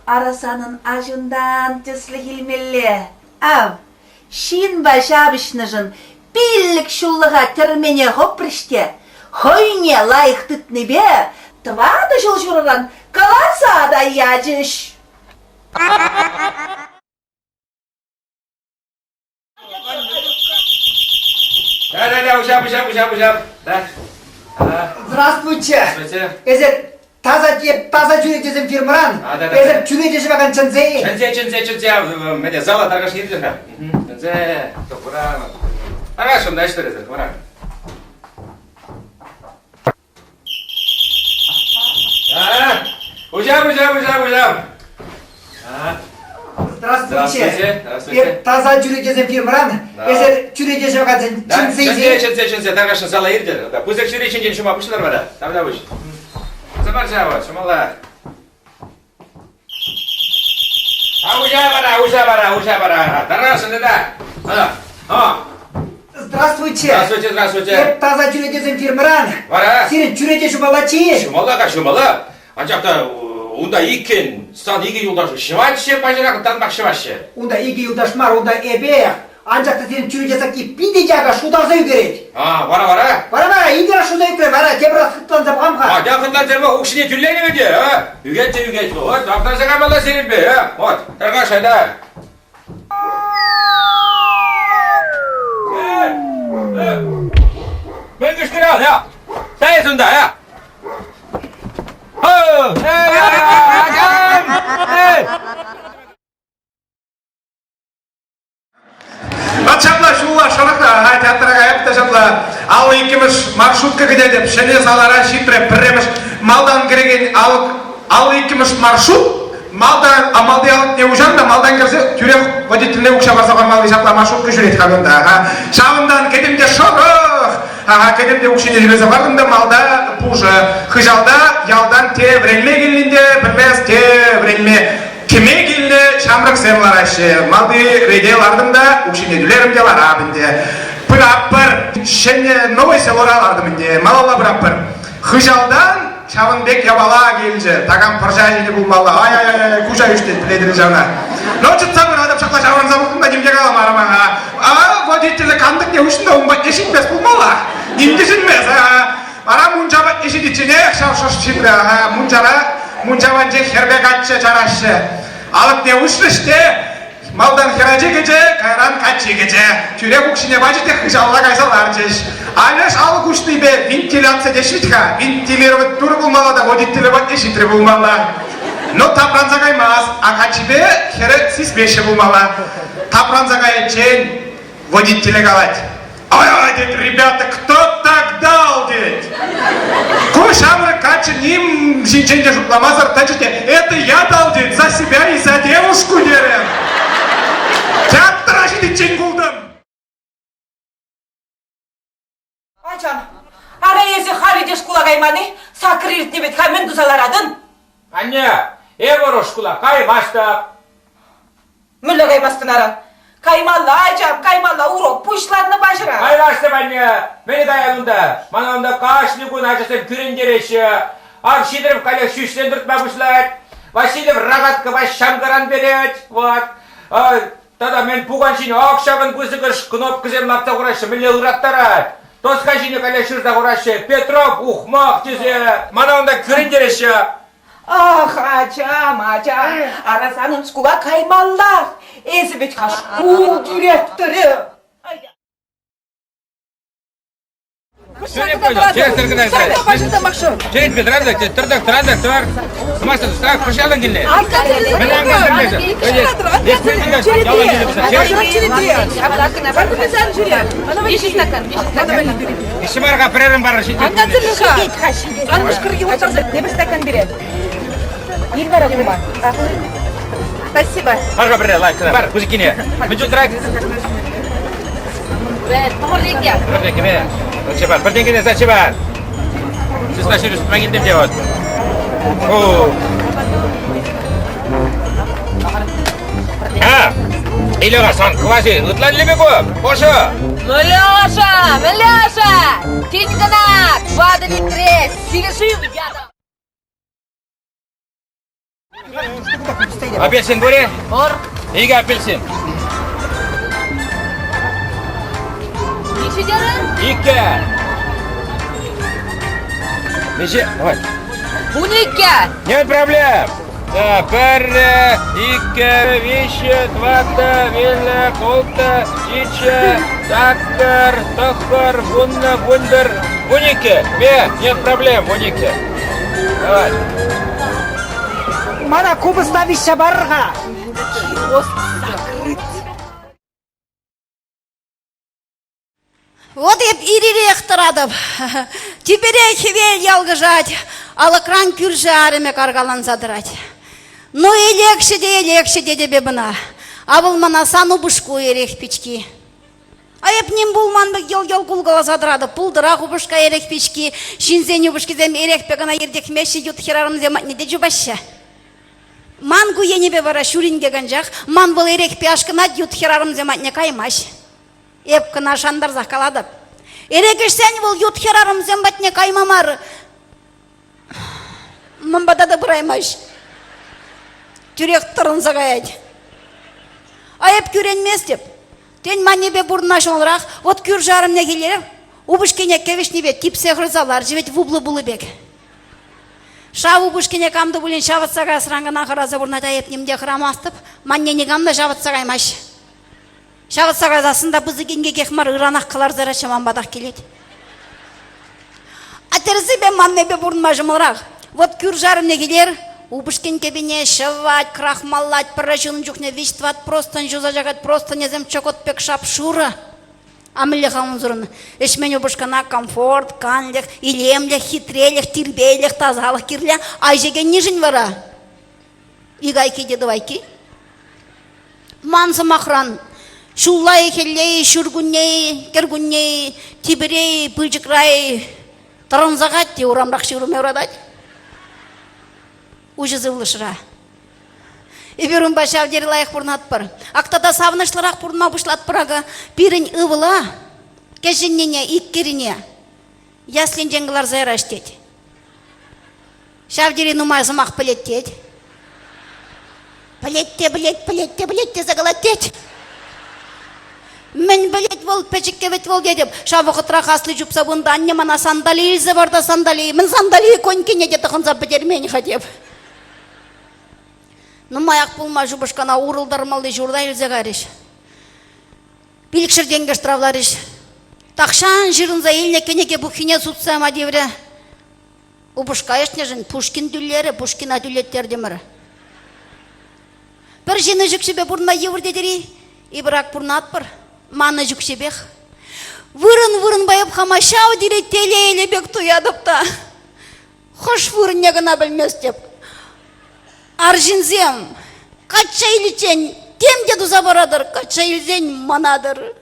Ара санӑн аҫунтан тӗслӗх илмелле. Ав, ҫынпа ҫапӑҫнӑшӑн пиллӗк ҫуллӑха тӗрмене хӑпрӗҫ те хӑйне лайӑх тытнипе тӑватӑ ҫул ҫурӑран кӑларса та ячӗҫ. Да-да-да, уҫап, уҫап, уҫап, уҫап. Да. Здравствуйте. Здравствуйте. Эсир таса таса чӳречесем фирмӑран. Эсир чӳрече ҫӑвакан чӗнсе-и? Чӗнсе, чӗнсе, чӗнсе. Мӗне, зала таркаш иртӗр-ха. Чӗнсе, тӑпра. Ара, шунда ӗҫлӗр эсир, хӑвӑра. Уҫам, уҫам, уҫам, уҫам. Здравствуйте. Здравствуйте. Эп таса чӳречесем фирмӑран. Эсир чӳрече ҫӑвакансен чӗнсе Чӗнсе, чӗнсе, чӗнсе, тархасшӑн зала иртӗр. Пысӑк чӳречинчен ҫума пуҫлар вара. Тавтапуҫ. Сӑпар ҫавӑ, ҫумалла. А уҫа вара, уҫа вара, уҫа вара. Тархасшӑн, да. А. Здравствуйте. Здравствуйте, здравствуйте. Эп таса чӳречесем фирмӑран. Вара? Сирӗн чӳрече ҫумаллаччӗ-и? Ҫумалла-ха, ҫумалла. Анчах та унта иккӗн, сан икӗ юлташу ҫӑваҫҫӗ, паҫӑрах танпах ҫӑваҫҫӗ. Унта икӗ юлташ мар, унта эпех. Анчах та сирӗн чӳрече сакки питӗ яка шутарса ӳкерет. А, вара вара? Вара вара, икӗ раз шута ӳкрӗ, вара тепӗр раз хытланса пӑхам-ха. Атя хытланса пӑх, укҫине тӳленӗ ӗнтӗ, а? Ӳкет те ӳкет вӑл. Вот, аптӑраса каймалла сирӗнпе, а? Вот, тӑркаш, айта. Мӗн кӑшкӑран, а? Тай унта, а? Ват ҫапла ҫулла шӑрӑх та театра каяп та ҫапла 52-мӗш маршрутка кӗтетӗп. Ҫӗнӗ салара ҫитрӗ пӗрремӗш малтан кӗрекен алӑк 52-мӗш маршрут малтан малти алӑкне уҫан та малтан кӗрсе тӳрех водительне укҫа парса памалли ҫапла маршрутка ҫӳрет халь унта. Ҫавӑнтан кӗтӗм те шӑрӑх Ага, кӗтӗм те укҫине тӳлесе патӑм та малта пушӑ. Хыҫалта ялтан те вӗренме килнин те пӗлмес, те вӗренме кӗме килнӗ ҫамрӑксем лараҫҫӗ. Малти рете лартӑм та укҫине тӳлерӗм те ларап ӗнтӗ. Пыратпӑр. Ҫӗнӗ Новое селора лартӑм ӗнтӗ. Малалла пыратпӑр. Хыҫалтан ҫавӑн пек япала килчӗ. Такам пӑрҫа ҫинӗ пулмалла. Ай-ай-ай, куҫа ӳстет, пӗлетӗр ҫавна. Ну, чӑтса пыратӑп, ҫапла ҫаврӑнса пӑхтӑм та ним те каламарӑм. А водителӗ кантӑкне уҫнӑ та ун патне ҫитмест пулмалла. Ним те чӗнмест. Вара мунча патне ҫитичченех ҫав шӑш ҫитрӗ. Мунчара мунча патӗнче хӗрпе каччӑ чараҫҫӗ. Алӑкне уҫрӗҫ те Малтан хӗрачи кӗчӗ, кайран каччи кӗчӗ. Тӳрех укҫине пачӗ те хыҫалла кайса ларчӗҫ. Алеш алӑк уҫнипе вентиляци теҫ вӗт-ха. Вентилировать турӑ пулмалла та водителӗ патне ҫитрӗ пулмалла. Но тапранса каймасть, а каччипе хӗрӗ сисмеҫҫӗ пулмалла. Тапранса кайиччен водителе калать. Ай, тет, ребята, кто так дал, тет. Ку ҫамрӑк каччӑ ним ҫинчен те шутламасӑр тӑчӗ те, это я дал, тет, за себя и за девушку, терӗ. Театра ҫитиччен култӑм. Ачам, ара эсӗ халӗ те шкула кайман-и? Саккӑр иртнӗ вӗт-ха, мӗн туса ларатӑн? Анне, эпӗ шкула каймастӑп. Мӗнле каймастӑн ара? Каймалла, ачам, каймалла, урок пуҫланнӑ паҫӑра. Каймастӑп, анне. Мӗн каян унта? Мана унта кашни кун ачасем кӳрентереҫҫӗ. Ав Сидоров каллех ҫӳҫрен туртма пуҫлать. Васильев рогаткӑпа ҫамкаран перет. Вот. Тата мӗн пукан ҫине ак ҫакӑн пысӑкӑш кнопкӑсем лартса хураҫҫӗ, мӗнле ыраттарать. Доска ҫине каллех ҫырса хураҫҫӗ. Петров ухмах тесе. Мана унта кӳрентереҫҫӗ. Ах, ачам, ачам, ара санӑн шкула каймаллах. Эсӗ вӗт-ха шкул директорӗ. Ишимарга пӗрерӗм вара ҫитет. Тепӗр стакан берет. Ил вара кума. Спасибо. Пар-ха пӗрре, лайк, пар, пысӑккине. Мӗн чул тӑрать? Пӗртенке. Пӗртенкене. Зачем? Пӗртенкене зачем? Сысна ҫӳрес килтӗм те вот. О. А, Илюха, сан кваси ытла илеме ку, пошо. Млеша, млеша, тин кӑна ватӑ витре сивӗ шыв ятӑм. Апельсин пур-и? Пур. Икӗ апельсин. Миҫе терӗн? Иккӗ. Миҫе? Давай. 12. Нет проблем. Да, пӗрре, иккӗ, виҫҫӗ, тӑваттӑ, пиллӗк, улттӑ, ҫиччӗ, саккӑр, тӑххӑр, вуннӑ, вунпӗр, 12. Ме, нет проблем, 12. Давай. Мана купӑста виҫсе парӑр-ха. Киоск закрыт. Вот эп ир-ирех тӑратӑп. Тӳпере хӗвел ялкӑшать. Алӑкран кӳршӗ арӑмӗ каркаланса тӑрать. Ну, элекҫӗ те элекҫӗ тетӗп эп ӑна. А вӑл мана сан упӑшку эрех пички. А эп ним пулман пек йӑл-йӑл кулкаласа тӑратӑп. Пултӑрах упӑшка эрех пички. Ҫынсен упӑшкисем эрехпе кӑна иртӗхмеҫҫӗ, ют хӗрарӑмсем патне те чупаҫҫӗ. Ман ку енӗпе вара ҫуринкек анчах, ман вӑл эрехпе ашкӑнать, ют хӗрарӑмсем патне каймасть. Эп кӑна шантарсах калатӑп. Эрех ӗҫсен вӑл ют хӗрарӑмсем патне кайма мар, ман пата та пыраймасть. Тӳрех тӑрӑнса каять. А эп кӳренместӗп. Тен, маннепе пурӑнма ҫӑмӑлрах. Вот кӳршӗ арӑмне киле упӑшкине кӗвӗҫнипе типсе хӑрса ларчӗ вӗт вуплӑ пулӑ пек. Шав упӑшкине кам та пулин ҫавӑтса каясран кӑна хӑраса пурӑнать, а эп ним те хӑрамастӑп. Манне никам та ҫавӑтса каймасть. Ҫавӑтса кайсассӑн та пысӑк инкекех мар, ыранах кӑларса яраҫҫӗ, ман патах килет. А тӗрӗссипе маннипе пурӑнма ҫӑмӑлрах. Вот кӳршӗ арӑмне килер, упӑшкин кӗпине ҫӑвать, крахмаллать, пӗрре ҫунӑ чухне виҫ-тӑват простынь ҫуса чакать, простыньсем чӑкӑт пек шап-шурӑ. А мӗнле-ха унсӑрӑн? Ӗҫмен упӑшкана комфорт, канлӗх, илемлӗх, хитрелӗх, тирпейлӗх, тасалӑх кирлӗ. А ӗҫекеннишӗн вара ик айкки те тӑвайкки. Ман сӑмахран, ҫулла-и, хӗлле-и, ҫуркунне-и, кӗркунне-и, типӗре-и, пылчӑкра-и, тӑрӑнса кать те урамрах ҫывӑрма юратать. Уҫӑ сывлӑшра. Эпир унпа ҫав тери лайӑх пурӑнатпӑр. Ак тата савӑнӑҫлӑрах пурӑнма пуҫлатпӑр акӑ. Пирӗн ывӑла, кӗҫӗннине, иккӗрине, яслинчен кӑларса яраҫ тет. Ҫав тери нумай сӑмах пӗлет тет. Пӗлет те пӗлет, пӗлет те пӗлет тесе калать тет. Мӗн пӗлет вӑл, пӗчӗккӗ вӗт вӑл тетӗп. Ҫав вӑхӑтрах асли чупса пынӑ анне мана сандали илсе пар та сандали. Мӗн сандали конькине те тӑхӑнса пӗтермен-ха теп. Нумаях пулмасть упӑшкана урӑлтармалли ҫурта илсе кайрӗҫ. Пилӗкҫӗр тенкӗ штрафларӗҫ. Тахҫан ҫырӑнса илнӗ кӗнеке пуххине сутса яма тиврӗ. Упӑшка ӗҫнӗшӗн Пушкин тӳлерӗ, Пушкина тӳлеттертӗмӗр. Пӗр ҫын ӗҫ укҫипе пурӑнма йывӑр тетӗр-и? Эпир ак пурӑнатпӑр. Ман ӗҫ укҫипех. Вырӑн-вырӑнпа эп хама ҫав тери телейлӗ пек туятӑп та. Хӑш вырӑнне кӑна пӗлместӗп. Арҫынсем качча иличчен тем те туса паратӑр, качча илсен манатӑр.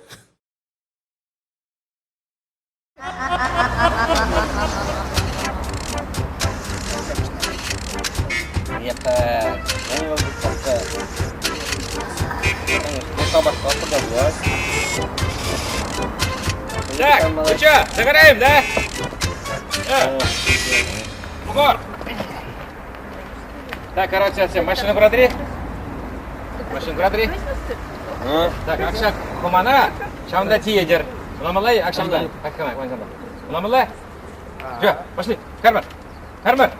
Так, ну что, загораем, да? Бугор! Так, короче, все, машину протри. Машину протри. Так, акша хумана, ҫавӑнта тиетӗр. Ӑнламалла-и? Ак ҫавӑнта. Так, кана, ҫавӑнта. Ӑнламалла? Все, пошли. Кармар. Кармар.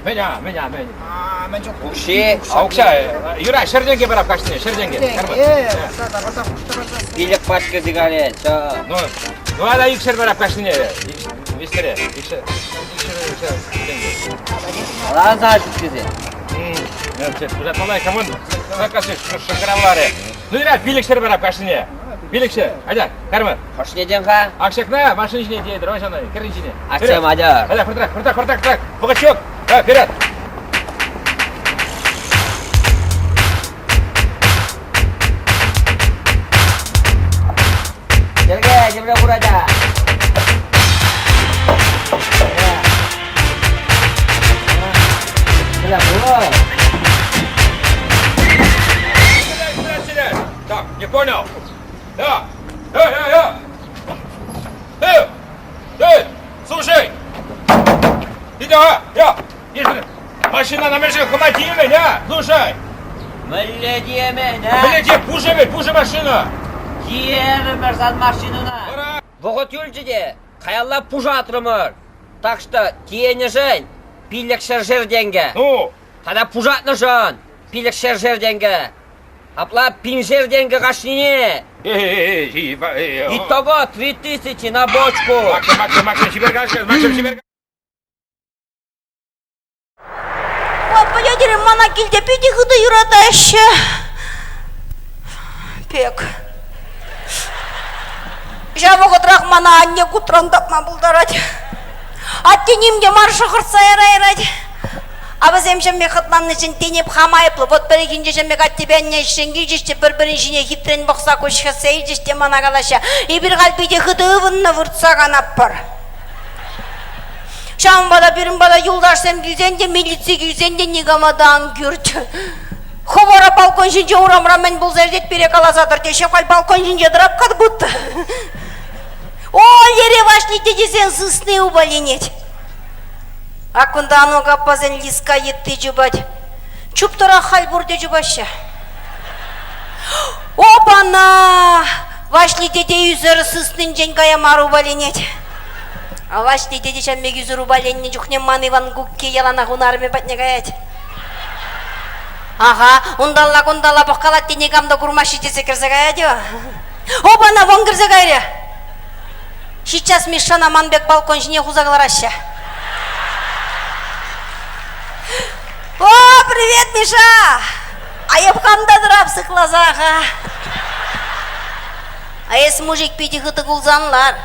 Меня, меня, меня. Мӗн чухлӗ? Укҫи. А укҫа. Юра, ҫӗртенке парап кашнине, ҫӗртенке. Кармар. Пилӗк пачка сигарет. Ну, ну ада икшер парап кашнине. Виҫсӗре. Икшер, икшер, икшер. Лаза чӳккесе. Пушатмалла, камон, шӑнкӑравларӗ. Ну, Ира, пилӗкҫӗр парап кашнине. Пилӗкҫӗр. Атя, карма. Хӑшне тен-ха? Ак ҫакна машина ҫине тиетӗр, ой, ҫана, кӗрен ҫине. Атьсем, атя. Атя, хӑртрак, хӑртрак, хӑртрак, хӑртрак. Пугачев, вперед! Йӗрке, йӗрке пур, атя. Так, не понял. Да. Эй, эй, эй! Эй! Эй! Слушай! Иди, а! Я! Иди! Машина на машину хӑма тиемен, а? Слушай! Мӗнле тиемен, а? Мӗнле тие? Пушӑ вӗт, пушӑ машина! Тиерӗмӗр сан машинӑна. Вӑхӑт юлчӗ те, каялла пушатрӑмӑр. Так что тиенӗшӗн пилӗкҫӗршер тенкӗ. Ну? Тата пушатнӑшӑн пилӗкҫӗршер тенкӗ. Апла пиншер тенкӗ кашнине. Итого 3000 на бочку. Максим, Максим, Максим, чипер кашка, Максим, чипер Пӗлетӗр, мана килте питӗ хытӑ юратаҫҫӗ. Пек. Ҫав вӑхӑтрах мана анне кутран тапма пултарать. Атте ним те мар шӑхӑртса ярайрать. А вӗсем ҫемме хӑтланнӑшӑн тен эп хам айӑплӑ. Вӑт пӗррехинче ҫемме аттепе анне ӗҫрен килчӗҫ те пӗр-пӗрин ҫине хитрен пӑхса куҫ хӗссе илчӗҫ те мана калаҫҫӗ. Эпир халь питӗ хытӑ ывӑннӑ выртса канатпӑр. Ҫавӑнпа та пирӗн пата юлташсем килсен те, милици килсен те никама та ан кӳрт. Хӑвӑра балкон ҫинче урамра мӗн пулса иртет пире каласа тӑр теҫҫӗ. Халь балкон ҫинче тӑрап как будто. О, лере Ваҫли тетесен сысни упаленет. А кунта Анук аппасен Лиска йытти чупать. Чуптӑрах халь пурте чупаҫҫӗ. Опана! Ваҫли тете ӳсӗр сыснинчен кая мар упаленет. Ваҫли тете ҫав пек ӳсӗр упаленнӗ чухне ман Иван кукки яланах ун арӑмӗ патне каять. Аха, унталла-кунталла пӑхкалать те никам та курмасть-ши тесе кӗрсе каять-и? Опана, вон кӗрсе кайрӗ! Ҫиччас Мишшана ман пек балкон ҫине хуса кӑлараҫҫӗ. О, привет, Миша! А эп хам та тӑрап сыхласа-ха. А эс, мужик, питӗ хытӑ кулсан лар.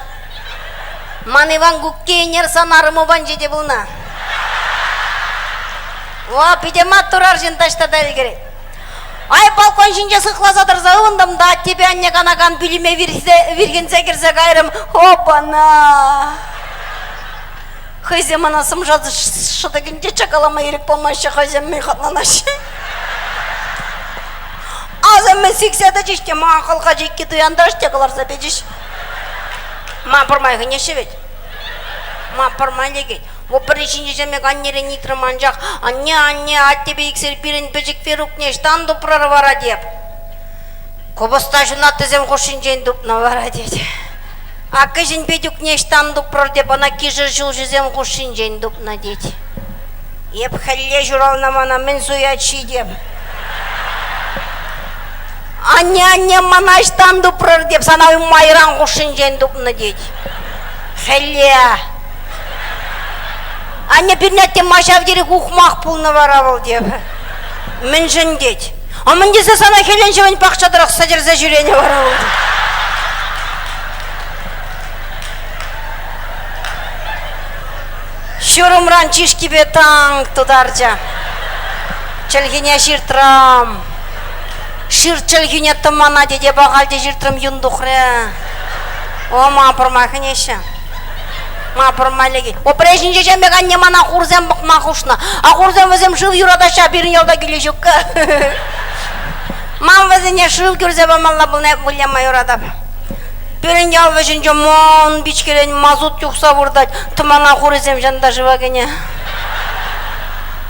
Ман Иван кукки ӗнер сан арӑму панче те пулнӑ. О, питӗ маттур арҫын таҫта та ӗлкӗрет. Ай, балкон ҫинче сыхласа тӑрса ывӑнтӑм та аттепе анне канакан пӳлӗме вирхӗнсе кӗрсе кайрӑм. Опа-на! Хӑйсем мана сӑмса шӑтӑкӗнче чакалама ирӗк памаҫҫӗ, хӑйсем мӗн хӑтланаҫҫӗ. Асӑмӗ сиксе тӑчӗҫ те мана хӑлха чикки туянтарчӗҫ те кӑларса печӗҫ. Ма пӗрмай хӗнеҫҫӗ вӗт. Ма пӗрмай лекет. Вӑл пӗрре ҫинче пек аннерен ыйтрӑм, анчах анне, анне, аттепе иксӗр пирӗн пӗчӗк Верукне ӑҫтан тупрӑр вара теп. Купӑста ҫунаттисем хушшинчен тупнӑ вара тет. А кӗҫӗн Петюкне ӑҫтан тупрӑр теп, ӑна кишӗр ҫулҫисем хушшинчен тупнӑ тет. Эп хӗлле ҫуралнӑ мана мӗн суять-ши теп. Анне, анне, мана ӑҫтан тупрӑр теп, сана майран хушшинчен тупнӑ тет. Хӗлле. Анне пирӗн атте ма ҫав тери ухмах пулнӑ вара вӑл теп. Мӗншӗн тет. А мӗн тесе сана хӗлӗн-ҫӑвӗн пахча тӑрӑх сӗтӗрсе ҫӳренӗ вара вӑл. Ҫурӑмран чышкипе танк тутарчӗ. Чӗлхине ҫыртрӑм. Ҫырт чӗлхине тӑмана тете ахаль те ҫыртрӑм, юн тухрӗ. О, ма пӑрма хӗнеҫҫӗ. Ма пӑрма лекет. Опре ҫинче ҫам пек анне мана хурсем пӑхма хушнӑ. А хурсем вӗсем шыв юратаҫҫӗ, пирӗн ялта киле ҫуккӑ. Ман вӗсене шыв кӳрсе памалла пулнӑ, эп выляма юратап. Пирӗн ял вӗҫӗнче мӑн пичкерен мазут юхса выртать, тӑмана хурӗсем ҫанта шыва кӗнӗ.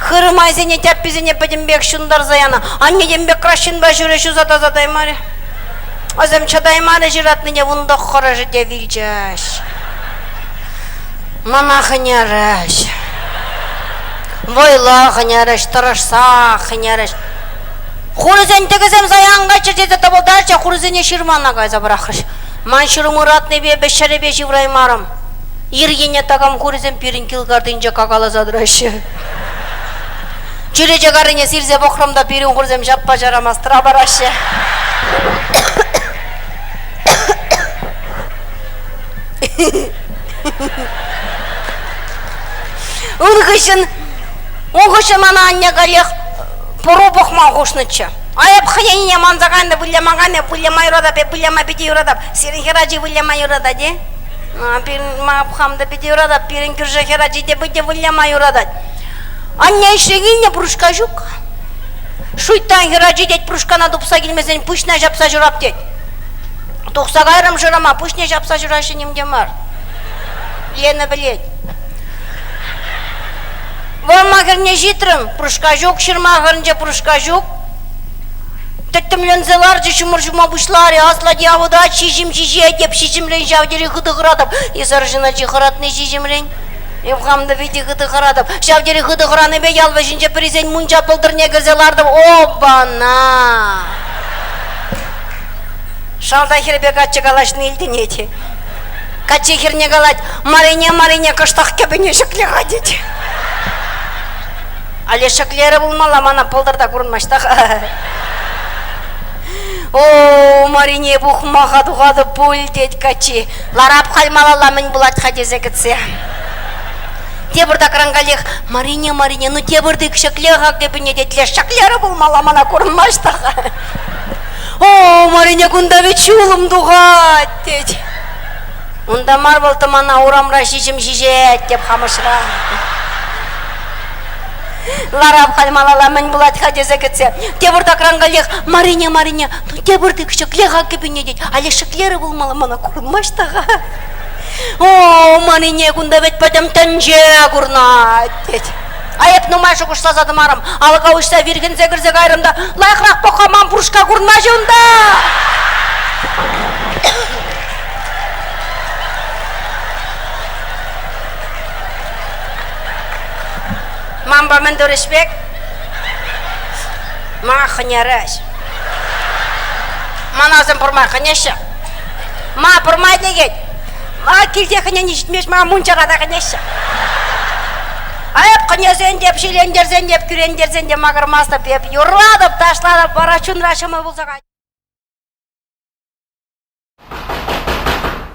Хырӑмайсене, тяпписене пӗтӗмпех ҫунтарса янӑ. Анне тем пек краҫҫынпа ҫӳрӗ ҫуса тасатаймарӗ. Вӗсем чӑтаймарӗҫ ыратнине вунтӑххӑрӑшӗ те вилчӗҫ. Мана хӗнерӗҫ. Вӑйлӑ хӗнерӗҫ, тӑрӑшса хӗнерӗҫ. Хурӗсен тӗкӗсем сая ан кайччӑр тесе тӑпӑлтарчӗ, хурӗсене ҫырмана кайса пӑрахрӗҫ. Ман ҫурӑм ыратнипе эпӗ ҫӗрӗпе ҫывраймарӑм. Ир енне такам хурӗсем пирӗн кил картинче какаласа тӑраҫҫӗ. Чӳрече каррине сирсе пӑхрӑм та пирӗн хурсем ҫаппа ҫарамас тӑра параҫҫӗ. Ун хыҫҫӑн ун хыҫҫӑн мана анне каллех пӑру пӑхма хушнӑччӗ. А эп хӑйне манса кайнӑ, выляма кайнӑ, выляма юратап, эп выляма питӗ юратап. Сирӗн хӗрачи выляма юратать-и? Пирӗн ма хам та питӗ юратап, пирӗн кӳршӗ хӗрачи те питӗ выляма юратать. Анне ӗҫре килнӗ, прушка ҫук. Шуйттан хӗрачи тет, прушкана тупса килмесен пуҫна ҫапса ҫурап тет. Тухса кайрӑм шырама, пуҫне ҫапса ҫураҫҫӗ ним те мар. Лена пӗлет. Вӑрма хӗрне ҫитрӗм, прушка ҫук, ҫырма хӗрӗнче прушка ҫук. Тӗттӗмленсе ларчӗ, ҫумӑр ҫума пуҫларӗ. Аслати авӑтать, ҫиҫӗм ҫиҫет, эп ҫиҫӗмрен ҫав тери хытӑ хӑратӑп. Эс арҫын ачи хӑратни ҫиҫӗмрен. Эп хам та питӗ хытӑ хӑратӑп. Ҫав тери хытӑ хӑранипе ял вӗҫӗнче пӗрисен мунча пӑлтӑрне кӗрсе лартӑм. Опа-на! Шалта хӗрпе каччӑ калаҫни илтӗнет. Каччи хӗрне калать, Марине, Марине, кӑштах кӗпӗне ҫӗкле-ха тет. Але ҫӗклерӗ пулмалла, мана пӑлтӑрта курӑнмасть та-ха. О, Марине пухмаха тухатӑп пуль, тет каччи. Ларап халь малалла мӗн пулать-ха тесе кӗтсе. Тепӗртакран каллех Марине, Марине, ну тепӗртик ҫӗкле-ха кӗпине тет леш ҫӗклерӗ пулмалла, мана курӑнмасть та-ха. О, Марине, кунта вӗт ҫулӑм тухать, тет. Унта мар вӑл тӑмана урамра ҫиҫӗм ҫиҫет, теп хамӑшра. Ларап халь малалла мӗн пулать-ха тесе кӗтсе. Тепӗртакран каллех Марине, Марине, ну тепӗртик ҫӗкле-ха кӗпине тет. Але ҫӗклерӗ пулмалла, мана курӑнмасть та-ха. О, Марине, кунта вӗт пӗтӗм тӗнче курнать, тет. А эп нумай шухӑшласа тӑмарӑм. Алӑка уҫса вирхӗнсе кӗрсе кайрӑм та лайӑхрах пӑх-ха, ман пуршка курӑнмасть унта. Манпа мӗн турӗҫ пек? Ма хӑнярӗҫ. Манасем пурмай хӑнеҫҫӗ. Ма пурмай текен. Ма килте хӑнени ҫитмест, ма мунчара та хӑнеҫҫӗ. А эп хӑнесен те, ҫилентерсен те, кӳрентерсен те макӑрмастӑп. Эп юрлатӑп, ташлатӑп, вара чунра ҫӑмӑл пулса каять.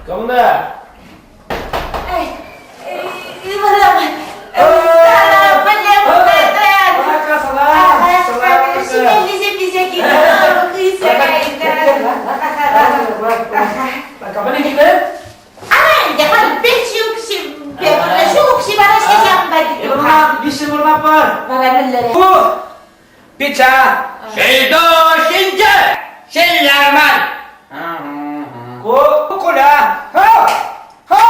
Кӑмна! Ывӑлӑм, пӗле пултартӑн. Ҫимеллисем писе килнӗ, хыҫа кайнӑ. Ара ӗнтӗ, халь пенси укҫи, ҫул укҫи параҫҫӗ ҫавӑнпа Виҫҫӗ вырнаппӑр. Вара мӗнлерех? Пича! Шельдо шинче! Шеллярман! Ку Коля! Ха! Ха!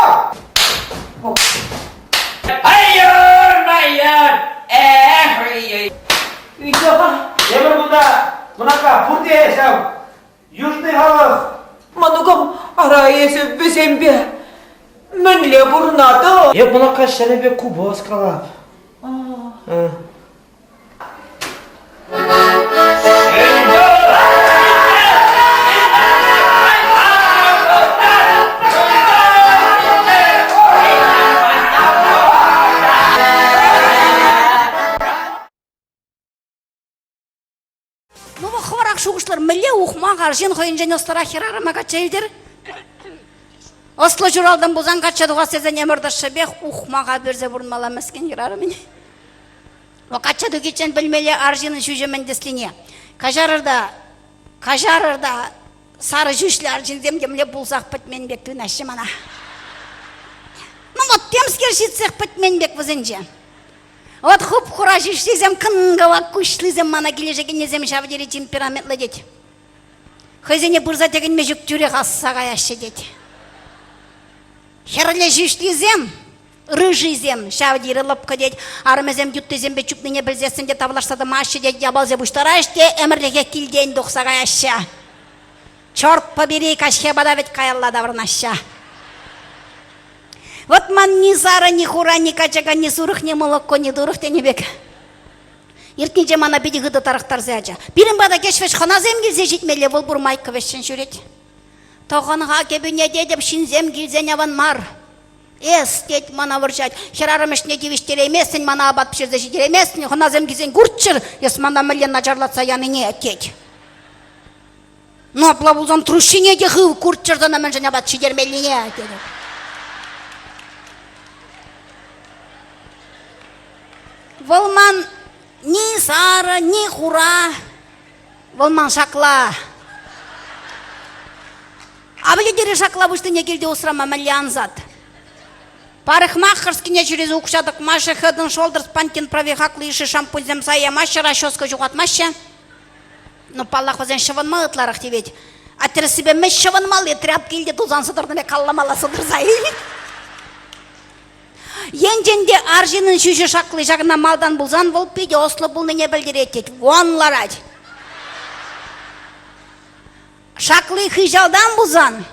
Айӑр, майӑр! Эх, ой-ой! Эпир кунта мӑнака пурте ҫав южный халӑх. Мӑнукӑм, ара эсӗ вӗсемпе мӗнле пурӑнатӑн? Эп мӑнака ҫӗрӗпе купӑс калап. Ну, хӑвӑрах шухӑшлӑр, мӗнле ухмах арҫын хӑйӗнчен ӑслӑрах хӗрарӑма качча илтӗр? Ӑслӑ ҫуралтӑм пулсан качча тухас тесен ӗмӗр тӑршшӗпех ухмаха персе пурӑнмалла мӗскӗн хӗрарӑмӗн. Вӑл качча тухиччен пӗлмелле арҫынӑн ҫӳҫӗ мӗн тӗслине. Каҫарӑр та, каҫарӑр та, сарӑ ҫӳҫлӗ арҫынсем темле пулсах пӗтмен пек туйнаҫҫӗ мана. Ну вот темскер ҫитсех пӗтмен пек вӗсенче. Вот хуп-хура ҫӳҫлисем, кӑн-кӑвак куҫлисем мана килӗшекеннисем ҫав тери темпераментлӑ тет. Хӑйсене пырса тӗкӗнме ҫук тӳрех асса каяҫҫӗ тет. Хӗрлӗ ҫӳҫлисем Рыжисем ҫав тери лӑпкӑ тет. Арӑмӗсем юттисемпе чупнине пӗлсессӗн те тавлашса тӑмаҫҫӗ тет, япалсе пуҫтараҫ те ӗмӗрлӗхе килтен тухса каяҫҫӗ. Чорт побери, каҫхи апата вӗт каялла таврӑнаҫҫӗ. Вот ман ни сарӑ, ни хура, ни качака, ни сурӑх, ни молоко, ни турӑх тенӗ пек. Иртнинче мана питӗ хытӑ тарӑхтарса ячӗ. Пирӗн пата кӗҫ-вӗҫ хӑнасем килсе ҫитмелле, вӑл пур майка вӗҫҫӗн ҫӳрет. Тӑхӑн-ха кӗпӳне тетӗп, ҫынсем килсен аван мар. Эс, тет, мана вӑрҫать, хӗрарӑм ӗҫне тивӗҫтерейместӗн, мана апат пӗҫерсе ҫитерейместӗн, хӑнасем килсен курччӑр, эс мана мӗнле начарлатса янине, тет. Ну, апла пулсан труҫҫине те хыв, курччӑр сана мӗншӗн апат ҫитермеллине, тетӗп. Вӑл ман ни сарӑ, ни хура, вӑл ман шакла. А пӗлетӗр-и шакла пуҫлине килте усрама мӗнле ансат? Парикмахерскине ҫӳресе укҫа тӑкмаҫҫӗ, Head and Shoulders, Pantene прави хаклӑ йышши шампуньсем саямаҫҫӗ, расческа ҫухатмаҫҫӗ. Ну, паллах, вӗсен ҫӑвӑнма ытларах тивет. А тӗрӗссипе мӗн ҫӑвӑнмалли тряпки илте тусан сӑтӑрнӑ пек калламалла сӑтӑрса илет. Енчен те арҫыннӑн ҫӳҫӗ шакли ҫакна малтан пулсан, вӑл питӗ ӑслӑ пулнине пӗлтерет тет. Вон ларать. Шакли хыҫалтан пулсан,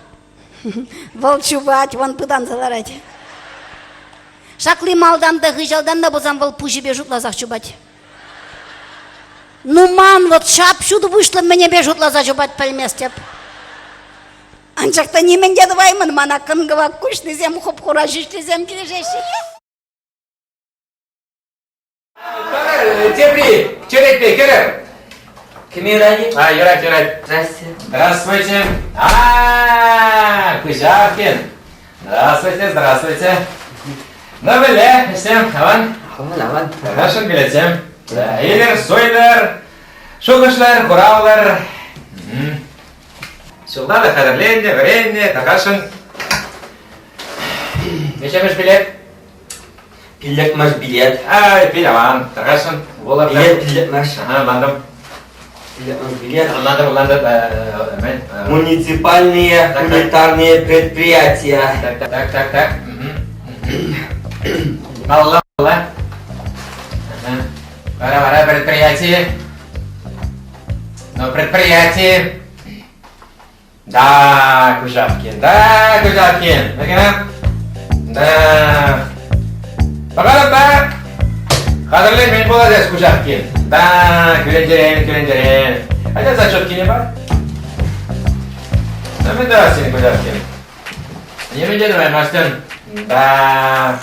вӑл чупать, вон пытанса ларать. Шакли малтан та хыҫалтан та пулсан, вӑл пуҫӗпе шутласах чупать. Ну ман вот ҫап-ҫутӑ пуҫлӑ мӗнепе шутласа чупать пӗлместӗп. Анчах та нимӗн те тӑваймӑн, мана кӑн-кӑвак куҫлисем, хуп-хура ҫӳҫлисем килӗшеҫҫӗ. Тепри черетпе кӗрӗр. Кӗме юрать-и? А, юрать, юрать. Здрасте. Здравствуйте. А, Кузякин. Здравствуйте, здравствуйте. Ну, мӗнле, ӗҫсем, аван? Аван, аван. Хорошо, билетсем. Илер, суйлӑр, шухӑшлӑр, хуравлӑр. Ҫулла та хатӗрленнӗ, вӗреннӗ, тархасшӑн. Миҫемӗш билет? Пиллӗкмӗш билет. Ай, пил аван, тархасшӑн. Вулӑр. Билет пиллӗкмӗш. Ага, ӑнлантӑм. Пиллӗкмӗш билет. Ӑнлантӑм, ӑнлантӑм. Мӗн? Муниципальные унитарные предприятия. Так, так, так, так, так. Малалла, малалла. Вара, вара, предприятие. Но предприятие. Да, Кужавкин, да, Кужавкин. Ну-ка. Да. Пока-пока. Хатӗрленмен пулать эс, Кужавкин. Да, кӳрентерен, кӳрентерен. Хотя зачетки не бар. Ну, мӗн тӑвас Кужавкин? Нимӗн те тӑваймастӑн. Да.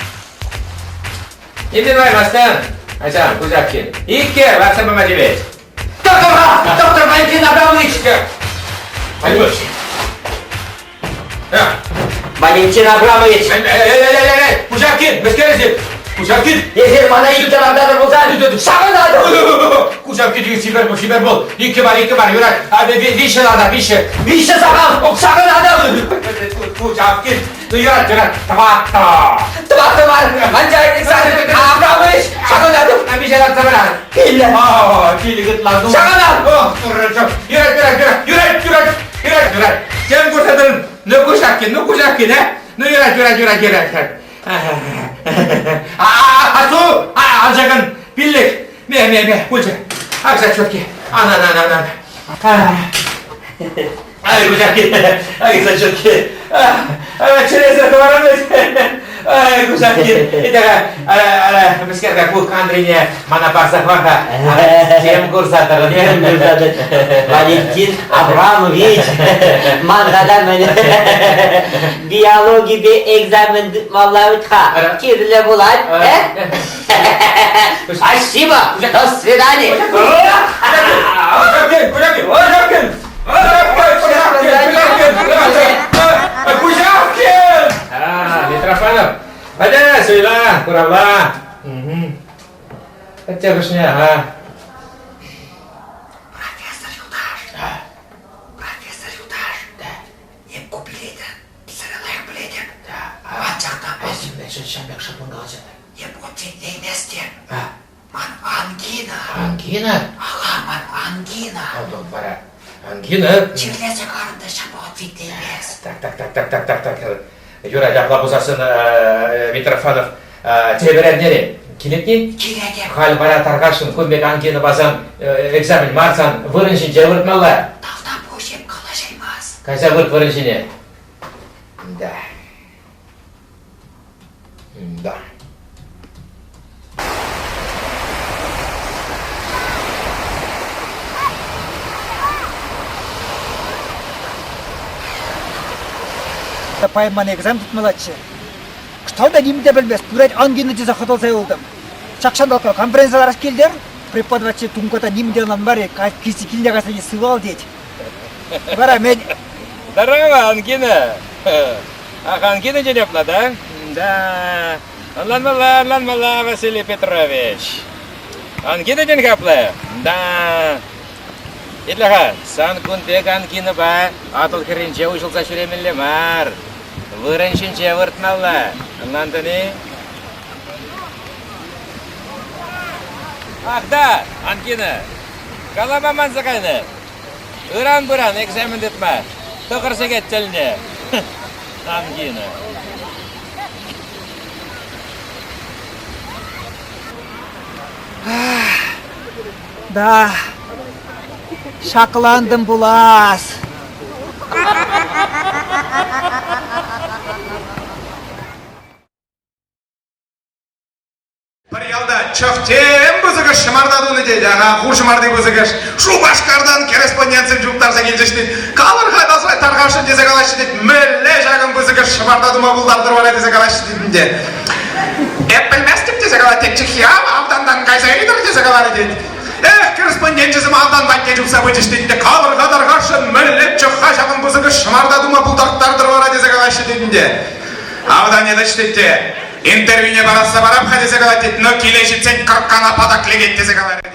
Нимӗн те тӑваймастӑн. Ачам, Кужавкин. Иккӗ, лартса пама тивет. Доктора! Доктор Валентин Абрамович! Поймешь. Валентин Абрамович! Эй, эй, эй, эй, эй! Кужакин, мӗскер Кужакин! Эсир мана иккӗ лартатӑр пулсан, ҫакӑнатӑр! Кужакин, чипер пул, чипер пул! Иккӗ мар, иккӗ мар, юрать! Виҫҫӗ ларта, виҫҫӗ! Виҫҫӗ сахал, ҫакӑнатӑр! Кужакин, ну юрать, юрать, тӑваттӑ! Тӑваттӑ мар, анчах Александр Абрамович, ҫакӑнатӑп! Виҫҫӗ лартса пырать! Киле! Киле ытлану! Ҫакӑнат! Юрать, юрать, юрать, юрать, юрать, юрать, юрать! Тем курса тӑрӑн, ну Кужакин, ну Кужакин, а? Ну юрать, юрать, юрать, юрать. Асу, анчакан, пиллӗк, ме, ме, ме, пулчӗ. Ак зачетки. Ан, ан, ан, ан, ан. Ай, Кужакин, ай, зачетки. Чӗресӗр хӑварамӗ. Ай, Кужакин, итара, ара, мӗскер ку Андрине мана парса хӑвар-ха. Тем курса тӑрӑн. Тем курса тӑрӑн. Валентин Абрамович, ман тата мӗн биологипе экзамен тытмалла вӗт-ха. Кирлӗ пулать, э? Спасибо, до свидания. Кужакин, Кужакин, Кужакин! Кужакин! А, Митрофанов, пойдем суйла, куравла. Хотя ага. Профессор юлташ. Профессор юлташ. Эп ку билетӗ, сире лайӑх пӗлетӗп. Анчах та Ҫамрӑк шӑпӑн калаҫать. Эп ответлейместӗп. Ман ангина. Ангина? Ага, ман ангина. Вара ангина? Чирлесе карӑн та ҫапа ответлеймест. Так, так, так, так, так, так, так. Юрать, апла пулсассӑн Митрофанов тепӗр эрнере килет-и? Килетӗп. Халь вара тархасшӑн кун пек ангина пасан экзамен марсан вырӑн ҫинче выртмалла. Тавтапуҫ эп калаҫаймас. Кайса вырт вырӑн ҫине. Да. Да. Паян ман экзамен тытмаллаччӗ. Кӑштах та ним те пӗлмест, юрать ангина тесе хӑтӑлса юлтӑм. Ҫак ҫанталӑкра конференци ларас килтӗр, преподаватель тунката ним те ӑнланмарӗ, килне кайса сывал тет. Вара мен... Здорово, ангина! Ах, ангина тен апла, да? Да. Ӑнланмалла, ӑнланмалла, Василий Петрович. Ангина тен каплы? Да. Итле-ха, сан кун пек ангинӑпа Атӑл хӗрринче уҫӑлса ҫӳремелле мар. Вырӑн ҫинче выртмалла. Ӑнлантӑн-и? Ах да, ангина. Калама манса кайнӑ. Ыран-пыран экзамен тытма тӑхӑр сехет тӗлне. Ангина. Да, ҫаклантӑм пулас. Пӗр ялта чӑх тем пысӑкӑш ҫӑмарта тунӑ тет. Ага, хур ҫӑмарти пысӑкӑш. Шупашкартан корреспондентсем чуптарса килчӗҫ тет. Калӑр-ха тархасшӑн тесе калаҫҫӗ тет. Мӗнле ҫакӑн пысӑкӑш ҫӑмарта тума пултартӑр вара тесе калаҫҫӗ тет ӗнтӗ. Эп пӗлместӗп тесе калать тет. Чӑххи ав, автантан кайса ыйтӑр тесе каларӗ тет. Эх, корреспонденчӗсем автан патне чупса пычӗҫ тет ӗнтӗ. Калӑр-ха тархасшӑн, мӗнле чӑхха ҫавӑн пысӑкӑш ҫӑмарта тума пултарттартӑр вара тесе калаҫҫӗ тет ӗнтӗ. Автанӗ тӑч тет те, интервьюне парасса парап-ха тесе калать тет, но киле ҫитсен кӑрккана патак лекет тесе каларӗ тет.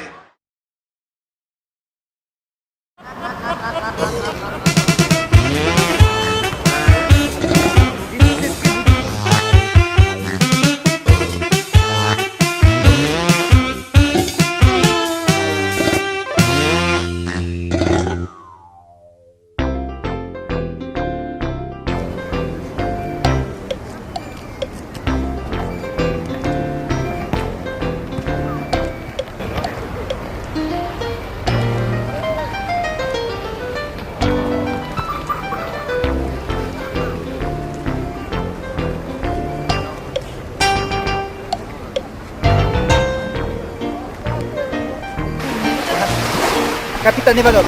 Капитан Иванов,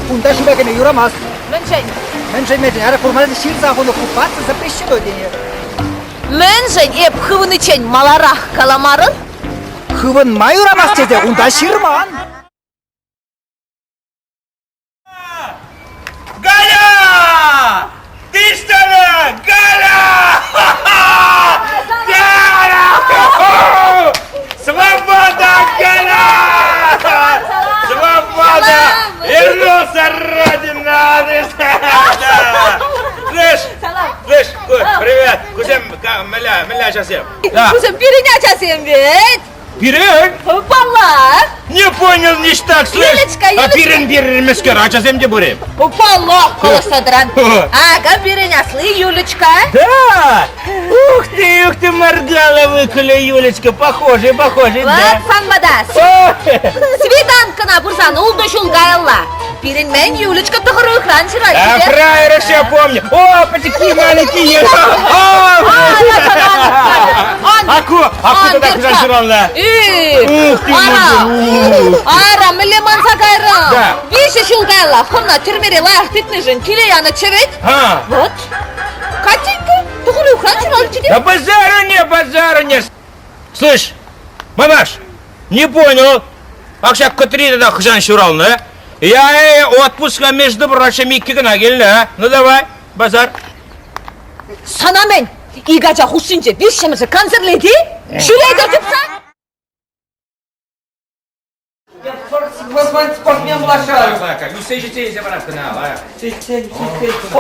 кунта шыва кӗме юрамасть. Мӗншӗн? Мӗншӗн, мӗншӗн? Ара, курмасан ҫырса хунӑ купаться запрещено тенӗ. Мӗншӗн эп хывӑниччен маларах каламарӑн? Хывӑнма юрамасть тесе унта ҫырман. Галя! Ты что ли? Галя! Галя! Свобода, Галя! Свобода! Вернулся Родина! Слышь, слышь, привет! Кусем, мӗнле, мӗнле ачасем? Кусем пирӗн ачасем вӗт! Пирӗн? Паллах! Не понял, ништяк, слышь! Юлечка, Юлечка! А пирӗн пирӗн мӗскер, ачасем те пур-и? Паллах, калаҫса тӑран. Ака пирӗн асли Юлечка. Да! Ух ты, ух ты, моргала выколи, Юлечка, похожий, похожий, да. Вот сан пата. Свиданкӑна пырсан ултӑ ҫул каялла. Пирӗн мӗн Юлечка тӑхӑр уйӑхран ҫырать. Да, фраера все помню. О, такие маленькие. Аку, аку тата хӑҫан ҫуралнӑ? Ух ты, Ара, ара, мӗнле манса кайрӑм? Виҫӗ ҫул каялла хӑвна тӗрмере лайӑх тытнишӗн киле янӑччӗ вӗт. Вот. Катенька, тӑхӑр уйӑхран ҫуралчӗ те. Да базару не, базару не. Слышь, мамаш, не понял. Ак ҫак кӑтри тата хӑҫан ҫуралнӑ? Я отпуска, между прочим, иккӗ кӑна килнӗ, а? Ну давай, базар. Сана мӗн, ик ача хушшинче виҫҫӗмӗшӗ кансӗрлет-и? Ҫӳретӗр чупса! Спортсмен пуласшӑн. Ӳссе ҫитсе илсе парас кӑна. Ҫитсен, ҫитсен. О!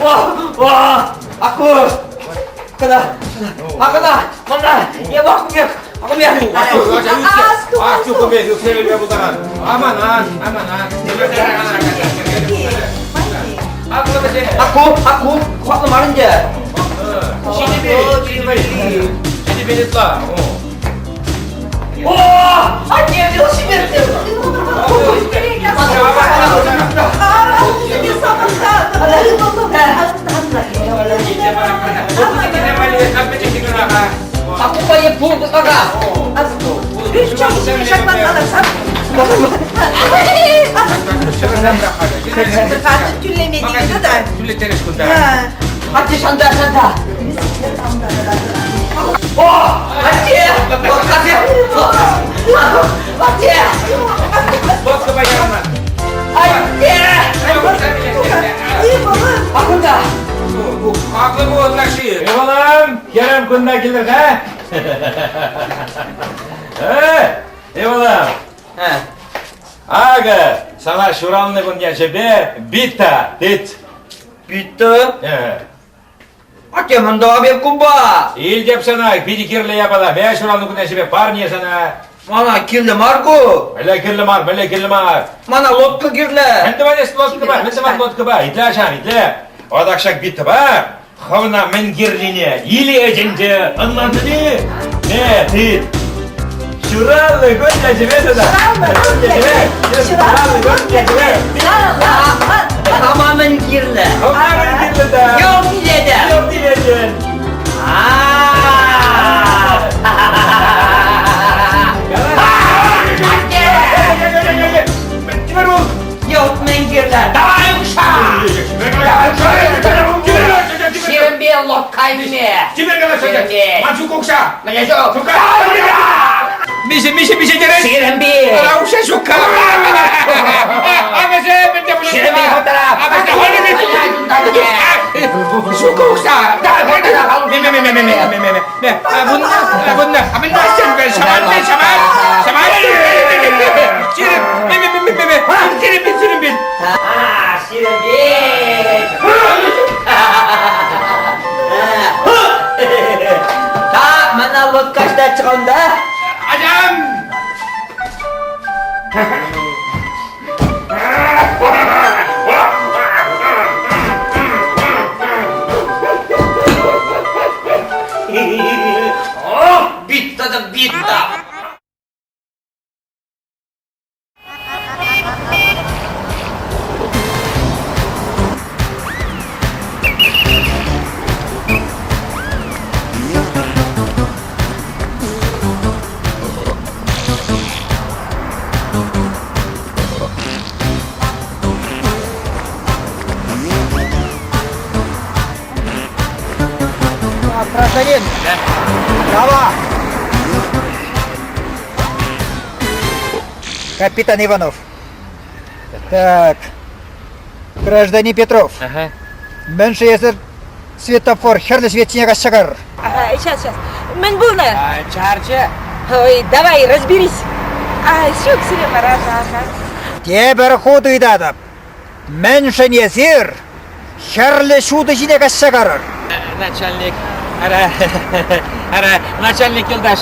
О! О! Аку! Кӑна! Акӑна! Мана! Я вакумех! Акумех! Асту кумех, ӳксе вилме пултаран. Аманан, аманан. Аку, аку, хӑватлӑ мар ӗнтӗ. Ҫитӗпе, ҫитӗпе, ҫитӗпе ытла. О! Атте велосипед! Акупа пулнӑ ага. Тӳлеме тивӗ та. Тӳлеттерес кунта. Атте шанда, шанда. О! Атте! Лодкасем! Атте! Лодка баянна. Атте! А кунта? Хаклӑ пулӑн наши. Ывӑлӑм, хӗрӗм кунта килӗр-ха. Ывӑлӑм. Акӑ, сана ҫуралнӑ кун ячӗпе бита тет. Бита? Атте мӑнта пек купа. Илтеп сана, питӗ кирлӗ япала. Мӗн ҫуралнӑ кун ячӗпе парне сана. Мана кирлӗ мар ку. Мӗнле кирлӗ мар, мӗнле кирлӗ мар. Мана лодка кирлӗ. Мӗн тӑван эс лодкӑпа, мӗн тӑван лодкӑпа? Итле, ачам, итле. Ватак ҫак битӑпа хӑвна мӗн кирлине илет ӗнтӗ. Ӑнлантӑн-и? Э, ты. Ҫуралнӑ кун ячӗпе сана. Ҫуралнӑ кун ячӗпе. Хама мӗн кирлӗ? Хӑвна мӗн кирлӗ та? Йӑлт илетӗн. Йӑлт илетӗн. Йӑлт мӗн кирлӗ? Давай укҫа! Ҫирӗмпе лодка илме. Тебе калаҫ, Ман ҫук укҫа. Мӗне ҫук? Миҫе, миҫе, миҫе терӗн? 25. Ара, укҫа ҫук. Амӑшӗ, мӗнле пулать? 25 хутара. Ҫук укҫа. Ме, ме, ме, ме, ме, ме, ме, ме. Ме, вунна, вунна. А мӗн шаман, шаман, шаман. Ҫирӗм, ме, ме, ме, ме, ме. 25, 25. А, 25. Та, мана лодкашта чыганда. Адам! О, битта да битта. Гражданин! Права! Капитан Иванов. Так. Гражданин Петров. Ага. Мӗншӗн эсӗр светофор хӗрлӗ свет ҫине каҫса кайрӑр? Ага, сейчас, сейчас. Мӗн пулнӑ? Чарчӗ. Ой, давай, разберись. А, ҫук, сире пора, ага. Тепӗр хут ыйтатӑп. Мӗншӗн эсир хӗрлӗ ҫутӑ ҫине каҫса карӑр? Начальник, ара, ара, начальник юлташ,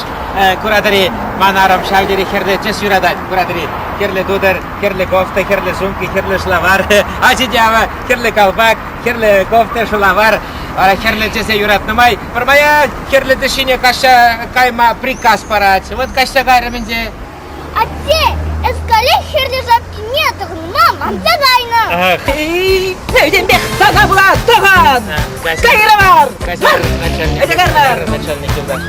куратӑр-и, ман арӑм ҫав тери хӗрлӗ тӗс юратать, куратӑр-и, хӗрлӗ тутӑр, хӗрлӗ кофта, хӗрлӗ сумка, хӗрлӗ шӑлавар, ачи те авӑ, хӗрлӗ калпак, хӗрлӗ кофта, шӑлавар, вара хӗрлӗ тӗсе юратнӑ май пӗрмаях хӗрлӗ тӗс ҫине каҫса кайма приказ парать. Вот каҫса кайрӑм ӗнтӗ. Атте, эс каллех хӗрлӗ шапкине тӑхӑнма манса кайнӑ. Пӗтӗмпех сана пула тӑхӑн! Кайрӑмӑр! Начальник, Кайрӑмӑр! начальник юлташ.